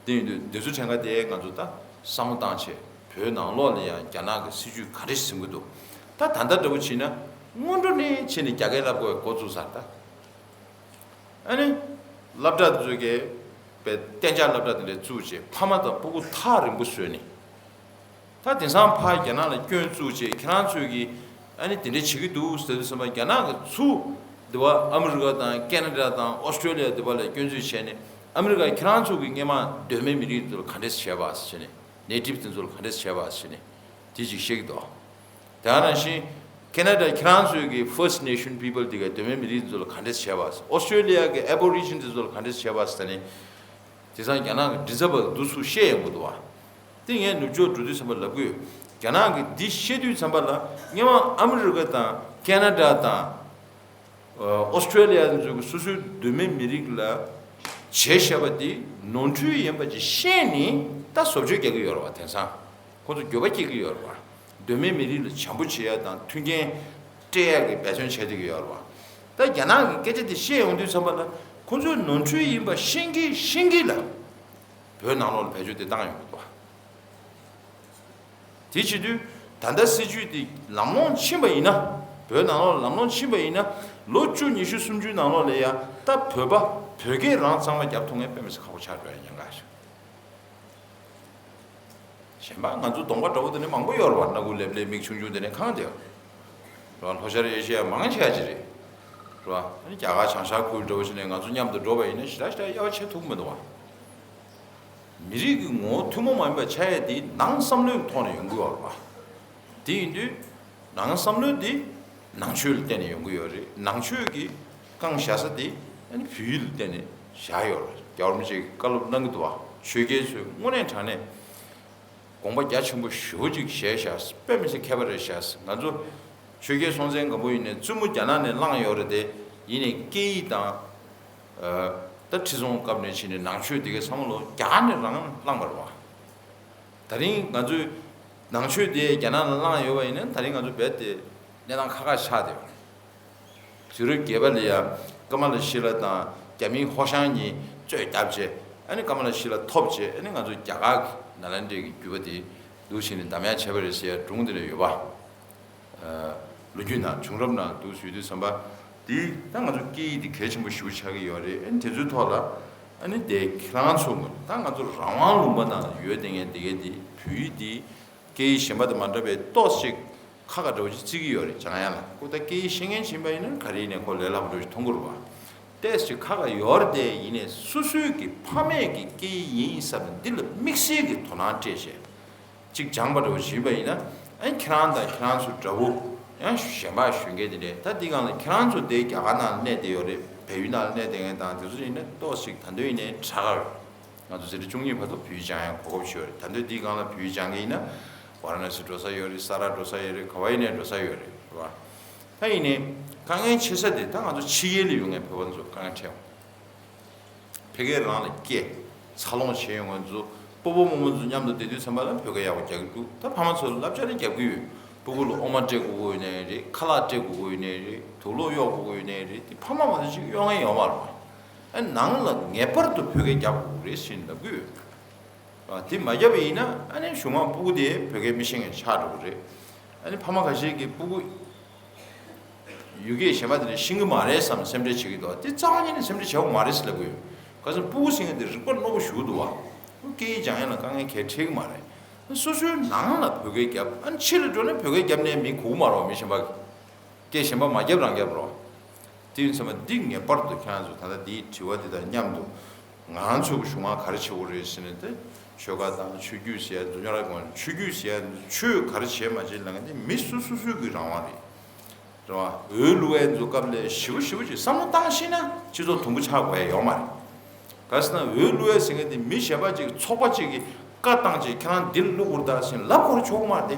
དེ་ཡིན་དུས་འདི་ཚོ་ཕྲན་ཁ་དེ་ང་ཚོ་ད་བསམ་བློ་བཏང་བྱས་བོད་ནང་ལོགས་ལ་ཡང་རྒྱ་ནག་གི་སྲིད་ཇུས་ག་འདྲ་ཞིག་འཛིན་གྱི་འདུག་ད་ད་ལྟ་འདྲ་པོ་བྱས་ན་སྔོན་འགྲོ་ནས་བྱས་ནས་རྒྱ་སྐད་བསླབ་དགོས་འགོ་བཙུགས་ཚར་ད། ཨ་ནི། སློབ་གྲྭ་དེ་ཚོ་གིས་པའི་གཏན་འཇགས་སློབ་གྲྭ་དེ་འདྲ་བཙུགས་བྱས་ཕ་མ་དང་སྤུ་གུ་ཐག་རིང་པོ་བཟོས་ནས། ད་དེང་སང་ཕར་རྒྱ་ནག་ལ་སྐྱོན་བཙུགས་བྱས་ཁྱེད་རང་ཚོས་ཀྱིས་ཨ་ནི་དེ་འདྲ་བྱེད་ཀྱི་འདུག་ཟེར་དུས་ཙམ་པ་རྒྱ་ནག་གི་ཚུར་འདི་བ་ཨ་མི་རི་ཀ་དང་ཁེ་ན་ཌ་དང་ཨོ་སི་ཀྲོ་ལི་ཡ་འདི་བ་ལ་སྐྱོན་བརྗོད་བྱས་ནས་ཨ་མི་རི་ཀ་ཁྱེད་རང་ཚོ་གིས་སྔོན་མ་གདོད་མའི་མི་རིགས་ཚོ་ལ་ག་འདྲས་བྱས་པ་ཟེར་ནས་ནེ་ཊིབ་དེ་ཚོ་ལ་ག་འདྲས་བྱས་པ་ཟེར་ནས་དེ་ཅིག་བཤད་ཀྱི་འདུག་དེ་ནང་བཞིན་ཁེ་ན་ཌ་ཁྱེད་རང་ཚོའི་གི་First Nation People དེ་གའི་གདོད་མའི་མི་རིགས་དེ་ཚོ་ལ་ག་འདྲས་བྱས་པ། ཨོ་སི་ཀྲོ་ལི་ཡ་གི་Aborigine དེ་ཚོ་ལ་ག་འདྲས་བྱས་པ་ཟེར་ནས། དེང་སང་རྒྱ་ནག་གི་མགྲིན་ཚབ་པ་འདུག་སུ་བཤད་ཡོང་གི་འདུག་བ། དེ་ངས་ནུབ་ཕྱོགས་འགྲོ་དུས་ཙམ་པ་ལབ་གི་ཡོད། རྒྱ་ནག་གི་འདི་བཤད་དུས་ཙམ་པ་ལ་སྔོན་མ་ཨ་མི་རི་ཀ་དང་ཁེ་ན་ཌ་དང་། ཨོ་སི་ཀྲོ་ལི་ཡ་ཚོ་གི་སོ་སོའི་གདོད་མའི་མི་རིགས་ལ་བྱས་བཞག་པ་དེ་ནོར་འཁྲུལ་ཡིན་པ་ཅིག་ཤེས་ནས་ད་བཟོ་བཅོས་རྒྱག་གི་ཡོད་རེད་བ། དེང་སང་ཁོ་ཚོ་འགྱོད་པ་སྐྱེ་གི་ཡོད་རེད་བ། གདོད་མའི་མི་རིགས་ལ་བྱམས་པོ་བྱེད་ཡ་དང་མཐུན་རྐྱེན་སྤྲད་ཡ་གི་འབད་བརྩོན་བྱས་བསྡད་ཀྱི་ཡོད་རེད་བ། ད་རྒྱ་ནག་གི་སྐད་ཆ་དེ་བཤད་ཡོང་དུས་ཙམ་པ་ལ་ཁོ་ཚོའི་ནོར་འཁྲུལ་ཡིན་པ་ཤེས་ཀྱི་ཤེས་ཀྱི་ལ་བོད་ནང་ལོགས་ལ་བེད་སྤྱོད་དེ་བཏང་ཡོང་གི་འདུག་བ། དེ་བྱེད་དུས་ད་ལྟ་སྲིད་ཇུས་དེ་ལམ་ལྷོང་ཕྱིན་པ་ཡིན་ན། བོད་ནང་ལོགས་ལམ་ལྷོང་ཕྱིན་པ་ཡིན་ན། ལོ་བཅུ་ཉི་ཤུ་སུམ་ཅུའི་ནང་ལོགས་ལ་ཡ་ད་བོད་པ་བོད་སྐད་རང་གཙང་མ་རྒྱབ་ཐུབ་མཁན་དཔེ་མི་སྲིད་ཁག་པོ་ཆགས་འགྲོ་ཡ་ཉེན་ཁ་ཞིག་གཞན་པ་ང་ཚོ་གདོང་པ་འདྲ་པོ་དེ་ནས་མང་པོ་ཡོད་རེད་བ། སྣ་ཁུག་ལེབ་ལེབ་མིག་ཆུང་ཆུང་དེ་ནས་གང་དེ་རེད་བ། ལྷོ་ཤར་ཨེ་ཤི་ཡ་མང་ཆེ་བ་ཅིག་རེད་བ། ཨ་ནི་རྒྱ་གར་བྱང་ཤར་ཁུལ་འདྲ་པོ་ཞིག་ནས་ང་ཚོ་མཉམ་དུ་འགྲོ་བ་ཡིན་ན་ཞེ་དྲག་ཞེ་དྲག་དབྱེ་བ་ཕྱེ་ཐུབ་མི་འདུག་བ། མི་རིགས་ཀྱི་ངོ་བོ་ཐུན་མོང་མ་ཡིན་པ་ཆགས་ཡས་དེ་ནང་བསམ་བློའི་ཐོག་ནས་ཡོང་གི་ཡོད་རེད་བ། དེ་ཡིན་དུས་ནང་བསམ་བློ་དེ་ནང་ཆོས་ལ་བརྟེན་ནས་ཡོང་གི་ཡོད་རེད། ནང་ཆོས་ཀྱི་རྐང་བཞག་ས་དེ་ཨ་ནི་བོད་ཡིག་ལ་བརྟེན་ནས་བཞག་ཡོད་རེད། རྒྱལ་བ་རིན་པོ་ཆེས་བཀའ་སློབ་གནང་གི་འདུག་བ། ཆོས་རྒྱལ་ཚོས་དངོས་གནས་དྲང་གནས་དགོངས་པ་རྒྱ་ཆེན་པོ་ཞེ་པོ་ཅིག་བཞེས་བཞག་དཔེ་མི་སྲིད་མཁས་པ་རེད་བཞག་ང་ཚོ་ཆོས་རྒྱལ་སྲོང་བཙན་སྒམ་པོ་ཡིན་ནའི་བཙུན་མོ་རྒྱ་ནག་ནས་བླངས་ཡོད་རེད་དེ། ཡིན་ནའི་སྐད་ཡིག་དང་། ཨ། ད་ཁྲི་སྲོང་སྐབས་ནས་ཕྱིན་ནས་ནང་ཆོས་དེ་གའི་ཚང་མ་ལོ་རྒྱ་གར་ནས་རང་བླངས་པ་རེད་བ། ད་རིང་ང་ཚོས་ནང་ཆོས་དེ་རྒྱ་ནག་ལ་བླངས་ཡོད་པ་ཡིན་ན་ད་རིང་ང་ཚོ་རྦད་དེ་གནས་སྟངས་ཁག་ཁག་ཆགས་བསྡད་པ་རེད། དུས་རབས་བརྒྱད་པ་ལ་ཡ་ཀ་མ་ལ་ཤི་ལ་དང་རྒྱ་མིའི་ཧོ་ཤང་གཉིས་རྩོད་བརྒྱབ་བྱས། ཨ་ནི་ཀ་མ་ལ་ཤི་ལ་ཐོབ་བྱས། ཨ་ནི་ང་ཚོ་རྒྱ་གར་གྱི་ནཱ་ལེནྡྲའི་གི་རྒྱུད་པ་དེ་འདུག་བྱས་ནས་འདམ་ཡག་བྱས་པ་རེད་ཟེར་ཡ་སྒྲུང་དེ་འདྲ་ཡོད་པ། ལོ་རྒྱུས་ནང་བྱུང་རབས་ནང་འདུག་ཞུས་དུས་ཙམ་པ། དེ་ད་ང་ཚོ་སྐད་ཡིག་དེ་གལ་ཆེན་པོ་ཞེ་པོ་ཆགས་ཀྱི་ཡོད་རེད། ཨ་ནི་དེ་ཚོའི་ཐོག་ལ་ཨ་ནི་དེ་ཁྱེད་རང་ཚོ་ད་ང་ཚོ་རང་དབང་ལུང་པ་ནང་ལ་ཡོད་བསྡད་མཁན་དེ་གའི་དེ་བོད་ཡིག་དེ་སྐད་ཡིག་གཞན་པ་དང་མ་འདྲ་བའི་ཏོག་ཙམ་ཁག་ཁག་འདྲ་བོ་ཅིག་བརྩི་གི་ཡོད་རེད། སྦྱང་ཡ་ལ་ཁོ་ད་སྐད་ཡིག་ཤེས་མཁན་ཕྱིན་པ་ཡིན་ན་ག་རེ་ཡིན་ནའི་ཁོ་ལས་སླ་པོ་འདྲ་བོ་ཅིག་མཐོང་གི་རེད་བ། ཏོག་ཙམ་ཁག་ཁག་ཡོད་རེད་དེ། ཡིན་ནའི་སོ་སོའི་གི་ཕ་མེས་ཀྱི་སྐད་ཡིག་ཡིན་བསམ་ནས་འདི་ལ་དམིགས་བསལ་གྱི་དོ་སྣང་སྤྲད་བྱས། གཅིག་སྦྱངས་པ་འདྲ་བོ་ཞིག་ཡིན་པ་ཡིན་ན། ཨ་ནི་ཁྱེད་རང་དང་ཁྱེད་རང་ཚོ་འདྲ་བོ་ཡང་གཞན་པ་ཞུ་མཁན་དེ་འདྲས། ད་འདི་སྒང་ལ་ཁྱེད་རང་ཚོ་དེ་རྒྱ་གར་ནང་ལ་གནས་བསྡད་ཡོད་རེད། བལ་ཡུལ་ནང་ལ་གནས་བསྡད་མཁན་དང་དེ་ཚོ་ཡིན་ན་ཏོག་ཙམ་ད་དུང་ཡིན་ནའི་དྲག་ག་རེད། ང་ཚོ་འཛིན་གྲྭ་བཅུ་གཉིས་བར་དུ་བོད་ཡིག་སྦྱང་ཡ་གོ་སྐབས་ཞིག་ཡོད་རེད། ད་དུང་འདི་སྒང་ལ་བོད་ཡིག་སྦྱང་མཁན་ཡིན་ན་ཝཱ་ར་ཎ་སི་འགྲོ་ས་ཡོད་རེད། ས་རཱ་འགྲོ་ས་ཡོད་རེད། ག་བ་ཡིན་ནའི་འགྲོ་ས་ཡོད་རེད། རེད་བ། ད་ཡིན་ནའི་དཀའ་ངལ་ཆེ་ས་དེ་ད་ང་ཚོ་ཕྱི་རྒྱལ་ལ་ཡོད་མཁན་བོད་པ་ཚོ་དཀའ་ངལ་འཕྲད་ཡོང་། ཕ་གིར་རང་ལ་སྐྱེས། འཚར་ལོངས་བྱས་ཡོང་བ་ཚོ་སྤོ་བོ་རྨོ་མོ་ཚོ་མཉམ་དུ་བསྡད་དུས་ཙམ་པ་ལ་བོད་སྐད་ཡག་པོ་རྒྱག་གི་འདུག་ད་ཕ་མ་ཚོ་ལ་བསླབ་བྱ་ནི་རྒྱབ་ཀྱི་ཡོད། སྤུ་གུ་ལ་ཨོ་མ་སྤྲད་དགོས་ཀྱི་ཡོད་ནའི་རེད། ཁ་ལག་སྤྲད་དགོས་ཀྱི་ཡོད་ནའི་རེད། དུག་ལོག་གཡོག་དགོས་ཀྱི་ཡོད་ནའི་རེད། དེ་ཕ་མ་མ་གཏོགས་གཅིག་གཡོག་མཁན་ཡོད་མ་རེད་པ། ཨ་ནང་ལ་ངེས་པར་དུ་བོད་སྐད་རྒྱབ་དགོས་ཀྱི་རེད་ཟེར་ནས་ལབ་ཀྱི་ཡོད། ཨ་དེ་མ་རྒྱབ་པ་ཡིན་ན་ཨ་ནི་གཞུག་མ་སྤུ་གུ་དེ་བོད་སྐད་མི་ཤེས་མཁན་ཆགས་འགྲོ་གི་རེད། ཨ་ནི་ཕ་མ་ཁ་ཤས་ཀྱིས་སྤུ་གུ་ཡུལ་སྐད་གཞན་པ་དེ་འདྲ་ཤེས་ཀྱི་མ་རེད་བསམ་སེམས་ཁྲལ་བྱེད་ཀྱི་འདུག་དེ་རྩ་བ་ཉིད་ནས་སེམས་ཁྲལ་བྱེད་དགོས་མ་རེད་ཟེར་ལབ་ཀྱི་ཡོད། ག་ཚོད་སྤུ་གུ་ཟེར་མཁན་དེ་རིག་པ་རྣོ་པོ་ཞེ་པོ་འདུག་བ། སྐད་ཡིག་སྦྱང་ཡ་ལ་དཀའ་ངལ་གང་ཡང་འཕྲད་ཀྱི་མ་རེད། སོ་སོའི་ནང་ལ་བོད་སྐད་རྒྱབ། ཨ་ནི་ཕྱི་ལ་འགྲོ་ནས་བོད་སྐད་རྒྱབ་ནས་མི་གོ་གི་མ་རེད་བ། མི་གཞན་པ་གིས། སྐད་གཞན་པ་མ་རྒྱབ་རང་རྒྱབ་རོགས། དེ་ཡིན་ཙང་འདི་ངེས་པར་དུ་ཁྱེད་རང་ཚོ་ད་ལྟ་འདིའི་དྲི་བ་འདི་དང་མཉམ་དུ་ང་ཚོ་གི་གཞུག་མ་ག་རེ་བྱེད་དགོས་རེད་ཟེར་ནས། དེ་ཆོལ་ཁ་དང་ཆོས་བརྒྱུད་ཟེར་ཡ་འཛུགས་སྐྱོང་ར་དགོས། ཆོས་བརྒྱུད་ཟེར་ཡ་ཆོས་ག་རེ་བྱེད་མ་བྱེད་ལབ་མཁན་དེ་མི་སོ་སོ་སོའི་གི་རང་དབང་རེད། རེད་བ། འོས་བླུག་ཡ་ཚོ་སྐབས་ལ་ཞེ་པོ་ཞེ་པོ་ཅིག་བསམ་བློ་བཏང་ཤེས་ན་སྤྱི་ཚོགས་དུམ་བུ་ཆགས་དགོས་ཡ་ཡོད་མ་རེད། ག་ཟེར་ན་འོས་བླུག་ཡ་ཟེར་མཁན་དེ་མི་གཞན་པ་ཅིག་ཚོགས་པ་ཅིག་གིས་བཀའ་བཏང་བྱས་ཁྱེད་རང་འདིར་བླུག་དགོས་རེད་ད་ཟེར་ལབ་དགོས་རེད་ཆོག་གི་མ་རེད་དེ།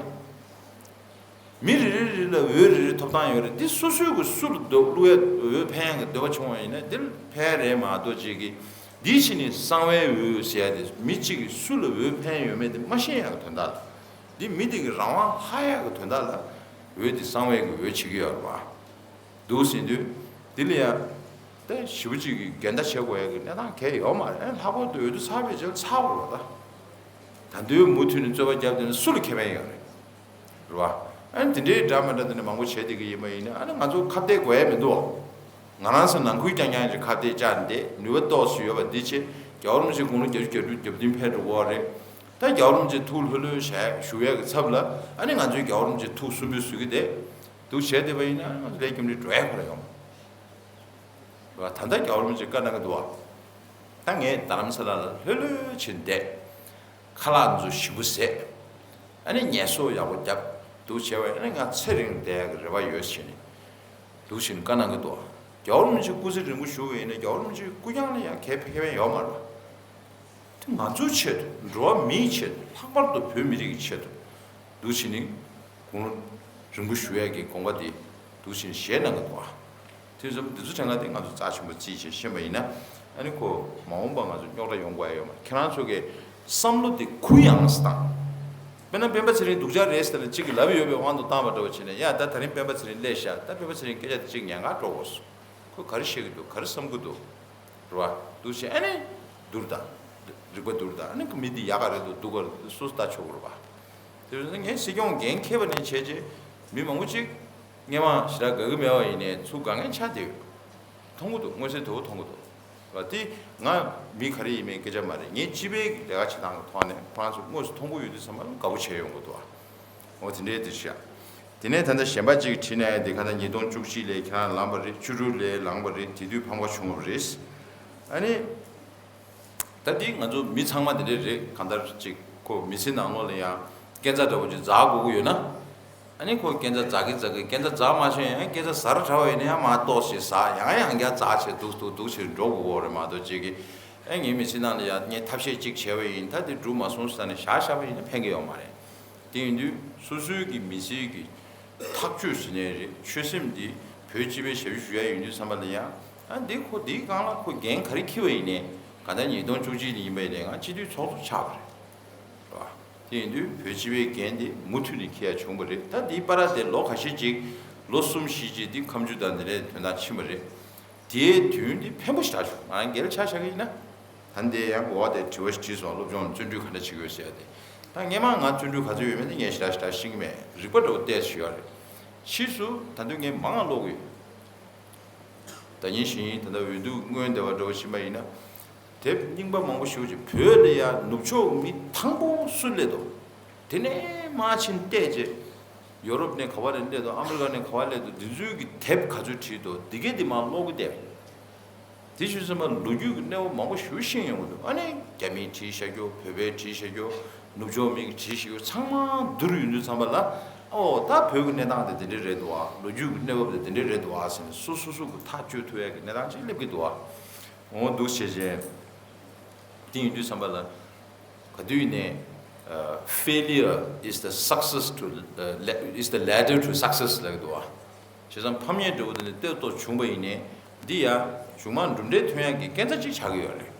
མི་རེ་རེ་རེ་ལ་འོས་རེ་རེ་ཐོབ་ཐང་ཡོད་རེད། འདི་སོ་སོའི་གི་སུ་ལ་འདོད་བླུག་ཡ་འོས་འཕེན་ཡ་གི་འདོད་པ་བྱུང་བ་ཡིན་ན་འདིར་འཕེན་རེད་མ་གཏོགས་ཅིག་གིས་འདི་ཕྱི་ནས་གསང་བའི་འོས་ཟེར་ཡ་དེ་མི་གཅིག་གིས་སུ་ལ་འོས་འཕེན་ཡོད་མེད་དེ་མ་ཤེས་ཡ་གི་དོན་དག་ལ། འདི་མི་དེ་གི་རང་དབང་ཧ་ཡ་གི་དོན་དག་ལ་འོས་དེ་གསང་བའི་གི་འོས་བྱེད་ཀྱི་ཡོད་རེད་བ། འདུག་ཟེར་དུས་འདི་ལ་ཡ་ དེ་ཞེ་པོ་ཅིག་གི་འགལ་ཟླ་བྱེད་དགོས་ཡ་གི་གནས་སྟངས་གང་ཡང་ཡོད་མ་རེད། ཨ་ནི་ལྷག་པར་དུ་འོས་བསྡུ་ཚར་བའི་རྗེས་ཚར་དགོས་པ་ད། ད་དུང་མུ་མཐུད་ནས་རྩོད་པ་བརྒྱབ་བསྡད་ན་སུ་ལ་ཁེ་ཕན་ཡོད་རེད། རེད་བ། ཨ་ནི་དེ་འདྲའི་འདྲ་མི་འདྲ་དེ་འདྲ་མང་པོ་བྱས་བསྡད་ཀྱི་ཡིན་པ་ཡིན་ན། ཨ་ནི་ང་ཚོ་ཁ་གཏད་དགོས་ཡ་མི་འདུག་ང་རང་ཚོ་ནང་ཁུལ་རྐྱང་རྐྱང་གི་ཁ་གཏད་བཅག་ནས་ནུས་པ་ཏོག་ཙམ་ཡོད་པ་འདི་བྱས། རྒྱལ་བ་རིན་པོ་ཆེ་དགུང་ལོ་བརྒྱད་ཅུ་གྱ་དྲུག་གྱ་བདུན་ཕེབས་འགྲོ་གི་ཡོད་རེད། ད་རྒྱལ་བ་རིན་པོ་ཆེ་ཐུགས་ལྷོད་ལྷོད་བཞུགས་ཡ་གི་ཚབ་ལ། ཨ་ནི་ང་ཚོའི་རྒྱལ་བ་རིན་པོ་ཆེ་ཐུགས་སུན་པོ་བཟོ་གི་བསྡད་འདུག་བྱས་བསྡད་པ་ཡིན་ན། ང་ཚོ་ལས་རྒྱུ་འབྲས་འགྲོ་ཡ་ཁོ་རང་ཡོང་། རེད་བ། ད་ལྟ་རྒྱལ་བ་རིན་པོ་ཆེ་བཀའ་གནང་གི་འདུག་བ། ད་ངས་རྡ་རམ་ས་ལ་ལ་ལྷོད་ལྷོད་བྱས་བསྡད། ཁ་ལག་འཛུགས་ཞིམ་པོ་བཟས། ཨ་ནི་ངལ་གསོ་ཡག་པོ་བརྒྱབ་འདུག་བྱས་པ་ཡིན་ན། ང་ཚེ་རིང་བསྡད་ཡག་གི་རེ་བ་ཡོད་ཟེར་ནས་འདུག་བྱས་ནས་བཀའ་གནང་གི་འདུག་རྒྱལ་བ་རིན་པོ་ཆེ་སྐུ་ཚེ་རིང་པོ་བཞུགས་པ་ཡིན་ན། རྒྱལ་བ་རིན་པོ་ཆེ་སྐུ་རྐྱང་ལ་ཡང་གལ་ཁེ་ཕན་ཡོད་མ་རེད་པ། དེ་ང་ཚོའི་ཆེད་དུ། འགྲོ་བ་མིའི་ཆེད་དུ། ལྷག་པར་དུ་བོད་མི་རིགས་ཀྱི་ཆེད་དུ་འདུག་བྱས་ནས་དགུང་ལོ་རིང་པོ་བཞུགས་ཡག་གི་དགོངས་པ་དེ་འདུག་བྱས་ནས་བཞེས་གནང་གི་འདུག་པ། དེ་ཙམ་འདི་ཚོ་དྲན་ག་དེ་ང་ཚོ་རྩ་ཆེན་པོ་བརྩིས་བྱས་ཤེས་པ་ཡིན་ན། ཨ་ནི་ཁོ་མ་འོངས་པ་ང་ཚོ་རྙོག་དྲ་ཡོང་དགོས་ཡ་ཡོད་མ་རེད། ཁྱེད་རང་ཚོ་གི་བསམ་བློ་དེ་གུ་ཡངས་སུ་བཏང་། དཔེར་ན་སྤེན་པ་ཚེ་རིང་སྡུག་ཅག་རེད་ཟེར་ལ་གཅིག་གིས་ལབ་ཡོད་པའི་དབང་དུ་བཏང་བ་འདྲ་བོ་བྱས་ནས། ཡ་ད་ད་རིང་སྤེན་པ་ཚེ་རིང་སླེབས་ཤག་ད་སྤེན་པ་ཚེ་རིང་སྐད་ཆ་དེ་གཅིག་ཉན་ག་འགྲོ་དགོས་སོང་། ཁོ་ག་རེ་བཤད་ཀྱི་འདུག་ག་རེ་བསམ་གྱི་འདུག་རེད་བ། འདུག་བྱས་ཨ་ནི་བསྡུར་དང་། རིག་པ་བསྡུར་དང་། ཨ་ནི་མི་འདི་ཡག་ག་རེད་འདུག་སྡུག་ག་རེད་འདུག་སོ་སོ་ལྟ་ཆོག་གི་རེད་བ། དེ་བས་ན་ངས་སྲིད་སྐྱོང་འགན་འཁྱེར་བ་ནས་བྱས་རྗེས་མི་མང་པོ་ཅིག་སྔོན་མ་ཞེ་དྲག་དགའ་གི་མེད་པ་ཡིན་ནའི་ཚུར་དགའ་མཁན་ཆགས་བསྡད་ཡོད། མཐོང་གི་འདུག་མངོན་གསལ་དོད་པོ་མཐོང་གི་འདུག་བ། དེ་ང་མི་ག་རེ་ཡིན་མིན་སྐད་ཆ་མ་རེད། ངས་སྤྱི་པའི་ལས་ཀ་བྱེད་སྟངས་ཀྱི་ཐོག་ནས་ཁོ་རང་ཚོ་དངོས་སུ་མཐོང་གི་ཡོད་དུས་ཙམ་པ་ལ་དགའ་པོ་བྱས་ཡོང་གི་འདུག་བ། འོ་དེ་འདྲའི་དེ་བྱ། དེ་ནས་ད་ལྟ་གཞན་པ་ཅིག་བྲིས་ན་ཡང་དེ་ག་ད་ཉིས་སྟོང་བཅུ་གཅིག་ལོའི་ཁྱེད་རང་ལངས་པ་རེད། བཅུ་དྲུག་ལོའི་ལངས་པ་རེད། དེ་དུས་ཕམ་ཁ་བྱུང་བ་རེད། ཨ་ནི། ད་འདི་ང་ཚོ་མི་ཚང་མ་དེ་འདྲས་རེད། གང་ལྟར་ཅིག་ཁོ་མི་ཚེ་ནང་ལོགས་ལ་ཡང་སྐས་འཛེག་འདྲ་པོ་ཅིག་འཛེག་དགོས་ཀྱི་ཡོད་ན། ཨ་ནི་ཁོ་སྐས་འཛེག་འཛེག་གི་འཛེག་གི་སྐས་འཛེག་འཛེག་མ་ཤེས་ཡང་སྐས་འཛེག་ཟ་ར་དྲག་པ་ཡིན་ན་ཡང་མར་ཏོག་ཙམ་ཟ། ཡང་ཡང་བསྐྱར་འཛེག་བྱས་འདུག་འདུག་འདུག་བྱས་འགྲོ་དགོས་ཀྱི་ཡོད་རེད་མ་གཏོགས། ཅིག་གིས་ཨ་ངའི་མི་ཚེ་ནང་ལ་ཡང་ངས་ཐབས་ཤེས་ཅིག་བྱས་པ་ཡིན། ད་འདི་འགྲུབ་མ་སོང་ཟེར་ནས་བཞག་བཞག་པ་ཡིན་ན་ཕན་གྱི་ཡོད་མ་རེད། དེ་ཡིན་དུས་སོ་སོའི་གི་མི་ཚེའི་གི་ཐག་གཅོད་ཟེར་ནའི་རེད། ཆོད་སེམས་འདི་བོད་སྤྱི་པའི་ཞབས་ཞུ་ཞུ་ཡ་ཡིན་དུས་ཙམ་པ་ལ་ཡང་། ཨ་འདི་ཁོ་འདིའི་སྒང་ལ་ཁོ་འགན་ག་རེ་འཁྱེར་བ་ཡིན་ནའི། གང་ལྟར་ཉིས་སྟོང་བཅུ་གཅིག་ནས་ཡིན་པ་ཡིན་ནའི་ང་སྤྱི་འཐུས་ཚོགས་གཙོ་ཆགས་པ་རེད། རེད་བ། དེ་ཡིན་དུས་བོད་སྤྱི་པའི་འགན་འདི་མུ་མཐུད་ནས་འཁྱེར་ཡ་བྱུང་བ་རེད། ད་འདིའི་བར་དེ་ལོ་ཁ་ཤས་ཅིག་ལོ་གསུམ་བཞི་ཅིག་འདི་ཁ་མཆུ་དང་འདི་འདྲའི་དོན་དག་ཕྱིན་པ་རེད། དེའི་དུས་འདི་ཕན་པོ་ཞེ་དྲག་བྱུང་། ང་རང་སྒེར་ཆ་བཞག་གི་ཡིན་ན། ད་ལྟའི་ཡང་གོ་བ་དེ་དྲི་བ་ཞིག་དྲིས་སོང་། སློབ་སྦྱོང་བརྩོན་འགྲུས་ག་འདྲ་བྱེད་དགོས་ཟེར་ཏེ། ད་སྔས་མ་ང་བརྩོན་འགྲུས་ག་ཚོད་ཡོད་མེད་དེ་ངས་ཞེ་དྲག་ཞེ་དྲག་ཤེས་ཀྱི་མེད། རིག་པ་འདྲ་བོ་ཏོག་ཙམ་ཡོད་རེད། ཕྱིས་སུ་ད་དུང་ངས་མང་ང་ཀློག་གི་ཡོད། ད་ཉིན་ཞིག་ད་ལྟ་འོས་བསྡུ་སྔོན་འདེབས་པ་འདྲ་བོ་ཕྱིན་པ་ཡིན་ན། དེབ་རྙིང་པ་མང་པོ་ཞིག་ཅིག་བོད་ལ་ཡང་ནུབ་ཕྱོགས་མི་དང་པོ་སུ་སླེབས་འདུག་དེ་ནས་མར་ཕྱིན་བལྟས་རྗེས། ཡོ་རོབ་ནས་ག་བ་རེ་སླེབས་འདུག་ཨ་མི་རི་ཀ་ནས་ག་བ་སླེབས་འདུག་འདི་ཚོའི་གི་དེབ་ག་ཚོད་བྲིས་འདུག་འདི་གས་འདི་མར་ཀློག་གི་བསྡད། དེ་བྱས་ཙང་མར་ལོ་རྒྱུས་ཀྱི་གནས་བབ་མང་པོ་ཞིག་ཤེས་ཡོང་གི་འདུག་ཨ་ནི་རྒྱ་མིས་བྲིས་བཞག་རྒྱུ། བོད་པས་བྲིས་བཞག་རྒྱུ། ནུབ་ཕྱོགས་མིས་བྲིས་བཞག་རྒྱུ་ཚང་མ་བསྡུར་ཡོང་དུས་ཙམ་པ་ལ། ཨོ་ད་བོད་ཀྱི་གནས་སྟངས་དེ་དེ་འདྲས་རེད་འདུག་ཨ། ལོ་རྒྱུས་ཀྱི་གནས་བབ་དེ་དེ་འདྲས་རེད་འདུག་ཨ་ཟེར་ནས་སོ་སོ་སོ་གི་ཐག་གཅོད་ཐུབ་ཡ་གི་གནས་སྟངས་ཅིག་སླེབས་ཀྱི་འདུག་ཨ། འོ་འདུག་བྱས་བྱས། དེ་ཡིན་དུས་ཙམ་པ་ལ། ག་དུས་ནས། ཨ། failure is the success to, ཨ། le- is the ladder to success ལབ་ཀྱི་འདུག་བ། བྱས་ཙང་ཕམ་ཉེས་འདྲ་བོ་དེ་ནས་ལྟོས་ཏོག་བྱུང་པ་ཡིན་ནའི། འདི་ཡང་མཇུག་མ་གྲུབ་འབྲས་ཐོན་ཡག་གི་སྐས་འཛེག་ཅིག་ཆགས་ཀྱི་ཡོད་རེད།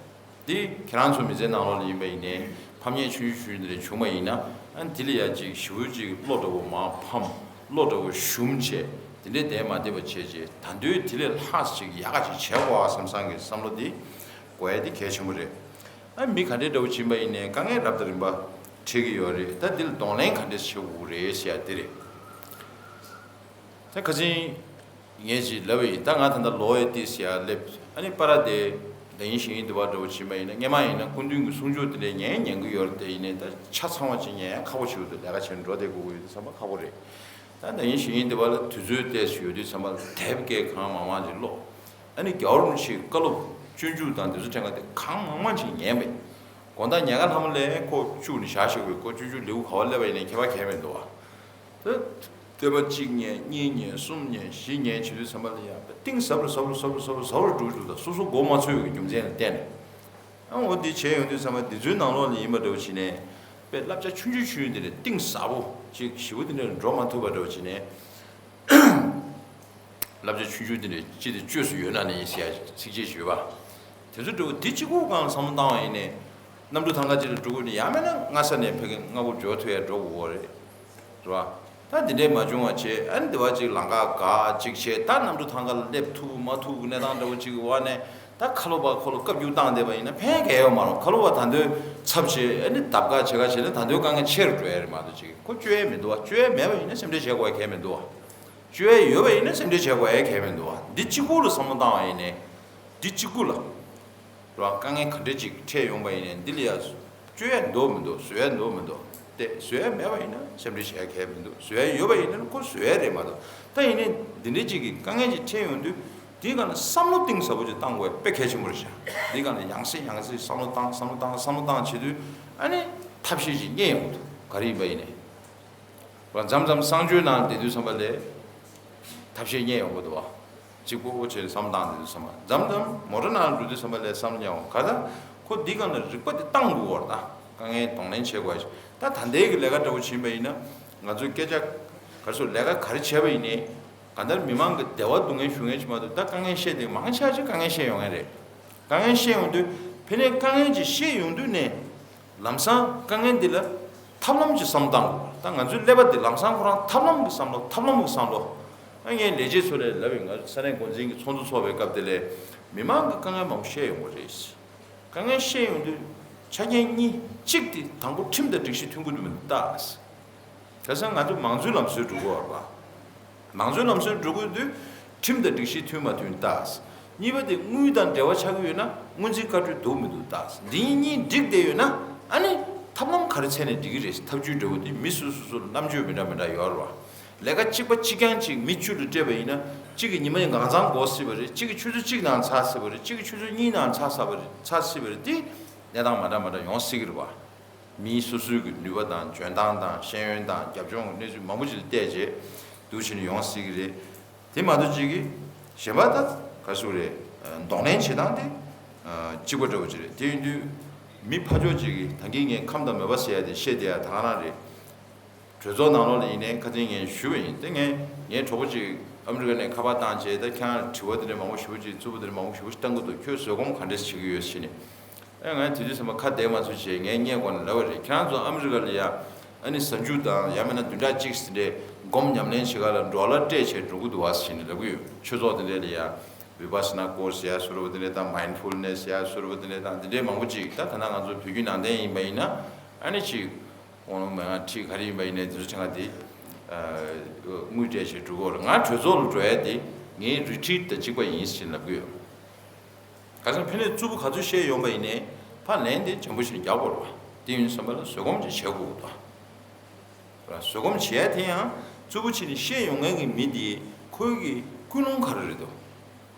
འདི་ཁྱེད་རང་ཚོ་མི་ཚེའི་ནང་ལོགས་ལ་ཡིན་པ་ཡིན་ནའི་ཕམ་ཉེས་ཆུང་ཆུང་ཆུང་ཆུང་འདི་འདྲ་བྱུང་པ་ཡིན་ན། ཨ་འདི་ལ་ཡ་ཅིག་ཞེ་པོ་ཅིག་བློ་འདྲ་བོ་མར་ཕམ། བློ་འདྲ་བོ་ཞུམ་བྱས། དེ་འདྲའི་བསྡད་མ་བསྡད་པ་བྱས་རྗེས་ད་དུང་དེ་ལས་ལྷག་ཅིག་ཡག་ག་ཅིག་བྱེད་དགོས་བསམ་བསམ་གྱི་བསམ་བློ་འདི་དགོས་ཡ་འདི་གལ་ཆེན་པོ་རེད། ཨ་མི་ག་འདྲའི་འདྲ་བོ་ཕྱིན་པ་ཡིན་ནའི་དཀའ་ངལ་རབ་དང་རིམ་པ་འཕྲད་ཀྱི་ཡོད་རེད། ད་འདི་ལ་གདོང་ལེན་ག་འདྲས་བྱེད་དགོས་རེད་ཟེར་ཡ་འདི་རེད། ད་ཁ་སང་ངས་ཅིག་ལབ་པ་ཡིན། ད་ང་ད་ལྟ་ལོ་ཡ་ཏི་ཟེར་ཡ་སླེབས། ཨ་ནི་པ་ར་དེ་ད་ཡིན་ཞིག་ཡིན་འདི་བ་འདྲ་བོ་ཕྱིན་པ་ཡིན་ན། སྔས་མ་ཡིན་ན་སྐུ་མདུན་གྱི་གསུང་ཆོས་དེ་འདྲས་ཉན་ཉན་གྱི་ཡོད་རེད། དེ་ཡིན་ནའི་ད་ཆ་ཚང་བ་ཅིག་ཉན་ཡ་ཁག་པོ་ཞིག་འདུག་ལས་ཀ་བྱས་ནས་འགྲོ་བསྡད་དགོས་ཀྱི་ཡོད་དུས་ཙམ་པ་ཁག་པོ་རེད། ད་ད་ཡིན་ཞིག་ཡིན་འདི་བ་ལ་དུས་ཚོད་ཏོག་ཙམ་ཡོད་དུས་ཙམ་པ་ལ་དེབ་སྐད་གང་མང་མང་ཅིག་ཀློག་ཨ་ནི་རྒྱལ་བ་རིན་པོ་ཆེའི་བཀའ་སློབ་སྤྱོད་འཇུག་དང་འདི་ཚོ་ཕྲན་ཁ་དེ་གང་མང་མང་ཅིག་ཉན་པས། དགོང་དག་ཉལ་ཁ་ལྷ་མོ་ལ་ཁོ་བཅུག་ནས་བཞག་བཞག་པས། ཁོ་སྤྱོད་འཇུག་ལེའུ་ག་བ་སླེབས་པ་ཡིན་ནའི་ཁྱད་པར་གང་ཡང་མི་འདུག་བ། ད་བསྟོད་པ་གཅིག་ཉན་གཉིས་ཉན་གསུམ་ཉན་བཞི་ཉན་བྱེད་དུས་ཙམ་པ་ལ་ཡང་གཏིང་ཟབ་རུ་ཟབ་རུ་ཟབ་རུ་ཟབ་རུ་ཟབ་རུ་འགྲོ་འགྲོ། ད་སོ་སོ་མགོ་མ་ཚོས་པའི་རྒྱུ་མཚན་ལ་བརྟེན་ནས། ཨ་འོ་འདི་བྱས་ཡོང་དུས་ཙམ་པ་འདི་ཚོའི་ནང་ལོགས་ལ་ཡིན་པ་འདྲ་བོ་བྱས་ནས། དཔེ་བསླབ་བྱ་ཆུང་ཆུང་ཆུང་ཆུང་འདི་ནས་གཏིང་ཟབ་པོ་ཅིག་ཞེ་པོ་འདི་འདྲ་འགྲོ་མ་ཐུབ་པ་འདྲ་བོ་བྱས་ནས། བསླབ་བྱ་ཆུང་ཆུང་འདི་འདྲ་ཅི་སྟེ་བཅོས་སུ་ཡོད་ན་ནི་ཟེར་ཡ་ཚིགས་བཅད་ཅིག་ཡོད་པ། དེ་ཚོ་འདྲ་བོ་འདི་གཅིག་པུའི་སྒང་ལ་བསམ་བློ་བཏང་བ་ཡིན་ནའི། གནམ་གྲུ་ཐང་ག་གཅིག་ལ་འགྲོ་དགོས་ནི་ཡང་མིན་ན་སྔ་ས་ནས་ཕ་གི་སྔ་པོ་འབྱོར་ཐུབ་ཡ་འགྲོ་དགོས་རེད། རེད་བ། ད་འདི་འདྲས་མ་བྱུང་བ་བྱས། ཨ་ནི་འདི་བ་ཅིག་ལམ་ཁ་འགག་ཅིག་བྱས། ད་གནམ་གྲུ་ཐང་ག་ལ་སླེབས་ཐུབ་མ་ཐུབ་གནས་སྟངས་འདྲ་བོ་ཅིག་གི་འོག་ནས། ད་ཁ་ལོ་བ་ཁོ་ལ་བཀའ་བཀྱོན་བཏང་བསྡད་པ་ཡིན་ན་ཕན་ག་ཡོད་མ་རེད། ཁ་ལོ་བ་ད་འདོད་ཚབ་བྱས། ཨ་ནི་ལྡབ་ཁ་བྱེད་ཁ་བྱས་ན་ད་འདོད་དཀའ་ངལ་ཆེ་རུ་འགྲོ་ཡ་རེད་མ་གཏོགས། ཅིག་ཁོ་བཅོལ་ཡ་མི་འདུག་བ། བཅོལ་ཡ་མེད་པ་ཡིན་ན་སེམས་ཁྲལ་བྱེད་དགོས་ཡ་གང་ཡང་མི་འདུག་བ། བཅོལ་ཡ་ཡོད་པ་ཡིན་ན་སེམས་ཁྲལ་བྱེད་དགོས་ཡ་གང་ཡང་མི་འདུག་བ། འདི་གཅིག་པུ་ལ་བསམ་བློ་བཏང་བ་ཡིན་ནའི། འདི་གཅིག་པུ་ལ། རང་དཀའ་ངལ་ག་འདྲ་ཅིག་འཕྲད་ཡོང་པ་ཡིན་ནའི། འདི་ལ་ཡ་བཅོལ་ཡ་འདུག་མི་འདུག་བཟོད་ཡ་འདུག་མི་འདུག་དེ་བཟོད་ཡ་མེད་པ་ཡིན་ན་སེམས་ཁྲལ་བྱེད་ཡ་གང་ཡང་མི་འདུག་བཟོད་ཡ་ཡོད་པ་ཡིན་ན་ཁོ་བཟོད་ཡ་རེད་མ་གཏོགས། ད་ཡིན་ནའི་འདི་འདྲའི་ཅིག་གི་དཀའ་ངལ་ཅིག་འཕྲད་ཡོང་དུས། དེའི་སྒང་ལ་བསམ་བློ་གཏིང་ཟབ་པོ་ཅིག་བཏང་དགོས་དཔེ་གལ་ཆེན་པོ་རེད་ཤག་དེའི་སྒང་ལ་ཡང་སེ་ཡང་སེ་བསམ་བློ་བཏང་། བསམ་བློ་བཏང་། བསམ་བློ་བཏང་བྱེད་དུས། ཨ་ནི་ཐབས་ཤེས་ཅིག་རྙེད་ཡོང་གི་འདུག་ག་རེ་ཡིན་པ་ཡིན་ནའི། མཚམས་མཚམས་གསང་སྤྱོད་ནང་བསྡད་དུས་ཙམ་པ་ལ་ཐབས་ཤེས་རྙེད་ཡོང་གི་འདུག་བ། གཅིག་པོ་བྱས་བསམ་བཏང་དུས་ཙམ་པ། མཚམས་མཚམས་མོ་ཊ་ནང་འགྲོ་དུས་ཙམ་པ་ལ་བསམ་རྙེད་ཡོང་། ག་ད་ཁོ་འདི་སྒང་ལ་རིག་པ་འདི་བཏང་དགོས་བར། ད་དཀའ་ངལ་གདོང་ལེན་བྱེད་དགོས་ཤིང་། ད་ད་ལྟའི་གི་ལས་ཀ་འདྲ་བོ་བྱེད་པ་ཡིན་ན། ང་ཚོའི་སྐད་ཆ་ག་རེ་ཟེར། ལས་ཀ་ག་རེ་བྱས་པ་ཡིན་ནའི། གང་ལྟར་མི་མང་གི་བདེ་བ་སྡུག་བསྔལ་ཞུ་མཁན་ཅིག་མ་གཏོགས། ད་དཀའ་ངལ་བཤད་དེ་མང་ཆེ་བ་ཅིག་དཀའ་ངལ་བཤད་ཡོང་མཁན་རེད། དཀའ་ངལ་བཤད་ཡོང་དུས། ཕ་ནས་དཀའ་ངལ་ཅིག་བཤད་ཡོང་དུས་ནས། ལམ་སང་དཀའ་ངལ་འདི་ལ་ཐབས་ལམ་ཅིག་བསམ་བཏང་དགོས། ད་ང་ཚོའི་ཀླད་པ་འདི་ལམ་སང་ཁོ་རང་ཐབས་ལམ་གྱི་བསམ་བློ། ཐབས་ལམ་གྱི་བསམ་བློ། ཨ། ངས་ལས་བྱེད་ཚོ་ལ་ལབ་ཡོད། ང་ས་གནས་འགོ་འཛིན་གྱི་ཚོགས་འདུ་ཚོགས་པའི་སྐབས་དེ་ལ། མི་མང་གི་དཀའ་ངལ་མང་པོ་བཤད་ཡོང་གི་རེད། དཀའ་ངལ་བཤད་ཡོང་དུས་ཆ་རྐྱེན་གཉིས། གཅིག་དེ་དང་པོ་ཁྲིམས་དང་སྒྲིག་གཞི་མཐུན་གྱི་འདུག་མི་འདུག་ལྟ། དེང་སང་ང་ཚོ་མང་གཙོའི་ལམ་སྲོལ་འགྲོ་གི་ཡོད་རེད་པ། མང་གཙོའི་ལམ་སྲོལ་འགྲོ་དགོས་དུས་ཁྲིམས་དང་སྒྲིག་གཞི་མཐུན་མ་མཐུན་ལྟ། གཉིས་པ་དེ་དངུལ་དང་འབྲེལ་བ་ཆགས་ཀྱི་ཡོད་ན་སྔོན་རྩིས་བཀའ་འཁྲོལ་འདུག་མི་འདུག་ལྟ། འདི་གཉིས་འགྲིག་བསྡད་ཡོད་ན། ཨ་ནི་ཐབས་ལམ་ག་རེ་འཚོལ་ནས་འགྲིག་གི་རེད། ཐབས་བྱུས་འདྲ་བོ་དེ་མི་སོ་སོ་སོ་ལ་རྣམ་དཔྱོད་མི་འདྲ་མི་འདྲ་ཡོད་རེད་པ། ལས་ཀ་གཅིག་པ་གཅིག་རྐྱང་གཅིག་མི་བཅུ་ལ་སྤྲད་པ་ཡིན་ན། གཅིག་གིས་ཉི་མ་ཡི་འགག་འཚང་འགོག་སྲིད་པ་རེད། གཅིག་གིས་ཆུ་ཚོད་གཅིག་ནང་ཚར་སྲིད་པ་རེད། གཅིག་གིས་ཆུ་ཚོད་གཉིས་ནང་ཚར་ས་པ་རེད། ཚར་སྲིད་པ་རེད། དེ་གནས་སྟངས་མ་འདྲ་མ་འདྲ་ཡོང་སྲིད་ཀྱི་རེད་པ། མིའི་སོ་སོའི་གི་ནུས་པ་དང་འཇོན་ཐང་དང་ཤེས་ཡོན་དང་རྒྱབ་ལྗོངས་ཀྱི་གནས་ཚུལ་མང་པོ་ཅིག་ལ་བལྟས་རྗེས་འདུག་བྱས་ནས་ཡོང་སྲིད་ཀྱི་རེད། དེ་མ་གཏོགས་གཅིག་གིས་གཞན་པ་ད་ག་རེ་ཟེར་དགོས་རེད། གདོང་ལེན་བྱེད་སྟངས་དེ་གཅིག་པ་འདྲ་བོ་ཅིག་རེད། དེ་ཡིན་དུས་མི་ཕར་ཕྱོགས་ཅིག་གིས། ད་གིན་ངས་ཁམས་དང་མོས་པ་ཟེར་ཡ་དེ་བཤད་བསྡད་ཡ་དེ་ག་རང་རེད། གྲོས་ཚོགས་ནང་ལོགས་ལ་ཡིན་ནའི་ཁ་སང་ངས་ཞུས་པ་ཡིན། དེ་ངས་ངའི་གྲོགས་པོ་ཅིག་ཨ་མི་རི་ཀ་ནས་ཁ་པར་བཏང་བྱས། ད་ཁྱེད་རང་དྲི་བ་དེ་འདྲ་མང་པོ་ཞེ་པོ་ཅིག་རྩུབ་པོ་དེ་འདྲ་མང་པོ་ཞེ་པོ་ཅིག་བཏང་གི་འདུག་ཁྱོད་བཟོད་སྒོམ་ག་འདྲས་བྱེད་ཀྱི་ཡོད་ཟེར་ནས། ཨེ། ང་དེ་དུས་ཙམ་པ་ཁ་བདེ་མ་ཚུགས་བྱས། ངས་སྔས་མགོ་ནས་ལབ་པ་རེད། ཁྱེད་རང་ཚོ་ཨ་མི་རི་ཀ་ལ་ཡ། ཨ་ནི་གཟའ་མཇུག་དང་ཡང་མིན་ན་བདུན་ཕྲག་གཅིག་ཟིན་འདྲས་སྒོམ་ཉམས་ལེན་བྱེད་ག་ལ་ཌོ་ལར་སྤྲད་བྱས་འགྲོ་གི་འདུག་བ་ཟེར་ནས་ལབ་ཀྱི་ཡོད། ཆོས་ཚོགས་དེ་འདྲས་ལ་ཡ། བི་པ་སི་ན་ཀོར་སི་ཟེར་ཡ་ཟུར་པ་དེ་འདྲས་དང་། མའིན་ཌ་ཕུལ་ནེ་སི་ཟེར་ཡ་ཟུར་པ་དེ་འདྲས་དང་། དེ་འདྲས་མང་པོ་ཅིག་ད་ད་ལྟ་ང་ཚོ་བོད་བརྒྱུད་ནང་བསྟན་ཡིན་པ་ཡིན་ན། ཨ་ནི་ཅིག་དབང་ལུང་མན་ངག་ཁྲིད་ག་རེ་ཡིན་པ་ཡིན་ནའི་དེ་ཚོ་ཆ་ཚང་དེ་དངུལ་སྤྲད་བྱས་འགྲོ་གི་ཡོད་རེད། ང་གྲོས་ཚོགས་ལ་འགྲོ་ཡ་དེ་ངའི་རི་ཊི་རིཊ་དང་གཅིག་པ་ཡིན་ཟེར་ལབ་ཀྱི་ཡོད། ག་ཚོད་ཕན་ནུས་རྩུབ་པོ་ག་ཚོད་བཤད་ཡོང་པ་ཡིན་ནའི་ཕར་ལན་དེ་འཇམ་པོ་ཞིག་རྒྱག་དགོས་རེད་པ། དེ་ཡིན་བསམ་པ་ལ་བཟོད་སྒོམ་ཅིག་བྱེད་དགོས་ཀྱི་འདུག་པ། བཟོད་སྒོམ་བྱེད་ཡ་དེ་ཡང་རྩུབ་པོ་བྱས་ནས་བཤད་ཡོང་མཁན་གྱི་མི་དེ་ཁོའི་གི་ཀུན་སློང་ག་རེ་རེད་འདུག་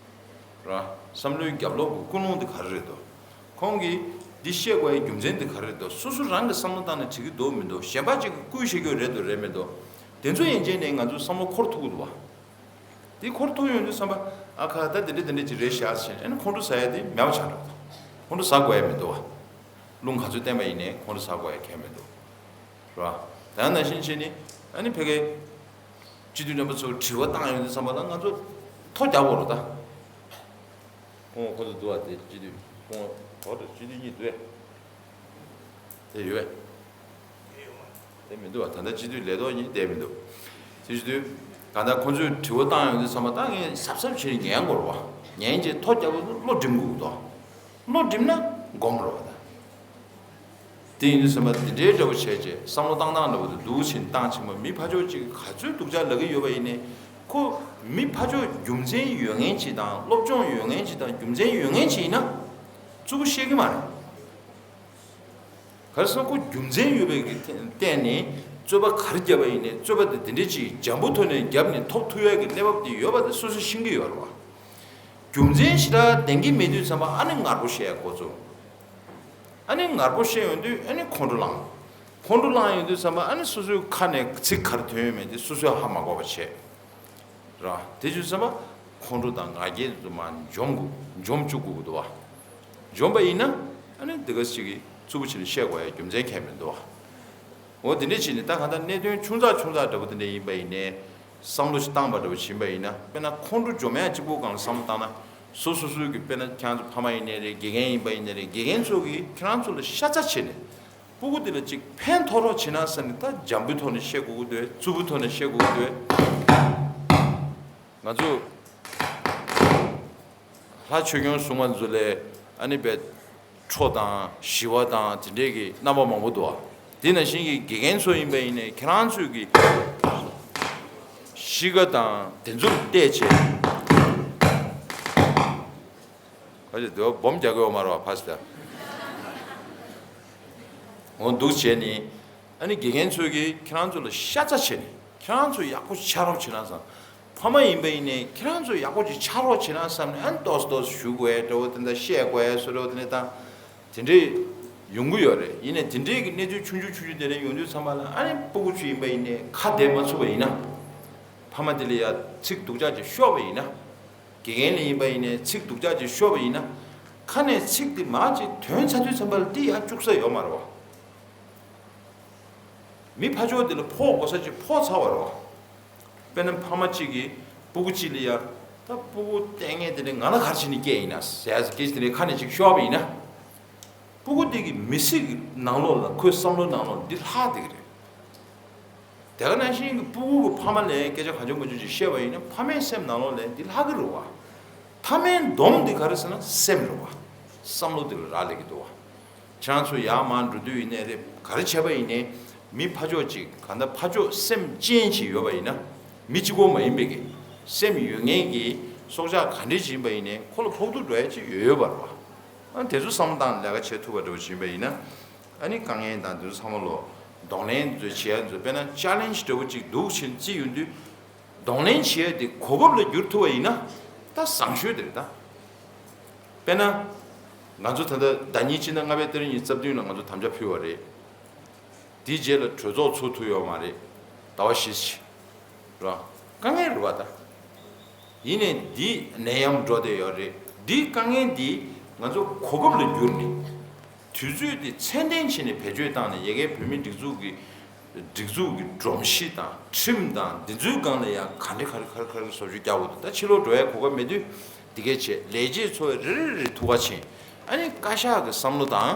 ར། བསམ་བློའི་རྒྱབ་ལོགས་ཀྱི་ཀུན་སློང་དེ་ག་རེ་རེད་འདུག་ཁོང་གིས་འདི་བཤད་དགོས་ཡའི་རྒྱུ་མཚན་དེ་ག་རེ་རེད་འདུག་སོ་སོ་རང་གིས་བསམ་བློ་བཏང་ནས་བྲིས་ཀྱི་འདུག་མི་འདུག་གཞན་པ་ཅིག་གིས་བསྐུལ་བྱེད་ཀྱི་རེད་འདུག་རེད་མི་འདུག་དེ་ཚོ་ཡན་ཆད་ནས་ང་ཚོའི་བསམ་བློ་འཁོར་ཐུབ་ཀྱི་འདུག་པ། དེ་འཁོར་ཐུབ་ཡོང་དུས་ཙམ་པ། ཨ་ཁ། ད་དེ་འདྲ་དེ་འདྲ་ཅིག་རེད་ཤག་ཟེར་ནས། ཨ་ནི་ཁོང་ཁྲོ་ཟ་ཡ་དེ་མེད་པ་ཆགས་འགྲོ། ཁོང་ཁྲོ་ཟ་དགོས་ཡ་མི་འདུག་པ། རླུང་ག་ཚོད་བསྟན་པ་ཡིན་ནའི་ཁོང་ཁྲོ་ཟ་དགོས་ཡ་གང་ཡང་མི་འདུག་རེད་པ། ད་ནང་བཞིན་བྱས་ནས་ཨ་ནི་ཕ་གིའི་སྤྱི་འཐུས་རྣམ་པ་ཚོ་དྲི་བ་བཏང་ཡོང་དུས་ཙམ་པ་ལ་ང་ཚོ་ཐོ་རྒྱག་དགོས་རེད་ད། ཁོང་ཁོ་ཚོ་འདུག་པ། དེ་སྤྱི་འཐུས་ཁོང་འོ་དེ་སྤྱི་འཐུས་གཉིས་འདུག་པས། དེ་ཡོད་པས། དེ་མི་འདུག་པ། ད་ལྟ་སྤྱི་འཐུས་ལས་ཐོག་གཉིས་བསྡད་མི་འདུག་དེ་བྱེད་དུས་གང་ལྟར་ཁོང་ཚོས་དྲི་བ་བཏང་ཡོང་དུས་ཙམ་པ་ད་ངས་གཟབ་གཟབ་བྱས་ནས་ཉན་དགོས་རེད་པ། ཉན་རྗེས་ཐོ་རྒྱག་པ་བློ་སྒྲིམ་དགོས་འདུག་བློ་སྒྲིམ་ན་སྒོམ་རེད་པ་ད། དེ་ཡིན་དུས་ཙམ་པ་འདི་འདྲའི་འདྲ་བོ་བྱས་རྗེས་བསམ་བློ་བཏང་སྟངས་འདྲ་བོ་དེ་འདུག་ཕྱིན་བཏང་ཕྱིན་པ། མི་ཕར་ཕྱོགས་གཅིག་གིས་ག་ཚོད་སྡུག་ཅག་ལབ་ཀྱི་ཡོད་པ་ཡིན་ནའི། ཁོ་མི་ཕར་ཕྱོགས་རྒྱུ་མཚན་ཡོད་མཁན་ཅིག་དང་། སློབ་སྦྱོང་ཡོད་མཁན་ཅིག་དང་། རྒྱུ་མཚན་ཡོད་མཁན་ཅིག་ཡིན་ན་རྩུབ་པོ་བཤད་ཀྱི་མ་རེད། ག་རེ་ཟེར་ན་ཁོ་རྒྱུ་མཚན་ཡོད་པའི་གི་སྟེང་ནས་རྩོད་པ་ག་རེ་བརྒྱབ་པ་ཡིན་ནའི་རྩོད་པ་དེ་འདི་འདྲ་ཅིག་འཇམ་པོ་ཐོག་ནས་བརྒྱབ་ནས་ཐོབ་ཐུབ་ཡ་གི་གནས་བབ་དེ་ཡོད་པ་དེ་སོ་སོས་ཤེས་ཀྱི་ཡོད་རེད་པ། རྒྱུ་མཚན་ཞེ་དྲག་ལྡན་གྱི་མེད་དུས་ཙམ་པ་ཨ་ནི་ངར་པོ་བཤད་ཡ་འགོ་ཚུགས། ཨ་ནི་ངར་པོ་བཤད་ཡོང་དུས་ཨ་ནི་ཁོང་ཁྲོ་ལངས། ཁོང་ཁྲོ་ལངས་ཡོང་དུས་ཙམ་པ་ཨ་ནི་སོ་སོའི་ཁ་ནས་ཚིག་ག་རེ་ཐོན་ཡོད་མེད་དེ་སོ་སོས་ཧ་མ་གོ་བ་བྱས། ར། དེ་བྱུང་ཙམ་པ་ཁོང་ཁྲོ་དང་ང་རྒྱལ་དེ་ཚོ་མར་འཇོམས་དགོས། འཇོམས་བཅུག་དགོས་ཀྱི་འདུག་པ། འཇོམས་པ་ཡིན་ན་ཨ་ནི་འདི་ག་ཅིག་གིས་རྩུབ་པོ་བྱས་ནས་བཤད་དགོས་ཡ་རྒྱུ་མཚན་གང་ཡང་མི་འདུག་པ། འོ་དེ་འདྲས་བྱས་ནས་ད་གང་ལྟར་གནད་དོན་ཆུང་ཙག་ཆུང་ཙག་འདྲ་པོ་དེ་འདྲས་ཡིན་པ་ཡིན་ནའི། བསམ་བློ་ཞིག་བཏང་པ་འདྲ་པོ་ཕྱིན་པ་ཡིན་ན། དཔེར་ན་ཁོང་ཁྲོ་འཇོམས་ཡ་གཅིག་པོ་སྒང་ལ་བསམ་བློ་བཏང་ན། སོ་སོ་སོའི་གི་དཔེར་ན་ཁྱེད་རང་ཚོ་ཕ་མ་ཡིན་ནའི་རེད། དགེ་རྒན་ཡིན་པ་ཡིན་ནའི་རེད། དགེ་རྒན་ཚོ་གིས་ཁྱེད་རང་ཚོ་ལ་ཤ་ཚ་བྱས་ནས། སྤུ་གུ་དེ་ལ་ཅིག་ཕན་ཐོགས་རོགས་བྱེད་ན་བསམ་ནས། ད་འཇམ་པོའི་ཐོག་ནས་བཤད་དགོས་ཀྱི་འདུག་གས། རྩུབ་པོའི་ཐོག་ནས་བཤད་དགོས་ཀྱི་འདུག་གས། ང་ཚོ་ལྷ་ཆོས་སྐྱོང་སྲུང་མ་ཚོ་ལས་ཨ་ནི་བས་ཁྲོ་དང་ཞི་བ་དང་དེ་འདྲས་ཀྱི་རྣམ་པ་མང་པོ་འདུག་ག། དེ་ནང་བཞིན་གྱི་དགེ་རྒན་ཚོ་ཡིན་པ་ཡིན་ནའི་ཁྱེད་རང་ཚོས་ཀྱི་གཤིས་ཀ་དང་དེ་ཚོར་བལྟས་བྱས། ཁ་ཅིག་དེ་བ་སྦོམ་རྒྱག་གི་ཡོད་མ་རེད་བ། ཕ་སི་ད་འོ་འདུག་བྱས་ནི། ཨ་ནི་དགེ་རྒན་ཚོས་ཀྱིས་ཁྱེད་རང་ཚོ་ལ་ཤ་ཚ་བྱས་ནས་ཁྱེད་རང་ཚོ་ཡག་པོ་ཆགས་རོགས་བྱེད་ན་བསམ། ཕ་མ་ཡིན་པ་ཡིན་ནའི་ཁྱེད་རང་ཚོ་ཡག་པོ་ཅིག་ཆགས་རོགས་བྱེད་ན་བསམ་ནས་ཨ་ནི་ཏོག་ཙམ་ཏོག་ཙམ་ཞུ་དགོས་ཡ་འདྲ་བོ་དེ་འདྲ་བཤད་དགོས་ཡ་བཟོ་འདྲ་བོ་དེ་འདྲ་དང་དེ་འདྲས་ཡོང་གི་ཡོད་རེད། ཡིན་ནའི་དེ་འདྲས་ཀྱི་གནས་ཚུལ་ཆུང་ཆུང་ཆུང་ཆུང་དེ་འདྲ་ཡོང་དུས་ཙམ་པ་ལ་ཨ་ནི་སྤུ་གུ་ཚོ་ཡིན་པ་ཡིན་ནའི་ཁ་བདེ་མ་ཚུགས་པ་ཡིན་ན། ཕ་མ་དེ་ལ་ཡ་ཚིག་སྡུག་ཅག་ཅིག་ཤོར་བ་ཡིན་ན། དགེ་རྒན་ལ་ཡིན་པ་ཡིན་ནའི་ཚིག་སྡུག་ཅག་ཅིག་ཤོར་བ་ཡིན་ན། ཁ་ནས་ཚིག་དེ་མར་ཅིག་ཐོན་ཚར་དུས་ཙམ་པ་ལ་དེ་ཡར་བཅུག་ས་ཡོད་མ་རེད་བ། མི་ཕར་ཕྱོགས་དེ་ལ་ཕོག་དགོས་ས་ཅིག་ཕོག་ཚར་བ་རེད་བ། དཔེར་ན་ཕ་མ་གཅིག་གིས་སྤུ་གུ་གཅིག་ལ་ཡ། ད་སྤུ་གུ་ལྟས་ངན་དེ་འདྲ་ང་ལ་ག་རེ་བྱས་ནས་སྐྱེས་ཡིན་ན་ཟེར་ཡ་ཟེར་སྐད་ཆ་དེ་འདྲའི་ཁ་ནས་ཅིག་ཤོར་བ་ཡིན་ན། སྤུ་གུ་དེ་གི་མི་ཚེ་གི་ནང་ལོགས་ལ་ཁོའི་བསམ་བློ་ནང་ལོགས་འདི་ལྷག་བསྡད་ཀྱི་རེད། དེ་ག་ནང་བཞིན་གྱི་སྤུ་གུ་གི་ཕ་མ་ལ་སྐད་ཆ་གང་བྱུང་མང་བྱུང་ཅིག་བཤད་པ་ཡིན་ན་ཕ་མའི་སེམས་ནང་ལོགས་ལ་འདི་ལྷག་གི་རེད་བ། མཐའ་མའི་སྡོམ་འདི་ག་རེ་ཟེར་ན་སེམས་རེད་བ། བསམ་བློ་འདི་ལ་རག་ལས་ཀྱི་འདུག་བ། ཁྱེད་རང་ཚོ་ཡར་མར་འགྲོ་དུས་ཡིན་ནའི་རེད། ག་རེ་བྱས་པ་ཡིན་ནའི་མི་ཕར་ཕྱོགས་གཅིག་གང་ལྟར་ཕར་ཕྱོགས་སེམས་ཅན་ཅིག་ཡོད་པ་ཡིན་ན། མི་གཅིག་པོ་མ་ཡིན་པའི་གི་སེམས་ཡོད་མཁན་གྱི་སྲོག་ཆགས་ག་འདྲས་ཅིག་ཡིན་པ་ཡིན་ནའི་ཁོ་ལ་ཕོག་ཐུག་འགྲོ་ཡ་ཅིག་ཡོད་ཡོད་པ་རེད་བ། ཨ་དེ་ཚོ་བསམ་བློ་བཏང་ནས་ལས་ཀ་བྱེད་ཐུབ་པ་འདྲ་བོ་ཅིག་ཡིན་པ་ཡིན་ན། ཨ་ནི་དཀའ་ངལ་དང་དེ་ཚོ་ཚང་མ་ལོ། གདོང་ལེན་དེ་ཚོ་བྱེད་ཡ་དེ་ཚོ་དཔེར་ན་ཅ་ལེན་ཇི་འདྲ་བོ་ཅིག་འདུག་ཕྱིན་བརྩིས་ཡོང་དུས། གདོང་ལེན་བྱེད་ཡ་དེ་གོ་སྐབས་ལ་བསྒྱུར་ཐུབ་པ་ཡིན་ན་ད་བཟང་ཤོས་དེ་རེད་ད། དཔེར་ན། ང་ཚོ་ད་ལྟ་ཟླ་ཉིན་སྤྱི་ཟླ་ལྔ་པའི་ཏ་རིག་ཉི་ཤུ་རྩ་བདུན་ལ་ང་ཚོ་དམ་བཅའ་ཕུལ་བ་རེད། དེའི་རྗེས་ལ་གྲོས་ཚོགས་ཚུགས་ཐུབ་ཡོད་མ་རེད། ཟླ་བ་བཞི་ཕྱིན། ར། དཀའ་ངལ་རེད་བ་ད། ཡིན་ནའི་འདི་ནད་ཡམས་འགྲོ་བསྡད་ཡོད་རེད། འདིའི་དཀའ་ངལ་འདི་ང་ཚོ་གོ་སྐབས་ལ་བསྒྱུར་ནས། དུས་ཚོད་དེ་ཚད་ལྡན་བྱས་ནས་བེད་སྤྱོད་བཏང་ནས་ཡ་གིའི་བོད་མིའི་སྒྲིག་འཛུགས་ཀྱི་སྒྲིག་འཛུགས་ཀྱི་སྒྲོམ་གཞི་དང་ཁྲིམས་དང་འདི་ཚོའི་སྒང་ལ་ཡང་ག་འདྲ་ག་རེ་ག་རེ་ག་རེ་བཟོ་བཅོས་རྒྱག་དགོས་འདུག་ད་ཕྱི་ལོགས་འགྲོ་ཡའི་གོ་སྐབས་མེད་དུས་འདི་གས་བྱས། ལས་བྱེད་ཚོ་རེ་རེ་རེ་ཐུགས་ཁ་ཕྱིན། ཨ་ནི་བཀའ་ཤག་གི་བསམ་བློ་དང་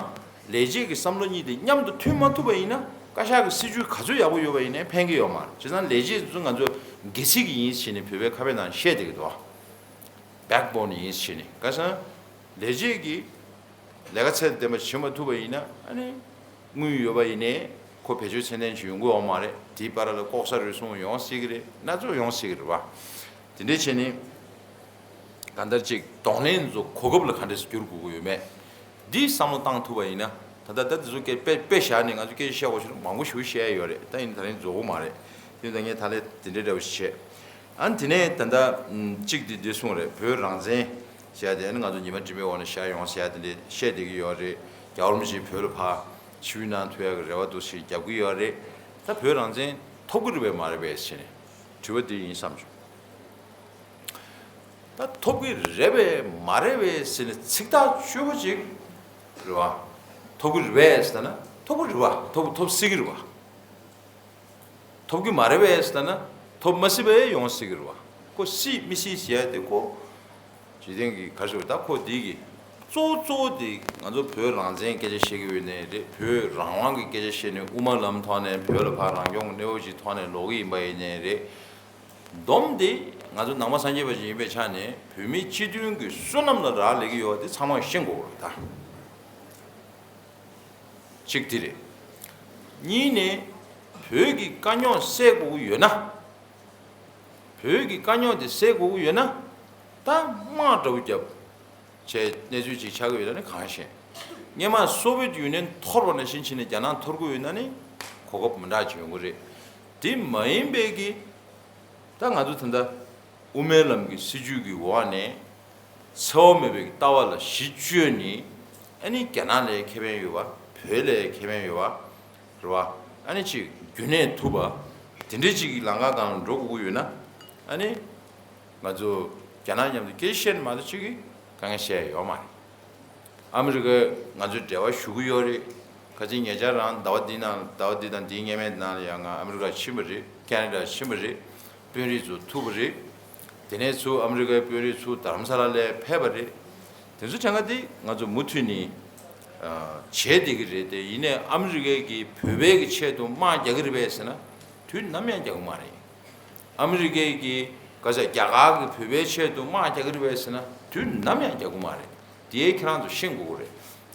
ལས་བྱེད་ཀྱི་བསམ་བློ་གཉིས་དེ་མཉམ་དུ་མཐུན་མ་ཐུབ་པ་ཡིན་ན། བཀའ་ཤག་གི་སྲིད་བྱུས་ག་ཚོད་ཡག་པོ་ཡོད་པ་ཡིན་ནའི་ཕན་གྱི་ཡོད་མ་རེད། བྱས་ཙང་ལས་བྱེད་ཚོ་ང་ཚོ་སྒལ་ཚིགས་ཀྱི་ཡིན་ཟེར་ནས་བོད་པའི་ཁ་དཔེ་ནང་བཤད་བསྡད་ཀྱི་འདུག Backbone ཡིན་ཟེར་ནས། བཀའ་ཤག་ལས་བྱེད་ཀྱི་ལས་ཀ་ཚད་དང་ལྡན་པ་བྱེད་མ་ཐུབ་པ་ཡིན་ན། ཨ་ནི་དངུལ་ཡོད་པ་ཡིན་ནའི་ཁོ་བེད་སྤྱོད་ཚད་ལྡན་ཞིག་ཡོང་གི་ཡོད་མ་རེད། དེའི་བར་ལ་ལྐོག་ཟ་རུལ་སུངས་ཡོང་སྲིད་ཀྱི་རེད། སྣ་ཚོགས་ཡོང་སྲིད་ཀྱི་རེད་བ། དེ་འདྲས་བྱས་ནས་གང་ལྟར་ཅིག་གདོང་ལེན་ཚོ་གོ་སྐབས་ལ་ག་འདྲས་སེ་བསྒྱུར་དགོས་ཀྱི་ཡོད་མེད་འདི་བསམ་བློ་བཏང་ཐུབ་པ་ཡིན་ན། ད་ལྟ་ད་དེ་ཚོ་སྐད་དཔེ་དཔེ་བཞག་ནས་ང་ཚོ་སྐད་ཆ་བཤད་དགོས་ཞེ་དྲག་མང་པོ་ཞིག་བཤད་ཡ་ཡོད་རེད། ད་ཡིན་ད་རིང་རྫོགས་ཀྱི་མ་རེད། དེ་ད་ངས་ད་ལན་དེ་འདྲའི་འདྲ་བོ་ཞིག་བྱས། ཨ་ནི་དེ་ནས་ད་ལྟ་གཅིག་དེ་འདི་གསུངས་རེད། བོད་རང་བཙན་ཟེར་ཡ་དེ་ནི་ང་ཚོ་ཉི་མ་སྒྲིན་པའི་འོག་ནས་བཞག་ཡོང་ཟེར་ཡ་དེ་འདྲ་བཤད་བསྡད་ཀྱི་ཡོད་རེད། རྒྱལ་བ་རིན་པོ་ཆེ་བོད་ལ་ཕར་ཆིབས་བསྒྱུར་གནང་ཐུབ་ཡ་གི་རེ་བ་འདུག་ཞེས་རྒྱབ་ཀྱི་ཡོད་རེད། ད་བོད་རང་བཙན་ཐོབ་ཀྱི་རེད་པས་མ་རེད་པས་ཟེར་ནས་དྲི་བ་དེ་ཡིན་བསམ་བྱུང་། ད་ཐོབ་ཀྱི་རེད་པས་མ་རེད་པས་ཟེར་ནས་ཚིག་ཐག་ཆོད་པོ་ཅིག་རེད་བ། ཐོབ་ཀྱི་རེད་པས་ཟེར་ན་ཐོབ་ཀྱི་རེད་བ། ཐོབ་ཐོབ་སྲིད་ཀྱི་རེད་བ། ཐོབ་ཀྱི་མ་རེད་པས་ཟེར་ན་ཐོབ་མ་སྲིད་པས་ཡོང་སྲིད་ཀྱི་རེད་བ། ཁོ་སྲིད་མི་སྲིད་ཟེར་ཡ་དེ་ཁོ་འཇིག་རྟེན་གྱི་གར་ཞོར་ད་ཁོ་འདི་གི་གཙོ་བོ་གཙོ་བོ་དེ་ང་ཚོ་བོད་རང་བཙན་སྐད་ཆ་བཤད་ཀྱི་ཡོད་ནའི་རེད། བོད་རང་དབང་གི་སྐད་ཆ་བཤད་ནས་དབུ་མ་ལམ་ཐོག་ནས་བོད་ལ་ཕར་རང་སྐྱོང་གི་གནས་བབ་ཅིག་ཐོག་ནས་ལོག་གི་ཡིན་པ་ཡིན་ནའི་རེད། སྡོམ་དེ་ང་ཚོ་ནང་པ་སངས་རྒྱས་པ་ཞིག་ཡིན་པའི་ཆ་ནས་བོད་མིའི་སྤྱི་མཐུན་གྱི་བསོད་ནམས་ལ་རག་ལས་ཀྱི་ཡོད་པ་དེ་ཚང་མས་ཤེས་དགོས་པ་རེད་ད། གཅིག་དེ་རེད། གཉིས་ནས་བོད་ཀྱི་དཀའ་རྙོག་སེལ་དགོས་ཀྱི་ཡོད་ན། བོད་ཀྱི་དཀའ་རྙོག་དེ་སེལ་དགོས་ཀྱི་ཡོད་ན། ད་དམག་འདྲ་བོ་བརྒྱབ། བྱས་གནས་ཚུལ་ཅིག་ཆགས་ཀྱི་ཡོད་ན་ནི་གང་ཤེས། སྔོན་མ་སོ་བི་ཡེཊ་ཡུ་ནི་ཡན་འཐོར་བ་ནང་བཞིན་བྱས་ནས་རྒྱ་ནག་འཐོར་གྱི་ཡོད་ན་ནི་གོ་སྐབས་མི་འདྲ་ཅིག་ཡོང་གི་རེད། དེ་མ་ཡིན་པའི་གི་ད་ང་ཚོ་ད་ལྟ་དབུ་མའི་ལམ་གྱི་སྲིད་བྱུས་ཀྱི་འོག་ནས་འཚེ་བ་མེད་པའི་ལྟ་བ་ལ་གཞི་བཅོལ་ནས། ཨ་ནི་རྒྱ་ནག་ལ་ཁེ་ཕན་ཡོད་པ། བོད་ལ་ཁེ་ཕན་ཡོད་པ་རེད་བ། ཨ་ནི་ཅིག་རྒྱུན་གནས་ཐུབ་པ་དེ་འདྲའི་ཅིག་གི་ལམ་ཁ་སྒང་ལ་འགྲོ་དགོས་ཀྱི་ཡོད་ན། ཨ་ནི་ང་ཚོ་རྒྱ་ནག་མཉམ་དུ་སྐད་ཆ་བཤད་ནས་མ་གཏོགས་ཅིག་གི་དཀའ་ངལ་བཤད་ཡ་ཡོད་མ་རེད། ཨ་མི་རི་ཀས་ང་ཚོའི་འབྲེལ་བ་ཞུ་གི་ཡོད་རེད། ཁ་ཅིག་ཉེ་ཆར་རང་ཟླ་བ་འདི་ནང་ཟླ་བ་འདི་དང་འདིའི་སྔོན་མའི་ནང་ལ་ཡང་ང་ཨ་མི་རི་ཀ་ཕྱིན་པ་རེད། ཁེ་ན་ཌ་ཕྱིན་པ་རེད། དཔོན་རིགས་ཚོ་ཐུག་པ་རེད། དེ་ནས་ཚུར་ཨ་མི་རི་ཀའི་དཔོན་རིགས་ཚུར་དྷ་རམ་ས་ལ་ལ་ཕེབས་པ་རེད། དེ་ཚོ་དྲན་ག་དེ་ང་ཚོ་མུ་མཐུད་ནས་ བྱས་བསྡད་ཀྱི་རེད་དེ། ཡིན་ནའི་ཨ་མི་རི་ཀའི་གི་བོད་པའི་གི་ཆེད་དུ་དམག་རྒྱག་གི་རེད་པས་ཟེར་ན་དུས་ནམ་ཡང་རྒྱག་གི་མ་རེད། ཨ་མི་རི་ཀའི་གི་ག་ཚ་རྒྱ་གར་གི་བོད་པའི་ཆེད་དུ་དམག་རྒྱག་གི་རེད་པས་ཟེར་ན་དུས་ནམ་ཡང་རྒྱག་གི་མ་རེད། དེ་ཁྱེད་རང་ཚོ་ཤེས་དགོས་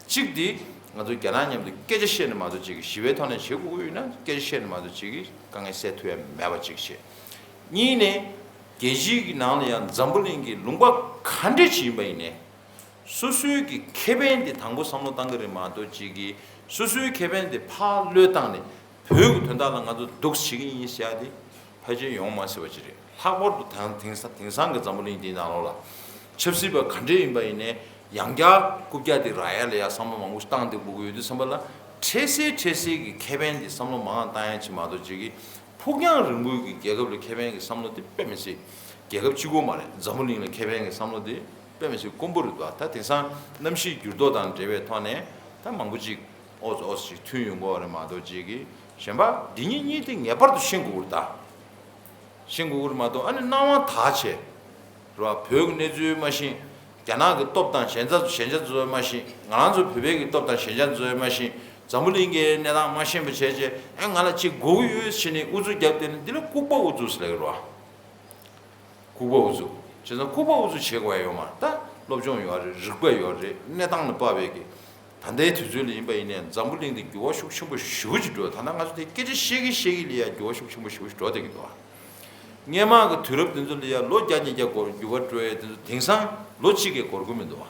ཀྱི་རེད། གཅིག་དེ་ང་ཚོ་རྒྱ་ནག་མཉམ་དུ་སྐད་ཆ་བཤད་ནས་མ་གཏོགས་ཅིག་གི་ཞི་བའི་ཐོག་ནས་བྱེད་དགོས་ཀྱི་ཡོད་ན་སྐད་ཆ་བཤད་ནས་མ་གཏོགས་ཅིག་གི་དཀའ་ངལ་སེལ་ཐུབ་ཡ་མེད་པ་ཅིག་བྱས། གཉིས་ནས་རྒྱལ་སྤྱིའི་གི་ནང་ལ་ཡང་འཛམ་བུ་གླིང་གི་ལུང་པ་ག་འདྲས་ཅིག་ཡིན་པ་ཡིན་ནའི། སོ་སོའི་གི་ཁེ་ཕན་དེ་དང་པོ་བསམ་བློ་བཏང་གི་རེད་མ་གཏོགས་ཅིག་གི་སོ་སོའི་ཁེ་ཕན་དེ་ཕར་བློས་བཏང་ནས་བོད་ཀྱི་དོན་དག་ལ་ང་ཚོ་སྡུག་བྱེད་ཀྱི་ཡིན་ཟེར་ཡ་དེ་ཕལ་ཆེར་ཡོང་མ་སྲིད་པ་ཅིག་རེད། ལྷག་པར་དུ་དང་དེང་སང་དེང་སང་གི་འཛམ་བུ་གླིང་འདིའི་ནང་ལོགས་ལ་ཆབ་སྲིད་པ་ག་འདྲས་ཡིན་པ་ཡིན་ནའི་ཡང་བསྐྱར་རྐུབ་བཀྱག་དེ་རག་ཡ་ལ་ཡ་བསམ་བློ་མང་པོ་བཏང་བསྡད་དགོས་ཀྱི་ཡོད་དུས་ཙམ་པ་ལ་འཕྲལ་སེལ་འཕྲལ་སེལ་གྱི་ཁེ་ཕན་དེ་བསམ་བློ་མང་བ་བཏང་ཡ་ཅིག་མ་གཏོགས་ཅིག་གི་ཕུགས་རྒྱང་རིང་པོའི་གི་རྒྱལ་ཁབ་ལ་ཁེ་ཕན་གྱི་བསམ་བློ་དེ་དཔེ་མི་སྲིད། རྒྱལ་ཁབ་གཅིག་པོ་མ་རེད། འཛམ་བུ་གླིང་ལ་ཁེ་ཕན་གྱི་བསམ་བློ་དེ་དཔེ་མི་སྲིད་དཀོན་པོ་རེད་འདུག་ད་དེང་སང་གནམ་གཤིས་འགྱུར་ལྡོག་དང་འབྲེལ་བའི་ཐོག་ནས་ད་མང་པོ་ཅིག་ཨོ་ཙི་ཨོ་ཙི་ཅིག་ཐོན་ཡོང་གི་ཡོད་རེད་མ་གཏོགས་ཅིག་གི་གཞན་པ་འདི་གཉིས་གཉིས་དེ་ངེས་པར་དུ་ཤེས་དགོས་ཀྱི་རེད་ད། ཤེས་དགོས་ཀྱི་རེད་མ་གཏོགས་ཨ་ནི་སྣང་བ་དག་བྱས། རེད་བ། བོད་ཀྱི་གནས་ཚུལ་མ་ཤེས། རྒྱ་ནག་གི་སྟོབས་དང་ཞན་ཆ་ཞན་ཆ་ཚོ་མ་ཤེས། ང་རང་ཚོ་བོད་པའི་གི་སྟོབས་དང་ཞན་ཆ་ཚོ་མ་ཤེས། འཛམ་བུ་གླིང་གི་གནས་སྟངས་མ་ཤེས་པ་བྱས་བྱས་ཨེ་ང་ལ་ཅིག་དགོས་ཀྱི་ཡོད་ཟེར་ནས་ཨུ་ཚུགས་བརྒྱབ་བསྡད་ན་འདི་ལ་ལྐུགས་པ་ཨུ་ཚུགས་ཟེར་ལབ་ཀྱི་རེད་བ། ལྐུགས་པ་ཨུ་ཚུགས། བྱས་ཙང་ལྐུགས་པ་ཨུ་ཚུགས་བྱེད་དགོས་ཡ་ཡོད་མ་རེད། ད་སློབ་སྦྱོང་ཡོད་རེད། རིག་པ་ཡོད་རེད། གནས་སྟངས་ལ་དཔག་པའི་གི་ད་ལྟའི་དུས་ཚོད་ལ་ཡིན་པ་ཡིན་ནའི་འཛམ་བུ་གླིང་འདི་འགྱུར་བ་ཤུགས་ཆེན་པོ་ཞེ་པོ་ཅིག་འགྲོ། ད་ལྟ་ང་ཚོ་དེ་སྐད་ཆ་བཤད་ཀྱི་བཤད་ཀྱི་ལ་ཡ་འགྱུར་བ་ཤུགས་ཆེན་པོ་ཞེ་པོ་ཅིག་འགྲོ་བསྡད་ཀྱི་འདུག་བ། སྔོན་མ་གི་དུས་རབས་དེ་ཚོ་ལ་ཡ་ལོ་བརྒྱ་ཉིས་བརྒྱ་འགོར་འགྱུར་བ་འགྲོ་ཡ་དེ་ཚོ་དེང་སང་ལོ་གཅིག་གིས་འགོར་གི་མི་འདུག་བ།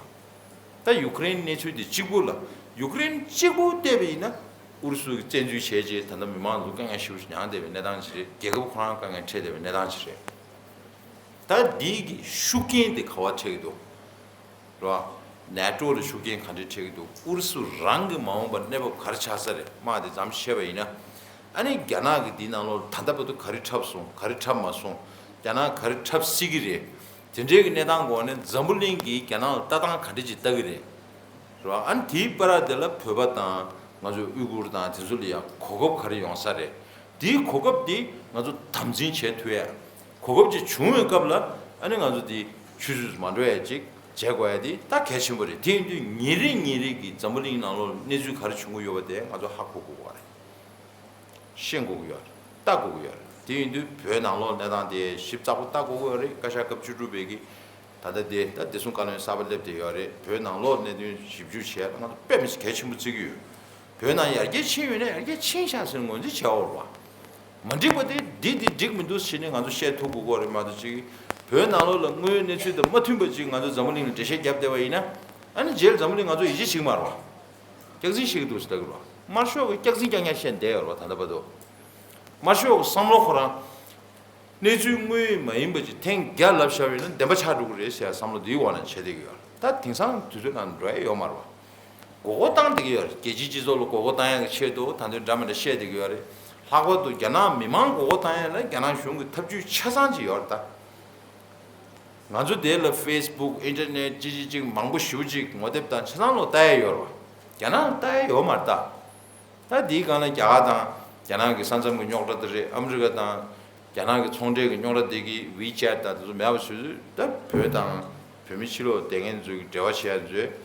ད་ཡུ་ཀེ་རེན་གནས་ཚུལ་དེ་གཅིག་པུ་ལ་ཡུ་ཀེ་རེན་གཅིག་པུ་བལྟས་པ་ཡིན་ན་ཨུ་རུ་སུ་གིས་བཙན་འཛུལ་བྱས་རྗེས་ད་ལྟ་མི་མང་ཚོ་དཀའ་ངལ་ཞེ་པོ་ཅིག་མྱངས་བསྡད་པའི་གནས་སྟངས་ཅིག་རེད། རྒྱལ་ཁབ་ཁོ་རང་དཀའ་ངལ་འཕྲད་བསྡད་པའི་གནས་སྟངས་ཅིག་རེད། ད་འདི་གི་ཤུགས་རྐྱེན་དེ་ག་པར་འཕྲད་ཀྱི་འདུག་རེད་བ། ནེ་ཊོ་ལ་ཤུགས་རྐྱེན་ག་འདྲས་འཕྲད་ཀྱི་འདུག་ཨུ་རུ་སུ་རང་གི་མ་འོངས་པར་གནས་བབ་ག་རེ་ཆགས་ས་རེད། དམག་དེ་མཚམས་བཤད་པ་ཡིན་ན། ཨ་ནི་རྒྱ་ནག་གི་འདིའི་ནང་ལོགས་ད་ལྟ་བར་དུ་ག་རེ་འཁྲབ་སོང་། ག་རེ་འཁྲབ་མ་སོང་། རྒྱ་ནག་ག་རེ་འཁྲབ་སྲིད་ཀྱི་རེད། དེ་འདྲའི་གི་གནས་སྟངས་འོག་ནས་འཛམ་བུ་གླིང་གིས་རྒྱ་ནག་ལ་ལྟ་སྟངས་ག་འདྲས་ཅིག་ལྟ་གི་རེད། རེད་བ། ཨ་ནི་དེའི་བར་དེ་ལ་བོད་པ་དང་ང་ཚོ་ཨུ་གུར་དང་དེ་ཚོ་ལ་ཡང་གོ་སྐབས་ག་རེ་ཡོང་ས་རེད། དེའི་གོ་སྐབས་དེ་ང་ཚོ་དམ་འཛིན་བྱེད་ཐུབ་ཡ། གོ་སྐབས་ཅིག་བྱུང་བའི་སྐབས་ལ་ཨ་ནི་ང་ཚོ་དེ་ཆུད་ཟོས་སུ་མ་འགྲོ་ཡ་ཅིག་བྱེད་དགོས་ཡ་དེ་ད་གལ་ཆེན་པོ་རེད། དེ་ཡིན་དུས་ཉིན་རེ་ཉིན་རེ་གི་འཛམ་བུ་གླིང་ནང་ལོགས་གནས་ཚུལ་ག་རེ་བྱུང་གི་ཡོད་པ་དེ་ང་ཚོ་ཧ་གོ་དགོས་པ་རེད། ཤེས་དགོས་ཀྱི་ཡོད་རེད། ལྟ་དགོས་ཀྱི་ཡོད་རེད། དེ་ཡིན་དུས་བོད་ནང་ལོགས་གནས་སྟངས་དེ་ཞིབ་ཚགས་པོ་ལྟ་དགོས་ཀྱི་ཡོད་རེད། བཀའ་ཤག་སྐབས་བཅུ་དྲུག་པའི་གི་ད་ལྟ་དེ་ད་བདེ་སྲུང་བཀའ་བློན་གསར་པ་སླེབས་བསྡད་ཡོད་རེད། བོད་ནང་ལོགས་གནད་དོན་ཞིབ་འཇུག་བྱས་ང་ཚོ་དཔེ་མི་སྲིད་གལ་ཆེན་པོ་བརྩི་གི་ཡོད། བོད་ནང་ཡར་རྒྱས་ཕྱིན་ཡོད་ན་ཡར་རྒྱས་ཕྱིན་ཤག་ཟེར་ངོས་འཛིན་བྱས་ཡོད་རེད་བ། མ་འགྲིག་པ་དེ་འདི་འདི་འགྲིག་མི་འདུག་ཟེར་ནས་ང་ཚོ་བཤད་ཐུབ་དགོས་ཀྱི་ཡོད་རེད་མ་གཏོགས་ཅིག་བོད་ནང་ལོགས་ལ་དངོས་ཡོད་གནས་ཚུལ་དང་མ་མཐུན་པ་ཅིག་ང་ཚོ་འཛམ་བུ་གླིང་ལ་འགྲེལ་བཤད་བརྒྱབ་བསྡད་པ་ཡིན་ན་ཨ་ནི་རྗེས་ལ་འཛམ་བུ་གླིང་ང་ཚོ་ཡིད་ཆེས་བྱེད་ཀྱི་མ་རེད་བ། སྐྱག་རྫུན་བཤད་ཀྱི་འདུག་ཟེར་ལབ་ཀྱི་རེད་བ། དམར་ཤོག་གིས་སྐྱག་རྫུན་རྐྱང་རྐྱང་བཤད་བསྡད་ཡོད་རེད་བ། ད་ལྟ་བར་དུ། དམར་ཤོག་གི་བསམ་བློ་ཁོ་རང་། གནས་ཚུལ་དངོས་ཡོད་མ་ཡིན་པ་ཅིག་ཐེངས་བརྒྱ་ལབ་བཞག་པ་ཡིན་ན་བདེན་པ་ཆགས་འགྲོ་གི་རེད་ཟེར་ཡ་བསམ་བློ་འདིའི་འོག་ན་བྱེད་བསྡད་ཀྱི་ཡོད་རེད། ད་དེང་སང་དུས་ཚོད་ནང་འགྲོ་ཡ་ཡོད་མ་རེད་བ། མགོ་སྐོར་བཏང་བསྡད་ཀྱི་ཡོད་རེད། རྒྱལ་སྤྱིའི་སྤྱི་ཚོགས་ལ་མགོ་སྐོར་བཏང་ཡ་གི་ཆེད་དུ་ད་དུང་འདྲ་མི་འདྲ་བཤད་བསྡད་ཀྱི་ཡོད་རེད། ལྷག་པར་དུ་རྒྱ་ནག་མི་མང་མགོ་སྐོར་བཏང་ཡ་ལ་རྒྱ་ནག་གཞུང་གི་ཐབས་ཇུས་ཆ་ཚང་ཅིག་ཡོད་རེད་ད། ང་ཚོ་དེ་ལ་ཕེ་སི་བུག་ཨིན་ཊར་ནེཊ་ཅི་ཅི་ཅིག་མང་པོ་ཞེ་པོ་ཅིག་ངོ་དེབ་དང་ཆ་ཚང་ལོག་ལྟ་ཡ་ཡོད་རེད་བ། རྒྱ་ནག་ལ་ལྟ་ཡ་ཡོད་མ་རེད་ད། ད་དེའི་སྒང་ལ་རྒྱ་གར་དང་རྒྱ་ནག་གི་ས་མཚམས་ཀྱི་རྙོག་དྲ་དེ་རེད། ཨ་མི་རི་ཀ་དང་རྒྱ་ནག་གི་ཚོང་འབྲེལ་གྱི་རྙོག་དྲ་དེ་གི་ཝི་ཅེཊ་དང་དེ་ཚོ་མེད་པ་བཟོས་དུས་ད་བོད་དང་བོད་མི་ཕྱི་ལོགས་བསྡད་མཁན་ཚོའི་འབྲེལ་བ་བྱེད་ཡ་ཚོས་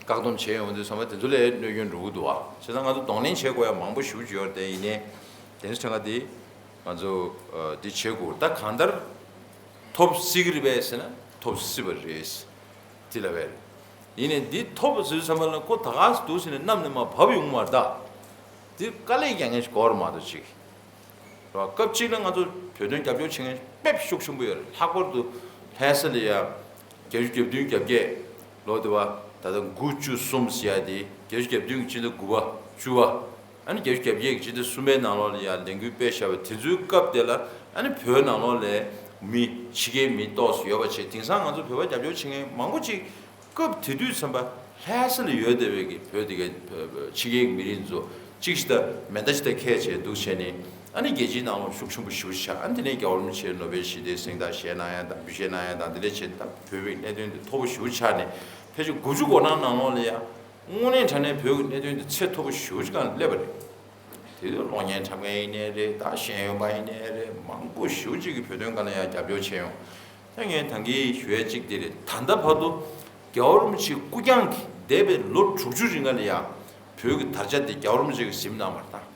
བཀག་སྡོམ་བྱས་ཡོང་དུས་ཚང་མ་དེ་ཚོ་ལ་གནོད་སྐྱོན་འགྲོ་གི་འདུག་བ། བྱས་ཙང་ང་ཚོ་གདོང་ལེན་བྱེད་དགོས་ཡ་མང་པོ་ཞེ་པོ་ཅིག་ཡོད་རེད་དེ། ཡིན་ནའི་དེ་ཚོ་ཆ་ཚང་དེ་ང་ཚོ་འདི་བྱེད་དགོས། ད་གང་ལྟར་ཐོབ་སྲིད་ཀྱི་རེད་པས་ཟེར་ན་ཐོབ་སྲིད་པ་རེད། དེ་ལ་བས། ཡིན་ནའི་འདི་ཐོབ་པ་ཟེར་ཙམ་པ་ལ་ཁོ་ད་ག་སེ་འདུག་ཟེར་ནས་གནམ་ནས་མར་བབས་ཡོང་མ་རེད་ད། འདི་དཀའ་ལས་རྒྱག་མཁན་ཞིག་དགོས་རེད་མ་གཏོགས་ཅིག་རེད་བ། སྐབས་གཅིག་ལ་ང་ཚོ་བོད་དོན་རྒྱབ་སྐྱོར་བྱེད་མཁན་དཔེ་ཤུགས་ཆེན་པོ་ཡོད་རེད། ལྷག་པར་དུ་ལྷ་ས་ལ་ཡ་བརྒྱད་ཅུ་གྱ་བདུན་གྱ་བརྒྱད་ལོ་དེ་བ་ད་ལྟ་དགུ་བཅུ་གསུམ་ཟེར་ཡ་དེ་བརྒྱད་ཅུ་གྱ་བདུན་གྱི་སྤྱི་ཟླ་དགུ་པ་བཅུ་པ། ཨ་ནི་བརྒྱད་ཅུ་གྱ་བརྒྱད་ཀྱི་སྤྱི་ཟླ་གསུམ་པའི་ནང་ལོགས་ལ་ཡང་ལས་འགུལ་སྤེལ་བཞག་པ་དེ་ཚོའི་སྐབས་དེ་ལ་ཨ་ནི་བོད་ནང་ལོགས་ལ་མི་ཕྱི་རྒྱལ་མི་ཏོག་ཙམ་ཡོད་པ་བྱས། དེང་སང་ང་ཚོ་བོད་པ་རྒྱབ་སྐྱོར་བྱེད་མཁན་མང་པོ་ཅིག་སྐབས་དེ་དུས་ཙམ་པ་ལྷ་ས་ལ་ཡོད་བསྡད་པའི་གི་བོད་དེ་གའི་ཕྱི་རྒྱལ་གྱི་མི་རིགས་ཚོ་གཅིག་ཤི་ད་མེ་མདའ་ཅི་ད་ཁས་བྱས་འདུག་བྱས་ནས་ཨ་ནི་རྒྱལ་སྤྱིའི་ནང་ལོགས་ཤུགས་ཆེན་པོ་ཞེ་པོ་ཆགས། ཨ་ནི་དེ་ནས་རྒྱལ་བ་རིན་པོ་ཆེ་ནོ་བེལ་ཞི་བདེའི་གཟེངས་རྟགས་བཞེས་གནང་ཡ་དང་འབུལ་བཞེས་གནང་ཡ་དང་དེ་འདྲ་བྱས་ད་བོད་པའི་གནད་དོན་དེ་མཐོ་པོ་ཞེ་པོ་ཆགས་ནས་ཕལ་ཆེར་དགུ་བཅུ་གོ་གྲངས་ནང་ལོགས་ལ་ཡ། དངོས་གནས་དྲང་གནས་བོད་ཀྱི་གནད་དོན་དེ་ཚད་མཐོ་པོ་ཞེ་པོ་ཅིག་སྒང་ལ་སླེབས་པ་རེད། དེ་དུས་གློག་བརྙན་འཁྲབ་མཁན་ཡིན་ནའི་རེད། ད་ཤེས་ཡོན་པ་ཡིན་ནའི་རེད། མང་པོ་ཞེ་པོ་ཅིག་གིས་བོད་དོན་སྒང་ལ་ཡང་རྒྱབ་སྐྱོར་བྱས་ཡོང་། ད་ངས་ད་གིན་ཞུ་ཡ་གཅིག་དེ་རེད། ད་ལྟ་བར་དུ་ རྒྱལ་བ་རིན་པོ་ཆེ་སྐུ་རྐྱང་གིས་འདས་པའི་ལོ་དྲུག་ཅུ་རིང་ལ་ཡང་བོད་ཀྱི་དར་ཆ་དེ་རྒྱལ་བ་རིན་པོ་ཆེ་གིས་ཟིན་གནང་བ་རེད་ད།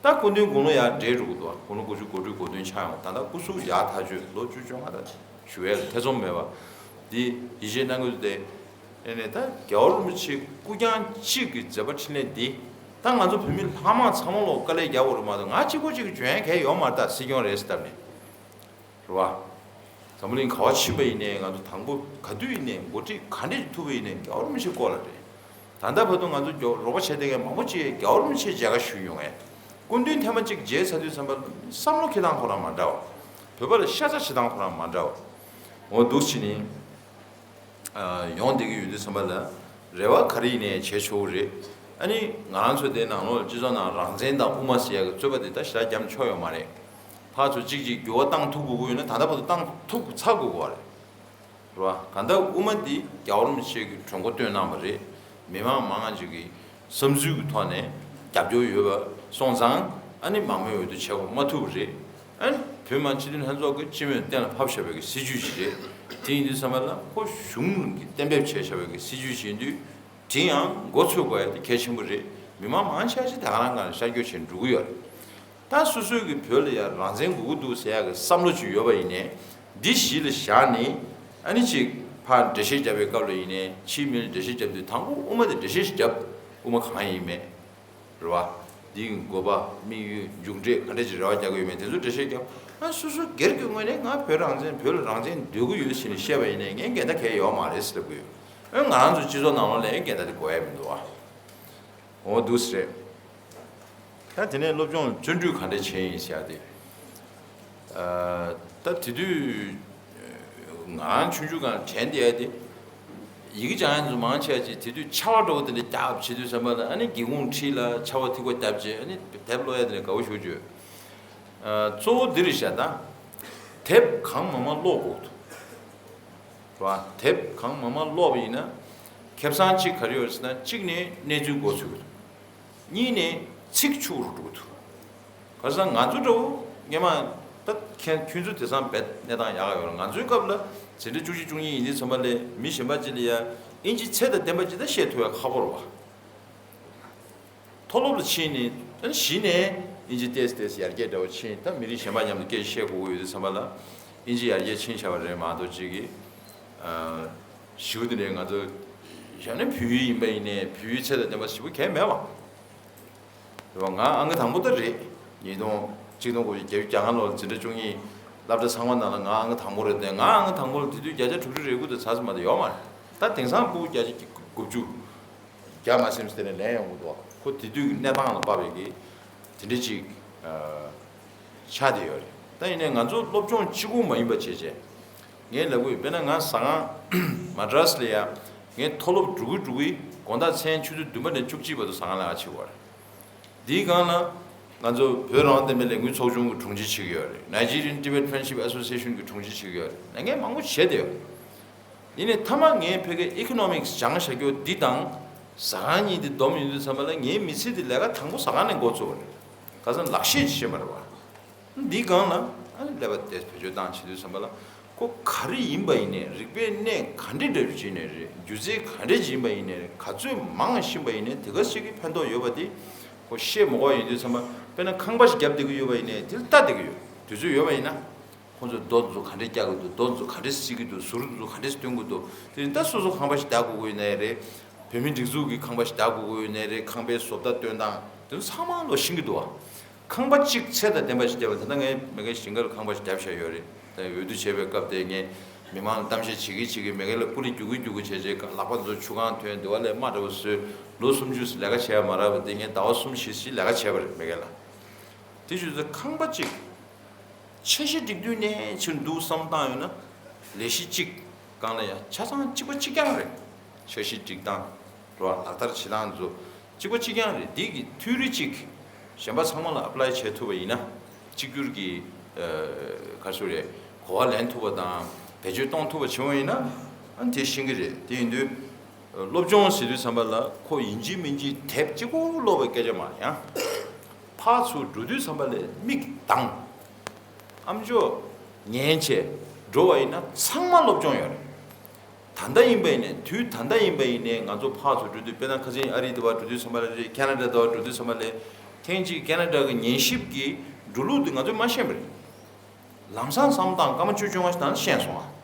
ད་སྐུ་མདུན་དགུང་ལོ་ཡར་བགྲེས་འགྲོ་གི་འདུག་དགུང་ལོ་དགུ་བཅུ་གོ་དྲུག་གོ་བདུན་ཆགས་ཡོང་། ད་ལྟ་སྐུ་གཟུགས་ཡག་ཐག་ཆོད། ལོ་བཅུ་བཅོ་ལྔ་ད་ཞུ་ཡས་ལ་ཐེ་ཚོམ་མེད་པ་འདི་ཡིད་ཆེས་གནང་གི་འདུག་སྟེ། ཨེ་ནས་ད་རྒྱལ་བ་རིན་པོ་ཆེ་སྐུ་རྐྱང་གཅིག་གི་མཛད་པ་འཕྲིན་ལས་འདི་ད་ང་ཚོ་བོད་མི་ལྷག་མ་ཚང་མ་ལོག་དཀའ་ལས་རྒྱག་དགོས་རེད་མ་གཏོགས། ང་གཅིག་པོ་གཅིག་གིས་འཇོན་ཡ་གང་ཡང་ཡོད་མ་རེད། ད་སྲིད་སྐྱོང་རེད་ཟེར་བཏབ་ནས། རེད་བ། འཛམ་བུ་གླིང་ག་བ་ཕྱིན་པ་ཡིན་ནའི་ང་ཚོ་དང་པོ་ག་དུས་ཡིན་ནའི་འགོ་ཁྲིད་ག་འདྲས་ཐུབ་པ་ཡིན་ནའི་རྒྱལ་བ་རིན་པོ་ཆེ་སྐོར་ལ་རེད། ད་ལྟ་བར་དུ་ང་ཚོ་རྒྱ་རོགས་པ་བྱས་བསྡད་མཁན་མང་པོ་ཅིག་རྒྱལ་བ་རིན་པོ་ཆེ་མཇལ་ཁ་ཞུས་ཡོང་ངས། སྐུ་མདུན་ཐེངས་མ་གཅིག་མཇལ་ཚར་དུས་ཙམ་པ་བསམ་བློ་འཁྱེར་སྟངས་ཁོ་རང་མ་འདྲ་བ། བོད་པ་ལ་ཤ་ཚ་བྱེད་སྟངས་ཁོ་རང་མ་འདྲ་བ། འོ་འདུག་བྱས་ནས། ཡོང་བསྡད་ཀྱི་ཡོད་དུས་ཙམ་པ་ལ་རེ་བ་ག་རེ་ཡིན་ནའི་བྱེད་ཆོག་གི་རེད། ཨ་ནི་ང་རང་ཚོ་དེ་ནང་ལོགས་སྤྱི་ཚོགས་ནང་རང་བཙན་དང་དབུ་མ་ཟེར་ཡག་གི་རྩོད་པ་དེ་ད་ཞེ་དྲག་རྒྱབ་ཆོག་ཡོད་མ་རེད། ཕར་ཚུར་གཅིག་གཅིག་འགྱུར་བ་བཏང་ཐུབ་དགོས་ཀྱི་ཡོད་ན་ད་ལྟ་བར་དུ་བཏང་ཐུབ་ཚར་དགོས་ཀྱི་རེད། རེད་བ། གང་ལྟར་དབུ་མ་འདི་རྒྱལ་བ་རིན་པོ་ཆེ་གི་གྲོས་འགོ་བཏོན་གནང་བ་རེད། མི་མང་མང་ང་ཅིག་གི་བསམ་ཚུལ་གྱི་ཐོག་ནས་རྒྱབ་སྐྱོར་ཡོད་པ་སོང་ཙང་ཨ་ནི་མང་མོས་འོས་བསྡུ་བྱེད་དགོས་མ་ཐུབ་པ་རེད། ཨ་ནི་བོད་མི་མང་སྤྱི་འཐུས་ལྷན་ཚོགས་ཀྱི་སྤྱི་མོས་གཏན་ལ་ཕབ་བཞག་པའི་གི་སྲིད་ཇུས་ཤིག་རེད། དེ་ཡིན་དུས་ཙམ་པ་ལ་ཁོ་གཞུང་གིས་གཏན་འབེབས་བྱས་བཞག་པའི་གི་སྲིད་ཇུས་ཤིག་ཡིན་དུས་དེ་ཡང་མགོ་ཚོས་དགོས་ཡ་དེ་གལ་ཆེན་པོ་རེད། མི་མང་མང་ཆེ་ཆེ་ད་ག་རང་སྒང་ལ་ཤར་བསྐྱོད་བྱས་འགྲོ་གི་ཡོད་རེད། ད་སོ་སོའི་གི་བོད་ལ་ཡང་རང་བཙན་དགོས་ཀྱི་འདུག་ཟེར་ཡག་གི་བསམ་བློ་ཅིག་ཡོད་པ་ཡིན་ནའི་འདི་གཞི་ལ་བཞག་ནས་ཨ་ནི་ཅིག་ཕར་འགྲེལ་བཤད་བརྒྱབ་པའི་སྐབས་ལ་ཡིན་ནའི་ཕྱིའི་མི་ལ་འགྲེལ་བཤད་བརྒྱབ་དུས་དང་པོ་དབུ་མ་དེ་འགྲེལ་བཤད་ཞིག་བརྒྱབ། དབུ་མ་གང་ཡིན་མེད། རེད་བ། འདིའི་དགོས་པ་དམིགས་ཡུལ་མཇུག་འབྲས་ག་འདྲ་ཅིག་རེ་བ་རྒྱག་གི་ཡོད་མེད་དེ་ཚོ་འགྲེལ་བཤད་བརྒྱབ། ཨ་སོ་སོ་སྒེར་གྱི་ངོས་ནས་ང་བོད་རང་བཙན་བོད་ལ་རང་བཙན་འདོད་ཀྱི་ཡོད་ཟེར་ནས་བཤད་པ་ཡིན་ནའི་ངས་འགལ་ཟླ་གང་ཡང་ཡོད་མ་རེད་ཟེར་ལབ་གི་ཡོད། ཨ་ང་རང་ཚོ་སྤྱི་ཚོགས་ནང་ལོགས་ལ་ཡང་འགལ་ཟླ་དེ་དགོས་ཡ་མི་འདུག་ཨ། འོ་འདུག་སེ་རེད། ད་དེ་ནས་སློབ་སྦྱོང་བརྩོན་འགྲུས་ག་འདྲ་བྱས་ཡིན་ཟེར་ཡ་དེ། ཨ་ད་དེ་དུས་ང་ཆུང་ཆུང་སྒང་དྲན་བསྡད་ཡ་དེ། ཡི་གེ་སྦྱང་ཡ་ཚོ་མང་ཆེ་བ་ཅིག་དེ་དུས་ཕྱག་དཔེ་འདྲ་བོ་དེ་འདྲ་རྒྱབ་བྱེད་དུས་ཙམ་པ་ལ་ཨ་ནི་སྒེའུ་ཁུང་འཁྲིས་ལ་ཕྱག་དཔེ་ཐིགས་པ་རྒྱབ་བྱས་ཨ་ནི་དེབ་ཀློག་ཡ་དེ་འདྲ་དགའ་བོ་ཞེ་པོ་ཅིག་ཡོད། ཨ་གཙོ་བོ་འདི་རེད་ཤག་ད། དེབ་གང་མང་མང་ཀློག་དགོས་འདུག་རེད་བ། དེབ་གང་མང་མང་ཀློག་པ་ཡིན་ན། ཁེ་བཟང་གཅིག་ག་རེ་ཡོད་ཟེར་ན་གཅིག་ནི་གནས་ཚུལ་མགོ་ཚོས་ཀྱི་འདུག་གཉིས་ནི་ཚིག་ཆུ་བོར་འགྲོ་གི་འདུག་ག་རེ་ཟེར་ན་ང་ཚོ་འདྲ་བོ་སྔས་མ་ད་ཁྱེད་ཁྱོད་ཚོ་དེང་སང་རྦད་གནས་སྟངས་ཡག་ག་ཡོད་རེད། ང་ཚོའི་སྐབས་ལ་འཛིན་གྲྭ་བཅུ་གཅིག་བཅུ་གཉིས་ཡིན་དུས་ཙམ་པ་ལས་མི་གཞན་པ་ཅིག་ལ་ཡ་ཨིན་ཇི་ཚད་དང་ལྡན་པ་ཅིག་ད་བཤད་ཐུབ་ཡ་ཁག་པོ་རེད་བ། མཐོ་སློབ་ལ་ཕྱིན་ནས་ཨ་ནི་གཞི་ནས་ཨིན་ཇི་ཏོག་ཙམ་ཏོག་ཙམ་ཡར་རྒྱས་འདྲ་བོ་ཕྱིན། ད་མི་རིགས་གཞན་པ་མཉམ་དུ་སྐད་ཆ་བཤད་དགོས་ཀྱི་ཡོད་དུས་ཙམ་པ་ལ་ཨིན་ཇི་ཡར་རྒྱས་ཕྱིན་བཞག་པ་རེད་མ་གཏོགས་ཅིག་གིས་ཨ་ཞེ་པོ་དེ་འདྲའི་ང་ཚོ་གཞི་ནས་བོད་ཡིག་ཡིན་པ་ཡིན་ནའི་བོད་ཡིག་ཚད་དང་ལྡན་པ་ཞེ་པོ་གང་ཡང་མེད་པ་རེད་བ། ང་ཨང་ཀི་དང་པོ་ད་རེད། ཉིས་སྟོང་གཅིག་སྟོང་དགུ་བརྒྱ་བརྒྱད་ཅུ་གྱ་ལྔ་ལོར་འཛིན་གྲྭ་བཅུ་གཉིས་སློབ་གྲྭ་ཚང་མ་ནང་ལ་ང་ཨང་ཀི་དང་པོ་རེད་དེ། ང་ཨང་ཀི་དང་པོ་ལ་དེ་དུས་བརྒྱ་ཆ་དྲུག་ཅུ་རེ་དགུ་དང་ཚར་ཙམ་མ་གཏོགས་ཡོད་མ་རེད། ད་དེང་སང་ཕྲུ་གུ་བརྒྱ་ཆ་དགུ་བཅུ། རྒྱ་མ་སེམས་སྟེང་ནས་ལེན་ཡོང་གི་འདུག་ཁོ་དེ་དུས་ཀྱི་གནས་སྟངས་ལ་དཔག་པའི་གི་དེ་འདྲ་ཅིག་ཨ་ཆགས་བསྡད་ཡོད་རེད། ད་ཡིན་ནའི་ང་ཚོ་སློབ་སྦྱོང་གཅིག་པུ་མ་ཡིན་པ་བྱས་བྱས་ངས་ལབ་དགོས་ཡོད། དཔེར་ན་ང་ཟ་ཁང་མ་ཌ་རཱས་ལ་ཡ་ངས་མཐོ་སློབ་འགྲོ་གི་འགྲོ་གི་དགོང་དག་མཚན་ཆུ་ཚོད་བདུན་པ་ནས་བཅུ་གཅིག་བར་དུ་ཟ་ཁང་ལ་ཡ་ཕྱིན་པ་རེད། འདིའི་སྒང་ལ་ང་ཚོ་བོད་རང་དབང་བསྟན་པའི་ལས་འགུལ་ཚོགས་ཆུང་གི་དྲུང་ཆེ་བྱེད་ཀྱི་ཡོད་རེད། Nigerian Tibet Friendship Association གི་དྲུང་ཆེ་བྱེད་ཀྱི་ཡོད་རེད། ལས་འགན་མང་པོ་བྱས་བསྡད་ཡོད་རེད། ཡིན་ནའི་མཐའ་མ་ངས་ཕ་གིའི་ཨི་ཀོ་ནོ་མིག་སི་སྦྱངས་བཞག་རྒྱུ་འདི་དང་ཟ་ཁང་གཉིས་འདི་བསྡོམས་ཡོང་དུས་ཙམ་པ་ལ་ངའི་མི་ཚེ་འདི་ལས་ཀ་དང་པོ་ཟ་ཁང་ནས་འགོ་བཙུགས་པ་རེད། ཁ་སང་ལག་ཤེས་ཅིག་ཤེས་པ་རེད་བ། འདིའི་སྒང་ལ་ཨ་ནི་ཀླད་པ་དེ་བེད་སྤྱོད་བཏང་བྱེད་དུས་ཙམ་པ་ལ་ཁོ་ག་རེ་ཡིན་པ་ཡིན་ནའི་རིག་པའི་གནས་ག་འདྲ་འདྲ་བྱས་ནའི་རེད། སྒྱུ་རྩལ་ག་འདྲ་ཅིག་ཡིན་པ་ཡིན་ནའི་རེད། ག་ཚོད་མང་ཤེས་པ་ཡིན་ནའི་དེ་ག་ཞིག་གིས་ཕན་ཐོགས་ཡོད་པ་དེ་ཁོ་ཤེས་མ་དགོས་ཡིན་དུས་ཙམ་པ་དཔེར་ན་ཁང་པ་ཞིག་བརྒྱབ་བསྡད་ཀྱི་ཡོད་པ་ཡིན་ནའི་དེ་ལ་ལྟ་བསྡད་ཀྱི་ཡོད། དུས་ཚོད་ཡོད་པ་ཡིན་ན། ཁོང་ཚོས་རྡོ་འདི་ཚོ་ག་འདྲས་རྒྱག་གི་འདུག་རྡོ་འདི་ཚོ་ག་འདྲས་བསིལ་གི་འདུག་ཟུར་འདི་ཚོ་ག་འདྲས་སྟོན་གི་འདུག་དེ་རིང་ད་སོ་སོ་ཁང་པ་ཞིག་བརྡབ་དགོས་ཀྱི་ཡོད་ནའི་རེད། བོད་མིའི་སྒྲིག་འཛུགས་ཀྱི་ཁང་པ་ཞིག་བརྡབ་དགོས་ཀྱི་ཡོད་ནའི་རེད། ཁང་པའི་བཟོ་ལྟ་སྟོན་སྟངས་དེ་ཚོ་ཚང་མ་ལོ་ཤེས་ཀྱི་འདུག་བ། ཁང་པ་གཅིག་ཚད་དང་ལྡན་པ་ཞིག་བརྒྱབ་པ་ད་ལྟ་ངས་མ་གི་ཞིང་ཁར་ཁང་པ་ཞིག་བརྒྱབ་བཞག་ཡོད་རེད། ད་འོས་བསྡུ་བྱས་པའི་སྐབས་དེ་ངས་མི་མང་ལ་གཏམ་བཤད་བྱེད་ཀྱི་བྱེད་ཀྱི་མ་གི་ལ་སྤུ་ལེ་རྒྱུག་གི་རྒྱུག་གི་བྱས་བྱས་ལག་པ་ཚོ་ཆུ་ཁང་ཐོན་དེ་བ་ལས་དམའ་འདྲ་བོ་བཟོས། ལོ་སུམ་ཅུ་ལས་ཀ་བྱས་མ་རག་པ་དེ་ངས་ཟླ་བ་གསུམ་བཞི་ཞིག་ལས་ཀ་བྱས་པ་རེད་མ་གི་ལ། དེ་བྱས་ཙང་ཁང་པ་གཅིག་འཆར་གཞི་སྒྲིག་དུས་ནས་ཕྱིར་འདུག་བསམ་བཏང་ཡོད་ན། ལས་གཞི་གཅིག་སྒང་ལ་ཡང་ཆ་ཚང་གཅིག་པ་གཅིག་རྐྱང་རེད། འཆར་གཞི་སྒྲིག་སྟངས་རོ་ལག་བསྟར་བྱེད་སྟངས་ཚོ་གཅིག་པ་གཅིག་རྐྱང་རེད། འདི་གི་ཐུན་རེ་གཅིག་གཞན་པ་ཚང་མ་ལ་ཨེབ་ལའི་བྱེད་ཐུབ་པ་ཡིན་ན་གཅིག་གྱུར་གྱི་ག་རེ་ཟེར་རེད། གོ་བ་ལེན་ཐུབ་པ་དང་བེད་སྤྱོད་གཏོང་ཐུབ་པ་བྱུང་བ་ཡིན་ན་ཨ་དེ་ཤེས་ཀྱི་རེད། དེ་ཡིན་དུས་སློབ་སྦྱོང་ཟེར་དུས་ཙམ་པ་ལ་ཁོ་ཡིན་གཅིག་མིན་གཅིག་དེབ་གཅིག་པོ་ཀློག་པའི་སྐད་ཆ་མ་ཡང་ཕར་ཚུར་འགྲོ་དུས་ཙམ་པ་ལ་མིག་གདངས། ཨམ་ཅོག་ཉན་བྱས་འགྲོ་བ་ཡིན་ན་ཚང་མ་སློབ་སྦྱོང་ཡོད་རེད། ད་ལྟ་ཡིན་པ་ཡིན་ནའི་དུས་ད་ལྟ་ཡིན་པ་ཡིན་ནའི་ང་ཚོ་ཕར་ཚུར་འགྲོ་དུས་དཔེར་ན་ཁ་སང་ཨ་རི་དེ་བར་འགྲོ་དུས་ཙམ་པ་ལ་རེད། ཁེ་ན་ཌ་དེ་བར་འགྲོ་དུས་ཙམ་པ་ལ་ཐེངས་གཅིག་ཁེ་ན་ཌ་གི་ཉན་ཞིབ་ཀྱི་འགྲོ་ལུགས་དེ་ང་ཚོས་མ་ཤེས་པ་རེད། ལམ་སང་བསམ་བཏང་སྐར་མ་བཅུ་བཅོ་ལྔ་ཞིག་ནང་ཤེས་སོང་ཨ།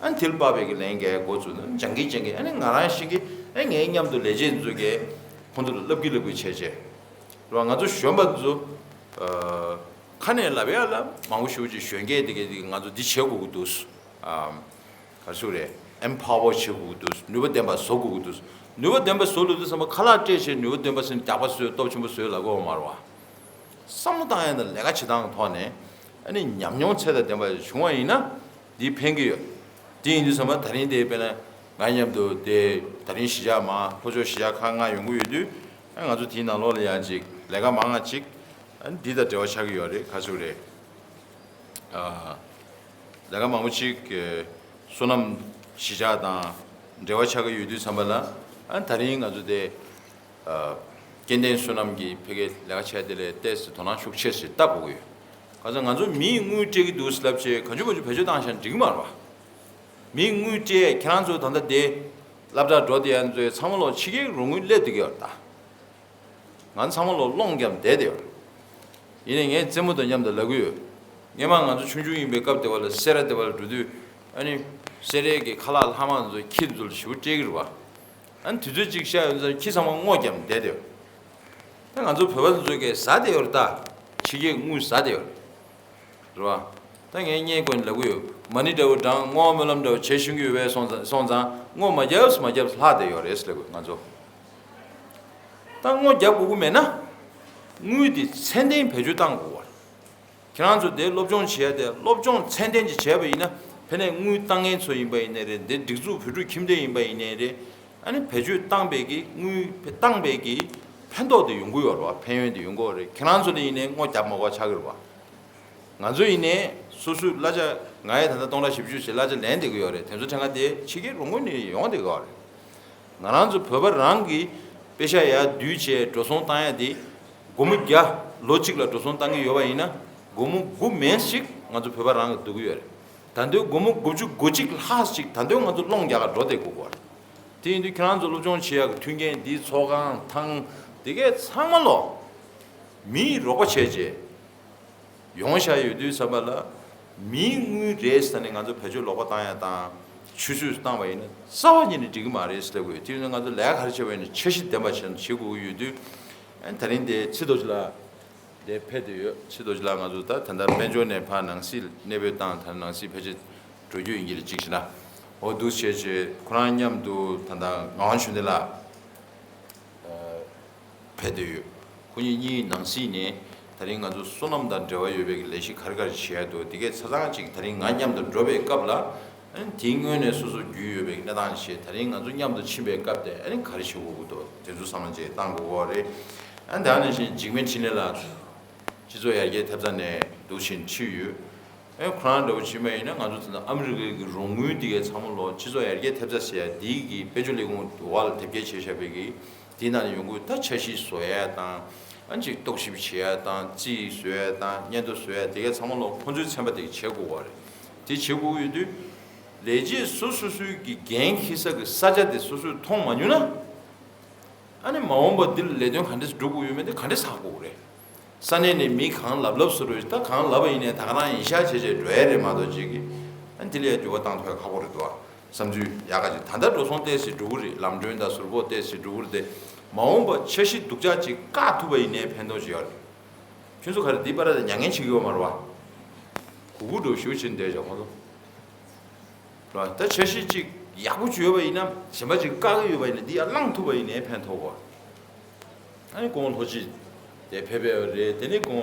ཨ་ནི་དེ་ལ་དཔག་པའི་གི་ལན་རྒྱག་འགོ་བཙུགས་ན་སྦྱང་གི་སྦྱང་གི་ཨ་ནི་ང་རང་ཤེས་ཀྱི་ཨ་ངའི་མཉམ་དུ་ལས་བྱེད་ཚོ་གིས་ཁོང་ཚོ་ལ་བསླབ་ཀྱི་བསླབ་ཀྱི་བྱས་བྱས་རེད་བ། ང་ཚོ་གཞོན་པ་ཚོ་ཨ་ཁ་ནས་ལབ་ཡ་ལ་མང་པོ་ཞེ་པོ་ཅིག་གཞོན་སྐྱེས་དེ་གས་དེ་གས་ང་ཚོ་འདི་བྱེད་དགོས་ཀྱི་འདུག་ཨ། ག་རེ་ཟེར་དགོས་རེད། ཨེམ་པ་ཝར་བྱེད་དགོས་ཀྱི་འདུག་ནུས་པ་ལྡན་པ་བཟོ་དགོས་ཀྱི་འདུག་ནུས་པ་ལྡན་པ་བཟོ་ལབ་དུས་ཙམ་པ་ཁ་ལག་སྤྲད་བྱས་ནུས་པ་ལྡན་པ་ཟེར་ནས་རྒྱག་པ་བཟོས་སྟོབས་ཆེན་པོ་བཟོས་ལབ་ཀྱི་ཡོད་མ་རེད་བ། བསམ་བློ་བཏང་ཡ་དང་ལས་ཀ་བྱེད་སྟངས་ཀྱི་ཐོག་ནས་ཨ་ནི་ཉམས་མྱོང་ཚད་དང་ལྡན་པ་བྱུང་བ་ཡིན་ན་འདི་ཕན་གྱི་ཡོད། དེ་ཡིན་དུས་ཙམ་པ་ད་རིང་དེ་དཔེར་ན་ང་མཉམ་དུ་དེ་ད་རིང་གཞིས་ཆགས་མ་ལྷོ་ཕྱོགས་གཞིས་ཆགས་ཁག་ལྔ་ཡོང་གི་ཡོད་དུས་ཨ་ང་ཚོ་དེའི་ནང་ལོགས་ལ་ཡང་ཅིག་ལས་ཀ་མང་ང་ཅིག་ཨ་ནི་འདི་དང་འབྲེལ་བ་ཆགས་ཀྱི་ཡོད་རེད། ག་ཚོད་རེད། ལས་ཀ་མང་པོ་ཅིག་བསོད་ནམས་གཞིས་ཆགས་དང་འབྲེལ་བ་ཆགས་ཀྱི་ཡོད་དུས་ཙམ་པ་ལ་ཨ་ད་རིང་ང་ཚོ་དེ་སྐྱེ་ལྡན་བསོད་ནམས་ཀྱི་ཕ་གིའི་ལས་ཀ་བྱས་དེ་ལས་ཏོག་ཙམ་དོ་སྣང་ཤུགས་ཆེ་ཞིག་བཏབ་དགོས་ཀྱི་ཡོད། ག་ཚོད་ང་ཚོ་མིས་དངུལ་སྤྲད་ཀྱི་འདུག་ལབ་བྱས་གང་བྱུང་མང་བྱུང་བེད་སྤྱོད་བཏང་བཞག་ན་འགྲིག་གི་མ་རེད་བ། མིས་དངུལ་སྤྲད་ཁྱེད་རང་ཚོ་ད་ལྟ་དེ་སློབ་གྲྭར་འགྲོ་བསྡད་ཡ་ཚོའི་ཚང་མ་ལོག་ཕྱི་རྒྱལ་རོགས་དངུལ་སླེབས་བསྡད་ཀྱི་ཡོད་རེད་ད། ང་ཚང་མ་ལོ་སློང་རྒྱབ་བསྡད་དེ་ཡོད། ཡིན་ནའི་ངས་རྩེད་མོ་དང་མཉམ་དུ་ལབ་ཀྱི་ཡོད། སྔོན་མ་ང་ཚོ་ཆུང་ཆུང་ཡིན་པའི་སྐབས་དེ་བ་ལ་སེ་ར་དེ་བ་ལ་འགྲོ་དུས་ཨ་ནི་སེ་རའི་གི་ཁ་ལག་ལྷག་མ་ཚོ་ཁྱི་ཚོ་ལ་ཞེ་པོ་སྤྲད་ཀྱི་རེད་བ། ཨ་ནི་དུས་ཚོད་གཅིག་ཤར་ཡོང་ཙང་ཁྱི་ཚང་མ་སྔོ་བརྒྱབ་བསྡད་དེ་ཡོད། ད་ང་ཚོ་བོད་པ་ཚོ་གིས་ཟ་བསྡད་ཡོད་རེད་ད། ཕྱི་རྒྱལ་དངུལ་ཟ་བསྡད་ཡོད་རེད། རེད་བ། ད་ངས་བརྙན་བཀོད་ནས་ལབ་ཀྱི་ཡོད། མ་ཎི་འདྲ་བོ་བགྲང་སྔོ་སྨོན་ལམ་འདྲ་བོ་བྱེད་ཤེས་ཀྱི་ཡོད་པས་སོང་ཙང་སོང་ཙང་སྔོ་མ་བརྒྱབ་མ་བརྒྱབ་ལྷག་བསྡད་ཡོད་རེད་ལབ་དགོས་ང་ཚོ། ད་སྔོ་བརྒྱབ་དགོས་ཀྱི་མེད་ན། དངུལ་དེ་ཚད་ལྡན་བེད་སྤྱོད་བཏང་དགོས་པ་རེད། ཁྱེད་རང་ཚོ་དེ་སློབ་སྦྱོང་བྱེད་ཡ་དེ་སློབ་སྦྱོང་ཚད་ལྡན་ཅིག་བྱས་པ་ཡིན་ན་ཕན་ནས་དངུལ་བཏང་མཁན་ཚོ་ཡིན་པ་ཡིན་ནའི་རེད། འདི་སྒྲིག་འཛུགས་བོད་ཕྲུག་ཁྱིམ་སྡེ་ཡིན་པ་ཡིན་ནའི་རེད། ཨ་ནི་བེད་སྤྱོད་བཏང་པའི་གི་དངུལ་བཏང་པའི་གི་ཕན་ཐོགས་དེ་ཡོང་གི་ཡོད་རེད་བ། ཕན་ཡོན་དེ་ཡོང་གི་ཡོད་རེད། ཁྱེད་རང་ཚོ་ལ་ཡིན་ནའི་སྔོ་བརྒྱབ་མ་དགོས་ཆགས་ཀྱི་རེད་བ། ང་ཚོ་ཡིན་ནའི་སོ་སོའི་གླ་ཆ་ང་ཡི་ད་ལྟ་སྟོང་ཕྲག་བཞི་བཅུ་ཞིག་གླ་ཆ་ལེན་བསྡད་ཀྱི་ཡོད་རེད། དེ་ཚོ་ཕྲན་ཁ་དེ་ཕྱི་རྒྱལ་རོགས་དངུལ་ནས་ཡོང་བསྡད་ཀྱི་ཡོད་རེད། ང་རང་ཚོ་བོད་པ་རང་གི་པེ་ཤ་ཡར་བསྡུས་བྱས་འགྲོ་སོང་བཏང་ཡ་དེ་སྒོར་མོ་བརྒྱ་ལོ་གཅིག་ལ་འགྲོ་སོང་བཏང་གི་ཡོད་པ་ཡིན་ན་སྒོར་མོ་དགུ་མན་ཞིག་ང་ཚོ་བོད་པ་རང་གིས་བསྡུ་གི་ཡོད་རེད། ད་དུང་སྒོར་མོ་དགུ་བཅུ་གོ་གཅིག་ལྷག་ཅིག་ད་དུང་ང་ཚོ་སློང་རྒྱག་ག་འགྲོ་བསྡད་དགོས་ཀྱི་ཡོད་རེད། དེ་ཡིན་དུས་ཁྱེད་རང་ཚོ་སློབ་སྦྱོང་བྱེད་ཡག་གི་མཐུན་རྐྱེན་འདི་ཚོགས་ཁང་ཐང་དེ་གས་ཚང་མ་ལོ་མིའི་རོགས་པ་བྱས་རྗེས་ཡོང་བཞག་ཡོད་དུས་ཙམ་པ་ལ་མིའི་དངུལ་རེད་ཟེར་ནས་ང་ཚོ་བེད་སྤྱོད་ལོག་པ་བཏང་ཡ་དང་ཆུད་ཟོས་བཏང་བ་ཡིན་ན་རྩ་བ་ཉིད་ནས་འགྲིག་གི་མ་རེད་ཟེར་དགོས། དེ་ཡིན་ན་ང་ཚོ་ལས་ཀ་ག་རེ་བྱེད་པ་ཡིན་ན་འཆར་གཞི་ལྡན་པ་བྱས་ནས་བྱེད་དགོས་ཀྱི་ཡོད་དུས་ཨ་ནི་ད་རིང་དེ་ཚེ་རྡོ་རྗེ་ལགས་དེ་ཕེབས་བསྡད་ཡོད། ཚེ་རྡོ་རྗེ་ལགས་ང་ཚོ་ད་ད་ལྟ་དཔལ་འབྱོར་ནས་ཕར་ནང་སྲིད་གནས་སྤོས་བཏང་ད་ནང་སྲིད་ཕལ་ཆེར་འགྲོ་རྒྱུ་ཡིན་གྱི་རེད། གཅིག་བྱས་ན་འོ་འདུག་བྱས་བྱས་ཁོ་རང་མཉམ་དུ་ད་ལྟ་ངག་དབང་ཆོས་ལྡན་ལགས། ཕེབས་བསྡད་ཡོད། ཁོ་གཉིས་གཉིས་ནང་སྲིད་ནས་ད་རིང་ང་ཚོ་སོ་ནམ་དང་འབྲེལ་བ་ཡོད་པའི་ལས་གཞི་ག་རེ་ག་རེ་བྱེད་ཡ་འདུག་དེ་གས་ཆ་ཚང་ཅིག་ད་རིང་ང་མཉམ་དུ་འགྲོ་བའི་སྐབས་ལ་ཨ་ནི་དེའི་སྔོན་ནས་སོ་སོ་རྒྱུས་ཡོད་པའི་གནས་སྟངས་བྱས་ད་རིང་ང་ཚོ་མཉམ་དུ་ཕྱིན་པའི་སྐབས་དེ་ཨ་ནི་ག་རེ་བྱེད་དགོས་ཀྱི་འདུག་དེ་ཚོ་བསམ་བློ་ཅིག་བཏང་དགོས་ཀྱི་རེད། ཨ་ནི་ད་ནང་བཞིན་འཇིགས་མེད་འཕྲིན་ལས་ལགས་སྤྱི་ཚོགས་ཡར་རྒྱས་ཐེབས་རྩ་ནས་འདུག་བཞིན་ཁྲིད་ཡོད། ཨེ་ཁོ་རང་འདྲ་བོ་ཕྱིན་པ་ཡིན་ན་ང་ཚོ་ད་ལྟ་ཨ་མི་རི་ཀའི་གི་རོགས་དངུལ་དེ་གའི་ཚང་མ་ལོ་སྤྱི་ཚོགས་ཡར་རྒྱས་ཐེབས་རྩ་ཟེར་ཡ་དེའི་གི་དཔལ་འབྱོར་ལས་ཁུངས་འོག་ལ་དེབ་སྐྱེལ་བྱས་བཞག་པའི་གི་དེའི་ནང་ནས་ཡོང་གི་ད་འཆར་གཞི་བཟོ་ཡ་དང་ཨ་ཅིག་རྟོག་ཞིབ་བྱེད་ཡ་དང་རྩིས་བཟོ་ཡ་དང་སྙན་ཐོ་བཟོ་ཡ་དེ་གའི་ཚང་མ་ལོ་ཁོ་ཚོའི་ཚན་པ་དེ་གི་བྱེད་དགོས་པ་རེད། དེ་བྱེད་དགོས་ཡོད་དུས་ལས་བྱེད་སོ་སོ་སོའི་གི་འགན་འཁྱེར་ས་གི་ས་ཆ་དེ་སོ་སོས་མཐོང་མ་མྱོང་ན། ཨ་ནི་མ་འོངས་པ་འདི་ལ་ལས་དོན་ག་འདྲས་སྒྲུབ་དགོས་ཡོད་མེད་དེ་ག་འདྲས་ཧ་གོ་གི་རེད། ས་གནས་ནས་མི་གང་ལབ་ལབ་བཟོ་འགྲོ་ཡོད་ད་གང་ལབ་པ་ཡིན་ནའི་ད་ག་རང་ཡིན་ཤག་བྱས་བྱས་འགྲོ་ཡ་རེད་མ་གཏོགས་ཅིག་གི་ཨ་ནི་འདི་ལ་ཡ་འགྱུར་བ་བཏང་ཐུབ་ཡ་ཁག་པོ་རེད་འདུག་བ། བསམ་ཚུལ་ཡག་ག་ཅིག་ད་ལྟ་འགྲོ་སོང་ཏོག་ཙམ་འགྲོ་གི་རེད། ལམ་གྲོན་དང་ཟུར་ཕོགས་ཏོག་ཙམ་འགྲོ་གི་རེད་དེ་མ་འོངས་པ་འཆར་གཞི་སྡུག་ཅག་ཅིག་བཀག་ཐུབ་པ་ཡིན་ནའི་ཕན་ཐོགས་ཅིག་ཡོད་རེད། ཁྱོད་ཚོ་ག་རེ་འདི་པར་ད་མྱ་ངན་བྱེད་ཀྱི་ཡོད་མ་རེད་བ། གུ་གུ་འགྲོ་ཞུ་བྱེད་འདོད་ཅག་ཁོང་ཚོ། རེད་བ། ད་འཆར་གཞི་གཅིག་ཡག་པོ་ཅིག་ཡོད་པ་ཡིན་ན་གཞན་པ་ཅིག་བཀག་གི་ཡོད་པ་ཡིན་ན་འདི་ཡར་བསླངས་ཐུབ་པ་ཡིན་ནའི་ཕན་ཐོགས་གོ། ཨ་ནི་ཁོང་ལྷོ་སྤྱི་དེ་ཕེབས་པའི་རེད། དེ་ནི་ཁོང་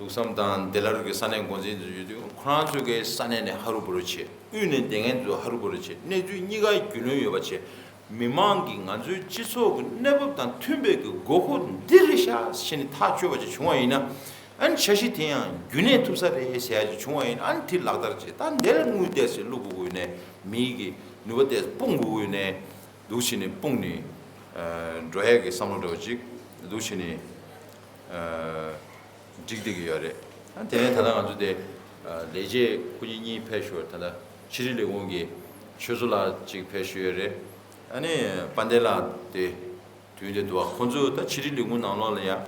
ལུགས་བསམ་དང་བདེ་སླར་གྱི་ས་གནས་འགོ་འཛིན་དུ་ཡོད་དུས་ཁོ་རང་ཚོས་ཀྱི་ས་གནས་ནས་ཧ་རུ་བུ་རུ་བྱེད་དབུས་ནས་བསྡད་མཁན་ཚོ་ཧ་རུ་བུ་རུ་བྱེད་གནས་ཚུལ་གཉིས་ཀ་རྒྱུས་ལོན་ཡོད་པ་བྱེད། མི་མང་གིས་ང་ཚོའི་སྤྱི་ཚོགས་ཀྱི་གནས་བབ་དང་མཐུན་པའི་གི་དགོས་མཁོ་འདི་རེད་ཤག་ཟེར་ནས་ཐག་གཅོད་པ་ཅིག་བྱུང་བ་ཡིན་ན། ཨ་ནི་འཆར་གཞི་དེ་ཡང་རྒྱུན་གནས་ཐུབ་ས་རེད་ཟེར་ཡ་ཅིག་བྱུང་བ་ཡིན་ན་ཨ་ནི་དེ་ལག་བསྟར་བྱེད་ད་འདི་ལ་དངུལ་ཏོག་ཙམ་བླུག་དགོས་ཀྱི་ཡོད་ནའི་མིའི་གི་ནུས་པ་ཏོག་ཙམ་སྤུངས་དགོས་ཀྱི་ཡོད་ནའི་འདུག་བྱས་ནས་སྤུངས་ནས་འགྲོ་ཡ་གི་བསམ་བློ་འདྲ་བོ་ཅིག་འདུག་བྱས་ནས། འགྲིག་བསྡད་ཀྱི་ཡོད་རེད། ཨ་དེ་ནས་ད་ལྟ་ང་ཚོ་དེ་ལས་བྱེད་སྐུ་ཉིད་གཉིས་ཕེབས་ཞོར་ད་ལྟ་ཕྱི་དྲིལ་ལས་ཁུངས་ཀྱི་ ཆོས་མཚོ་ལགས་གཅིག་ཕེབས་བཞུགས་ཡོད་རེད། ཨ་ནི་དཔལ་ལྡན་ལགས་དེ་དུས་དེ་འདུག་བ། ཁོང་ཚོས་ད་ཕྱི་དྲིལ་ལས་ཁུངས་ནང་ལོགས་ལ་ཡང་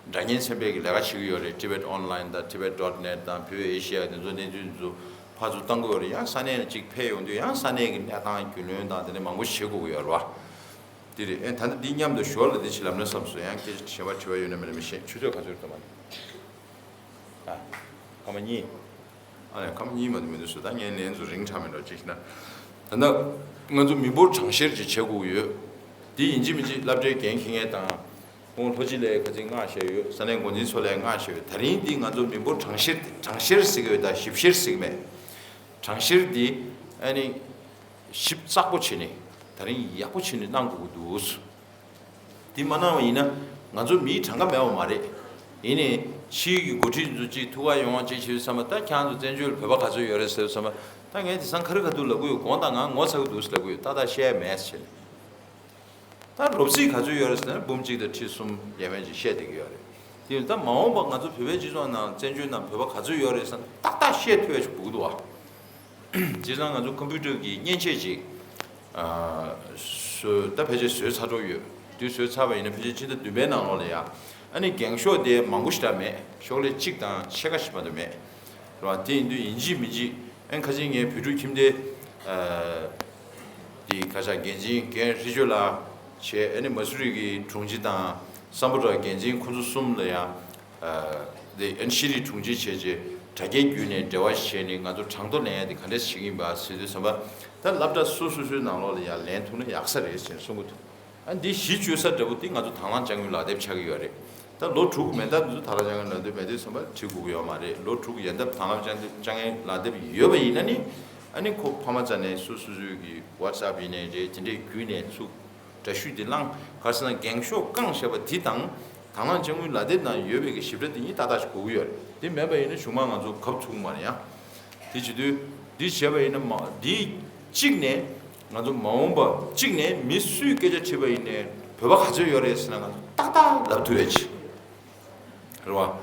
སྒྲ་བརྙན་ཚན་པས་ཀྱི་ལས་ཀ་བྱེད་ཀྱི་ཡོད་རེད། Tibet Online་དང་Tibet dot net་དང་བོད་ཨེ་ཤི་ཡ་དེ་ཚོ་གནས་ཚུལ་དེ་ཚོ་ཕར་ཚུར་བཏང་གི་ཡོད་རེད། ཡང་ས་གནས་ལ་གཅིག་ཕེབས་ཡོང་དུས་ཡང་ས་གནས་ཀྱི་གནས་སྟངས་རྒྱུས་ལོན་དང་དེ་ནས་མང་པོ་བྱེད་དགོས་ཀྱི་ཡོད་རེད་བ། དེ་རེད། ཨེ་ད་ལྟ་འདི་མཉམ་དུ་ཞོར་ལ་འདི་བྱེད་ལབ་ན་བསམ་སོང་། ཡང་སྐད་ཆ་དྲི་བ་དྲི་བ་ཡོད་ན་མེད་ན་མི་ཤེས། ཆུ་ཚོད་ག་ཚོད་རེད་ད་མ་ནི། ཨ། སྐར་མ་གཉིས། ཨ་ནི་སྐར་མ་གཉིས་མ་གཏོགས་མི་འདུག་སུ། ད་ངའི་ལན་ཚོ་རིང་དྲགས་མེད་འགྲོ་ཅིག་ན། ད་ལྟ་ང་ཚོ་མི་འབོར་གྲངས་བཤེར་ཅིག་བྱེད་དགོས་ཀྱི་ཡོད། འདི་ཡིན་གཅིག་མིན་གཅིག་སློབ་གྲྭའི་འགན་འཁྱེར་མཁན་དང་། ཁོང་ལྷོ་སྤྱི་ལ་ཁ་ཅིག་མངགས་བཞག་ཡོད། ས་གནས་འགོ་འཛིན་ཚོ་ལ་མངགས་བཞག་ཡོད། ད་རིང་འདི་ང་ཚོ་མི་འབོར་གྲངས་བཤེར་དེ། གྲངས་བཤེར་ཟེར་གྱི་ཡོད་ད། ཞིབ་བཤེར་ཟེར་གྱི་མེད། གྲངས་བཤེར་འདི་ཨ་ནི་ཞིབ་ཚགས་པོ་བྱས་ནས་ད་རིང་ཡག་པོ་བྱས་ནས་གནང་དགོས་ཀྱི་འདུག་དེ་མ་གནང་བ་ཡིན་ན་ང་ཚོ་མིའི་གྲངས་ཀ་མེད་པ་མ་རེད། ཡིན་ནའི་ཕྱིའི་གི་འགོ་ཁྲིད་ཚོ་གཅིག་ཐུགས་ཁག་ཡོང་བ་གཅིག་བྱེད་དུས་ཙམ་པ། ད་ཁྱེད་རང་ཚོ་བཙན་བྱོལ་བོད་པ་ག་ཚོད་ཡོད་རེད་ཟེར་དུས་ཙམ་པ། ད་ངས་དེང་སང་ཁ་རི་ཁ་ཐུག་ལབ་གི་ཡོད། དགོངས་དག་ང་ངོ་ཚ་གི་འདུག་ལབ་གི་ཡོད། ཏག་ཏག་བཤད་ཡ་མེད་ཟེར་ནས། ད་རོབ་ཙམ་ག་ཚོད་ཡོད་རེད་ཟེར་ན་འབུམ་གཅིག་དང་ཁྲི་གསུམ་ཡས་མས་ཅིག་བཤད་བསྡད་ཀྱི་ཡོད་རེད། དེ་ཡིན་ད་མ་འོངས་པ་ང་ཚོ་བོད་པའི་སྤྱི་ཚོགས་ནང་བཙན་བྱོལ་ནང་བོད་པ་ག་ཚོད་ཡོད་རེད་ཟེར་ན་ཏག་ཏག་བཤད་ཐུབ་ཡ་ཅིག་དགོས་ཀྱི་འདུག་བ། བྱས་ཙང་ང་ཚོ་ཀམ་པུ་ཊར་གྱི་མཉེན་ཆས་ཅིག་ཨ་བཟོས། ད་ཕལ་ཆེར་བཟོས་ཚར་འགྲོ་ཡོད། དུས་བཟོས་ཚར་བ་ཡིན་ན་ཕལ་ཆེར་ཕྱི་ཟླ་བདུན་པའི་ནང་ལོགས་ལ་ཡ། ཨ་ནི་འགེངས་ཤོག་དེ་མང་པོ་ཞེ་དྲག་མེད། ཤོག་ལྷེ་གཅིག་དང་ཕྱེད་ཀ་ཞིག་མ་གཏོགས་མེད་རེད་བ། དེ་ཡིན་དུས་ཡིན་གཅིག་མིན་གཅིག་ཨ་ནི་ཁ་ཅིག་ངའི་བོད་ཕྲུག་ཁྱིམ་སྡེ་ཨ་དེ་ཁ་ཤས་འགན་འཛིན་རྒན་ཧྲི་ཅོ་ལགས་བྱས། ཨ་ནི་མ་སུ་རི་གི་དྲུང་ཆེ་དང་སམ་བྷོ་ཊ་འགན་འཛིན་ཁོང་ཚོ་གསུམ་ལ་ཡ། ཨ་དེ་ཨན་ཤེ་རི་དྲུང་ཆེ་བྱས་བྱས་དྲ་རྒྱའི་བརྒྱུད་ནས་འབྲེལ་བ་བྱས་ནས་ང་ཚོ་གྲངས་ཐོ་ལེན་ཡ་དེ་ག་འདྲས་བྱེད་ཀྱི་ཡིན་པ་ཟེར་དུས་ཙམ་པ། ད་སློབ་གྲྭ་སོ་སོ་སོའི་ནང་ལོགས་ལ་ཡང་ལེན་ཐུབ་ན་ཡག་ས་རེད་ཟེར་གསུང་གི་འདུག་ཨ་འདི་གཞི་བཅོལ་ས་འདྲ་པོ་དེ་ང་ཚོ་དང་བླངས་དཔྱ་དངུལ་ལག་དེབ་ཆགས་ཀྱི་ཡོད་རེད། ད་ལོ་དྲུག་མན་ཐབས་འདི་ཚོ་དང་བླངས་དཔྱ་དངུལ་ལག་དེབ་མེད་དུས་ཙམ་པ་བྲིས་དགོས་ཀྱི་ཡོད་མ་རེད། ལོ་དྲུག་ཡན་འདབ་དང་བླངས་དཔྱ་དངུལ་ལག་དེབ་ཡོད་པ་ཡིན་ན་ནི། ཨ་ནི་ཁོ་ཕ་མ་རྩ་ནས་སོ་སོ་སོའི་གི་ཝ་ཊི་སེབ་ཡིན་ནའི་རེད། དེ་འདྲའི་བརྒྱུད་ནས་ཚུར་འདྲ་བཤུས་དེ་བླངས། ག་རེ་ཟེར་ན་འགེངས་ཤོག་བཀང་བཞག་པ་དེ་དང་དང་བླངས་དཔྱ་དངུལ་ལག་དེབ་ནང་ཡོད་པའི་གི་ཞིབ་ཕྲ་དེ་གཉིས་ཏག་ཏག་ཞིག་དགོས་ཀྱི་ཡོད་རེད། དེ་མེད་པ་ཡིན་ན་གཞུག་མ་ང་ཚོ་གབ་ཚུགས་མ་རེད་ཡ། དེ་བྱེད་དུས་འདི་བྱས་པ་ཡིན་ན་མ་འདི་གཅིག་ནས་ང་ཚོ་མ་འོངས་པ་གཅིག་ནས་མི་སུས་སྐད་ཆ་དྲིས་པ་ཡིན་ནའི་བོད་པ་ག་ཚོད་ཡོད་རེད་ཟེར་ན་ང་ཚོ་ཏག་ཏག་ལབ་ཐུབ་ཡ་ཆེ། རེད་བ།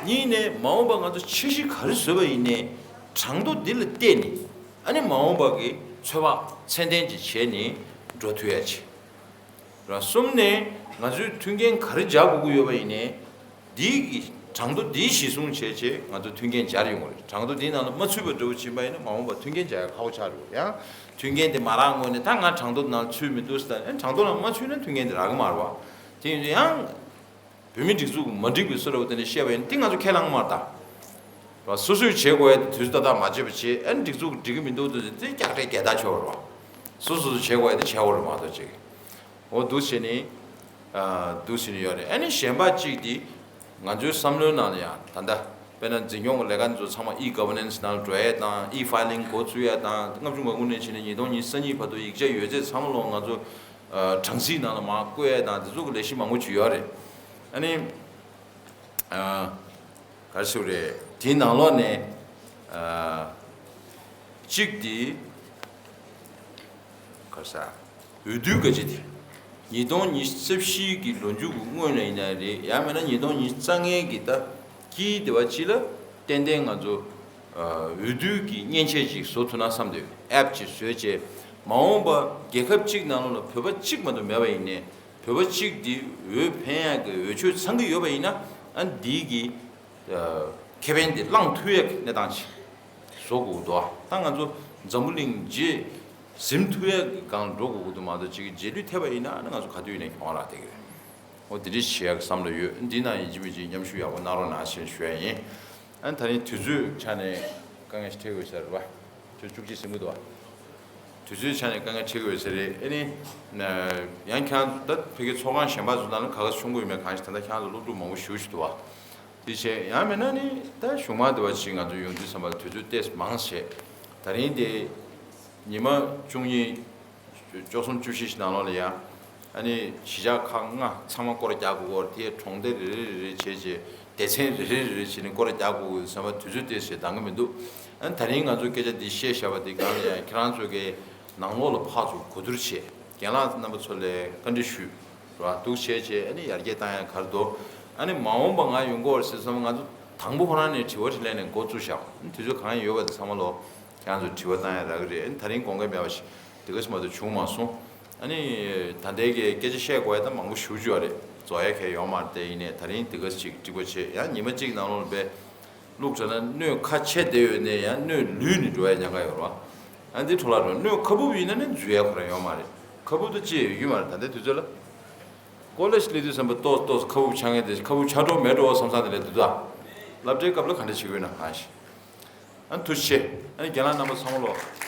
གཉིས་ནས་མ་འོངས་པ་ང་ཚོ་འཆར་གཞི་ག་རེ་བཟོས་པ་ཡིན་ནའི་གྲངས་ཐོ་འདི་ལ་བལྟས་ནས་ཨ་ནི་མ་འོངས་པ་གི་ཚོད་དཔག་ཚད་ལྡན་ཅིག་བྱས་ནས་འགྲོ་ཐུབ་ཡ་ཆེ། ར་གསུམ་ནས་ང་ཚོས་མཐུན་རྐྱེན་ག་རེ་སྦྱར་དགོས་ཀྱི་ཡོད་པ་ཡིན་ནའི། འདིའི་གི་གྲངས་ཐོ་འདིའི་གཞི་བཟུང་བྱས་བྱས་ང་ཚོ་མཐུན་རྐྱེན་སྦྱར་ཡོང་གི་རེད། གྲངས་ཐོ་འདིའི་ནང་ལ་མ་ཚུད་པ་འདྲ་བོ་ཕྱིན་པ་ཡིན་ན་མ་འོངས་པ་མཐུན་རྐྱེན་སྦྱར་ཡ་ཁག་པོ་ཆགས་འགྲོ་གི་རེད། ཡང་མཐུན་རྐྱེན་དེ་མ་རག་སྔོན་ནས་ད་ང་གྲངས་ཐོ་ནང་ཚུད་མི་འདུག་ཟེར་ད་ནས་གྲངས་ཐོ་ནང་མ་ཚུད་ན་མཐུན་རྐྱེན་དེ་རག་གི་མ་རེད་བ། དེ་ཡིན་དུས་ཡང་། བོད་མིའི་སྒྲིག་འཛུགས་མ་འགྲིག་པའི་བཟོ་འདྲ་བོ་དེ་འདྲ་བཤད་པ་ཡིན་ན་དེ་ང་ཚོ་ཁས་བླངས་མ་རེད་ད། ར་སོ་སོས་བྱེད་དགོས་ཡ་དེ་དུས་ཚོད་ཏག་ཏག་མ་བྱས་པ་བྱས། ཨ་ནི་སྒྲིག་འཛུགས་འགྲིག་གི་མི་འདུག་དུས་དེ་སྐྱག་བྲེལ་རྒྱལ་དར་ཆོག་རོགས། སོ་སོ་སོ་བྱེད་དགོས་ཡ་དེ་བྱེད་དགོས་རེད་མ་གཏོགས་ཅིག་འོ་འདུག་བྱས་ནི། ཨ་འདུག་བྱས་ནི་ཡོད་རེད། ཨ་ནི་གཞན་པ་གཅིག་དེ་ང་ཚོའི་བསམ་བློའི་ནང་ལ་ཡང་ད་ལྟ་དཔེར་ན་འཛིན་སྐྱོང་གི་ལས་ཀ་འདི་ཚོ་ཚང་མ་ཨི་གྷ་ཝར་ནན་སི་ནང་ལ་འགྲོ་ཡ་དང་། ཨི་ཕའི་ལིང་འགོ་བཙུགས་ཡ་དང་། ལྔ་བཅུ་ང་དགུ་ནས་བྱས་ནས་ཉིས་སྟོང་ཉི་ཤུ་རྩ་གཉིས་བར་དུ་ཡིག་ཆ་ཡོད་ཚད་ཚང་མ་ལོག་ང་ཚོ་གྲངས་གཟིགས་ནང་ལ་མར་བཀོད་ཡ་དང་། དེ་ཚོ་གི་ལས་གཞི་མང་པོ་ཅིག་ཡོད་རེད། ཨ་ནི། ཨ། ག་རེ་ཟེར་དགོས་རེད། དེའི་ནང་ལོགས་ནས། ཨ། གཅིག་དེ། ག་རེ་ཟ། འོས་བསྡུ་ག་ཅིག་དེ། ཉིས་སྟོང་ཉི་ཤུ་རྩ་བཞི་གི་ལོ་མཇུག་གི་སྔོན་ལ་ཡིན་ན་རེད། ཡང་མིན་ན་ཉིས་སྟོང་ཉི་ཤུ་རྩ་ལྔའི་གི་ད་དཀྱིལ་དེ་བ་ཅིག་ལ་ཏན་ཏན་ང་ཚོ། ཨ། འོས་བསྡུ་གི་མཉེན་ཆས་ཅིག་བཟོ་ཐུབ་ན་བསམ་འདུག་ཨེབ་ཅིག་བཟོས་བྱས། མ་འོངས་པ་རྒྱལ་ཁབ་གཅིག་ནང་ལོགས་ལ་བོད་པ་གཅིག་མ་གཏོགས་མེད་པ་ཡིན་ནའི། བོད་པ་གཅིག་འདི་འོས་འཕེན་ཡག་གི་འོས་ཆོས་ཚང་གི་ཡོད་པ་ཡིན་ན། ཨ། འདི་གི་ཨ། ཁེ་ཕན་དེ་བླངས་ཐུབ་ཡག་གི་གནས་སྟངས་ཤིག་བཟོ་དགོས་འདུག་ད་ང་ཚོ་འཛམ་བུ་གླིང་རྗེས་ཟིན་ཐུབ་ཡག་གི་སྒང་འགྲོ་དགོས་ཀྱི་འདུག་མ་གཏོགས་ཅིག་རྗེས་ལུས་ཐེབས་པ་ཡིན་ན་ཨ་ནི་ང་ཚོ་ག་དུས་ཡིན་ནའི་གྱོང་རག་བསྡད་ཀྱི་རེད། འོ་དེ་འདྲ་བྱེད་ཡག་གི་བསམ་བློ་ཡོད། འདི་ན་ཡིན་གཅིག་མིན་གཅིག་མཉམ་ཞུགས་ཡག་པོ་གནང་རོགས་གནང་ཞེས་ཞུ་ཡ་ཡིན། ཨ་ནི་ད་རིང་དུས་ཚོད་ཆ་ནས་དཀའ་ངལ་ཞིག་འཕྲད་ཀྱི་ཡོད་ས་རེད་པ། ཆུ་བཅུ་གཅིག་ཟིན་གྱི་འདུག་པ། དུས་ཚོད་ཆ་ནས་དཀའ་ངལ་འཕྲད་ཀྱི་ཡོད་ས་རེད། ཨ་ནི། ཡང་ཁྱེད་རང་ད་ཕ་གི་ཚོགས་ཁང་གཞན་པ་ཚོ་ནང་ལ་ག་ག་ཚོད་བྱུང་གི་ཡོད་མེད་གང་ཞིག་ད་ལྟ་ཁྱེད་རང་ཚོ་སློབ་ཕྲུག་མང་པོ་ཞེ་པོ་ཞིག་འདུག་པ། དེ་བྱས་ཡང་མིན་ན་ནི་ད་གཞུག་མ་དེ་བ་ཞིག་ང་ཚོ་ཡོང་དུས་ཙམ་པ་ལ་དུས་ཚོད་ཏོག་ཙམ་མང་བྱས། ད་རིང་དེ་ཉི་མ་བཅུ་གཉིས། བཅུ་གསུམ་བཅུ་བཞི་ཞིག་ནང་ལོགས་ལ་ཡ། ཨ་ནི་གཞིས་ཆགས་ཁག་ལྔ་ཚང་མ་སྐོར་རྒྱག་དགོས་ཀྱི་ཡོད་རེད། དེ་གྲོང་སྡེ་རེ་རེ་རེ་རེ་བྱས་བྱས། སྡེ་ཚན་རེ་རེ་རེ་རེ་བྱས་ནས་སྐོར་རྒྱག་དགོས་ཀྱི་ཡོད་ཙམ་པ་དུས་ཚོད་དེ་ཞེ་འདང་གི་མི་འདུག་ཨ་ནི་ད་རིང་ང་ཚོས་སྐད་ཆ་འདི་བཤད་བཞག་པ་འདི་སྒང་ལ་ཡ་ཁྱེད་རང་ཚོ་གི་ནང་ལོགས་ལ་ཕར་ཚུར་གོ་བསྡུར་བྱས། རྒན་ལགས་རྣམ་པ་ཚོ་ལ་བཀའ་འདྲི་ཞུས། ར་འདུག་བྱས་བྱས་ཨ་ནི་ཡར་རྒྱས་བཏང་ཡ་ག་རེ་འདུག་ཨ་ནི་མ་འོངས་པ་ང་ཡོང་གི་ཡོད་རེད་ཟེར་ཙམ་པ་ང་ཚོ་དང་པོ་ཁོ་རང་ནས་དྲི་བ་དྲིས་ལན་ནས་འགོ་བཙུགས་བཞག་ཨ་ནི་དུས་ཚོད་གང་ཡོད་པ་དེ་ཚང་མ་ལོག་ཁྱེད་རང་ཚོས་དྲི་བ་བཏང་ཡ་རག་གི་རེད། ཨ་ནི་ད་རིང་དགོངས་འགལ་མེད་པ་ཞིག་དེ་ག་ཙམ་མ་གཏོགས་བྱུང་མ་སོང་། ཨ་ནི་ད་ལྟའི་གི་སྐད་ཆ་བཤད་དགོས་ཡ་ད་མང་པོ་ཞེ་པོ་ཅིག་ཡོད་རེད། རྫོགས་ཡ་གང་ཡང་ཡོད་མ་རེད། དེ་ཡིན་ནའི་ད་རིང་དེ་ག་ཅིག་འགྲིག་པ་བྱེད། ཡང་ཉི་མ་གཅིག་ནང་ལོགས་ལ་དཔེ་བླུགས་བྱས་ན་སྣོད་ཁ་ཕྱེ་བསྡད་ཡོད་ནའི་ཡང་སྣོད་ལུད་ནས་འགྲོ་ཡ་ཉེན་ཁ་ཡོད་རེད་བ། ཨ་འདི་འཕྲོ་བརླག་འགྲོ། སྣོད་ཁ་སྦུབ་ཡིན་ན་ནི་འཛུལ་ཡ་ཁོ་རང་ཡོད་མ་རེད། ཁ་སྦུབ་ཏུ་ཅི་ཡོད་ཀྱི་མ་རེད། ད་ལྟའི་དུས་ཚོད་ལ། ཀོ་ལེ་ཇི་སླེབས་དུས་ཙམ་པ་ཏོག་ཏོག་ཁ་སྦུབ་ཆག་མཁན་དེ་ཁ་སྦུབ་ཆག་འགྲོ་མེད་འགྲོ་བསམ་བསམ་དེ་འདྲ་འདུག་ད། སློབ་གྲྭའི་སྐབས་ལ་ག་འདྲ་བྱེད་དགོས་ན་གང་ཞིག་ཨ་ཐུགས་རྗེ་ཆེ། ཨ་རྒན་ལགས་རྣམ་པ་ཚང་མ་ལོ།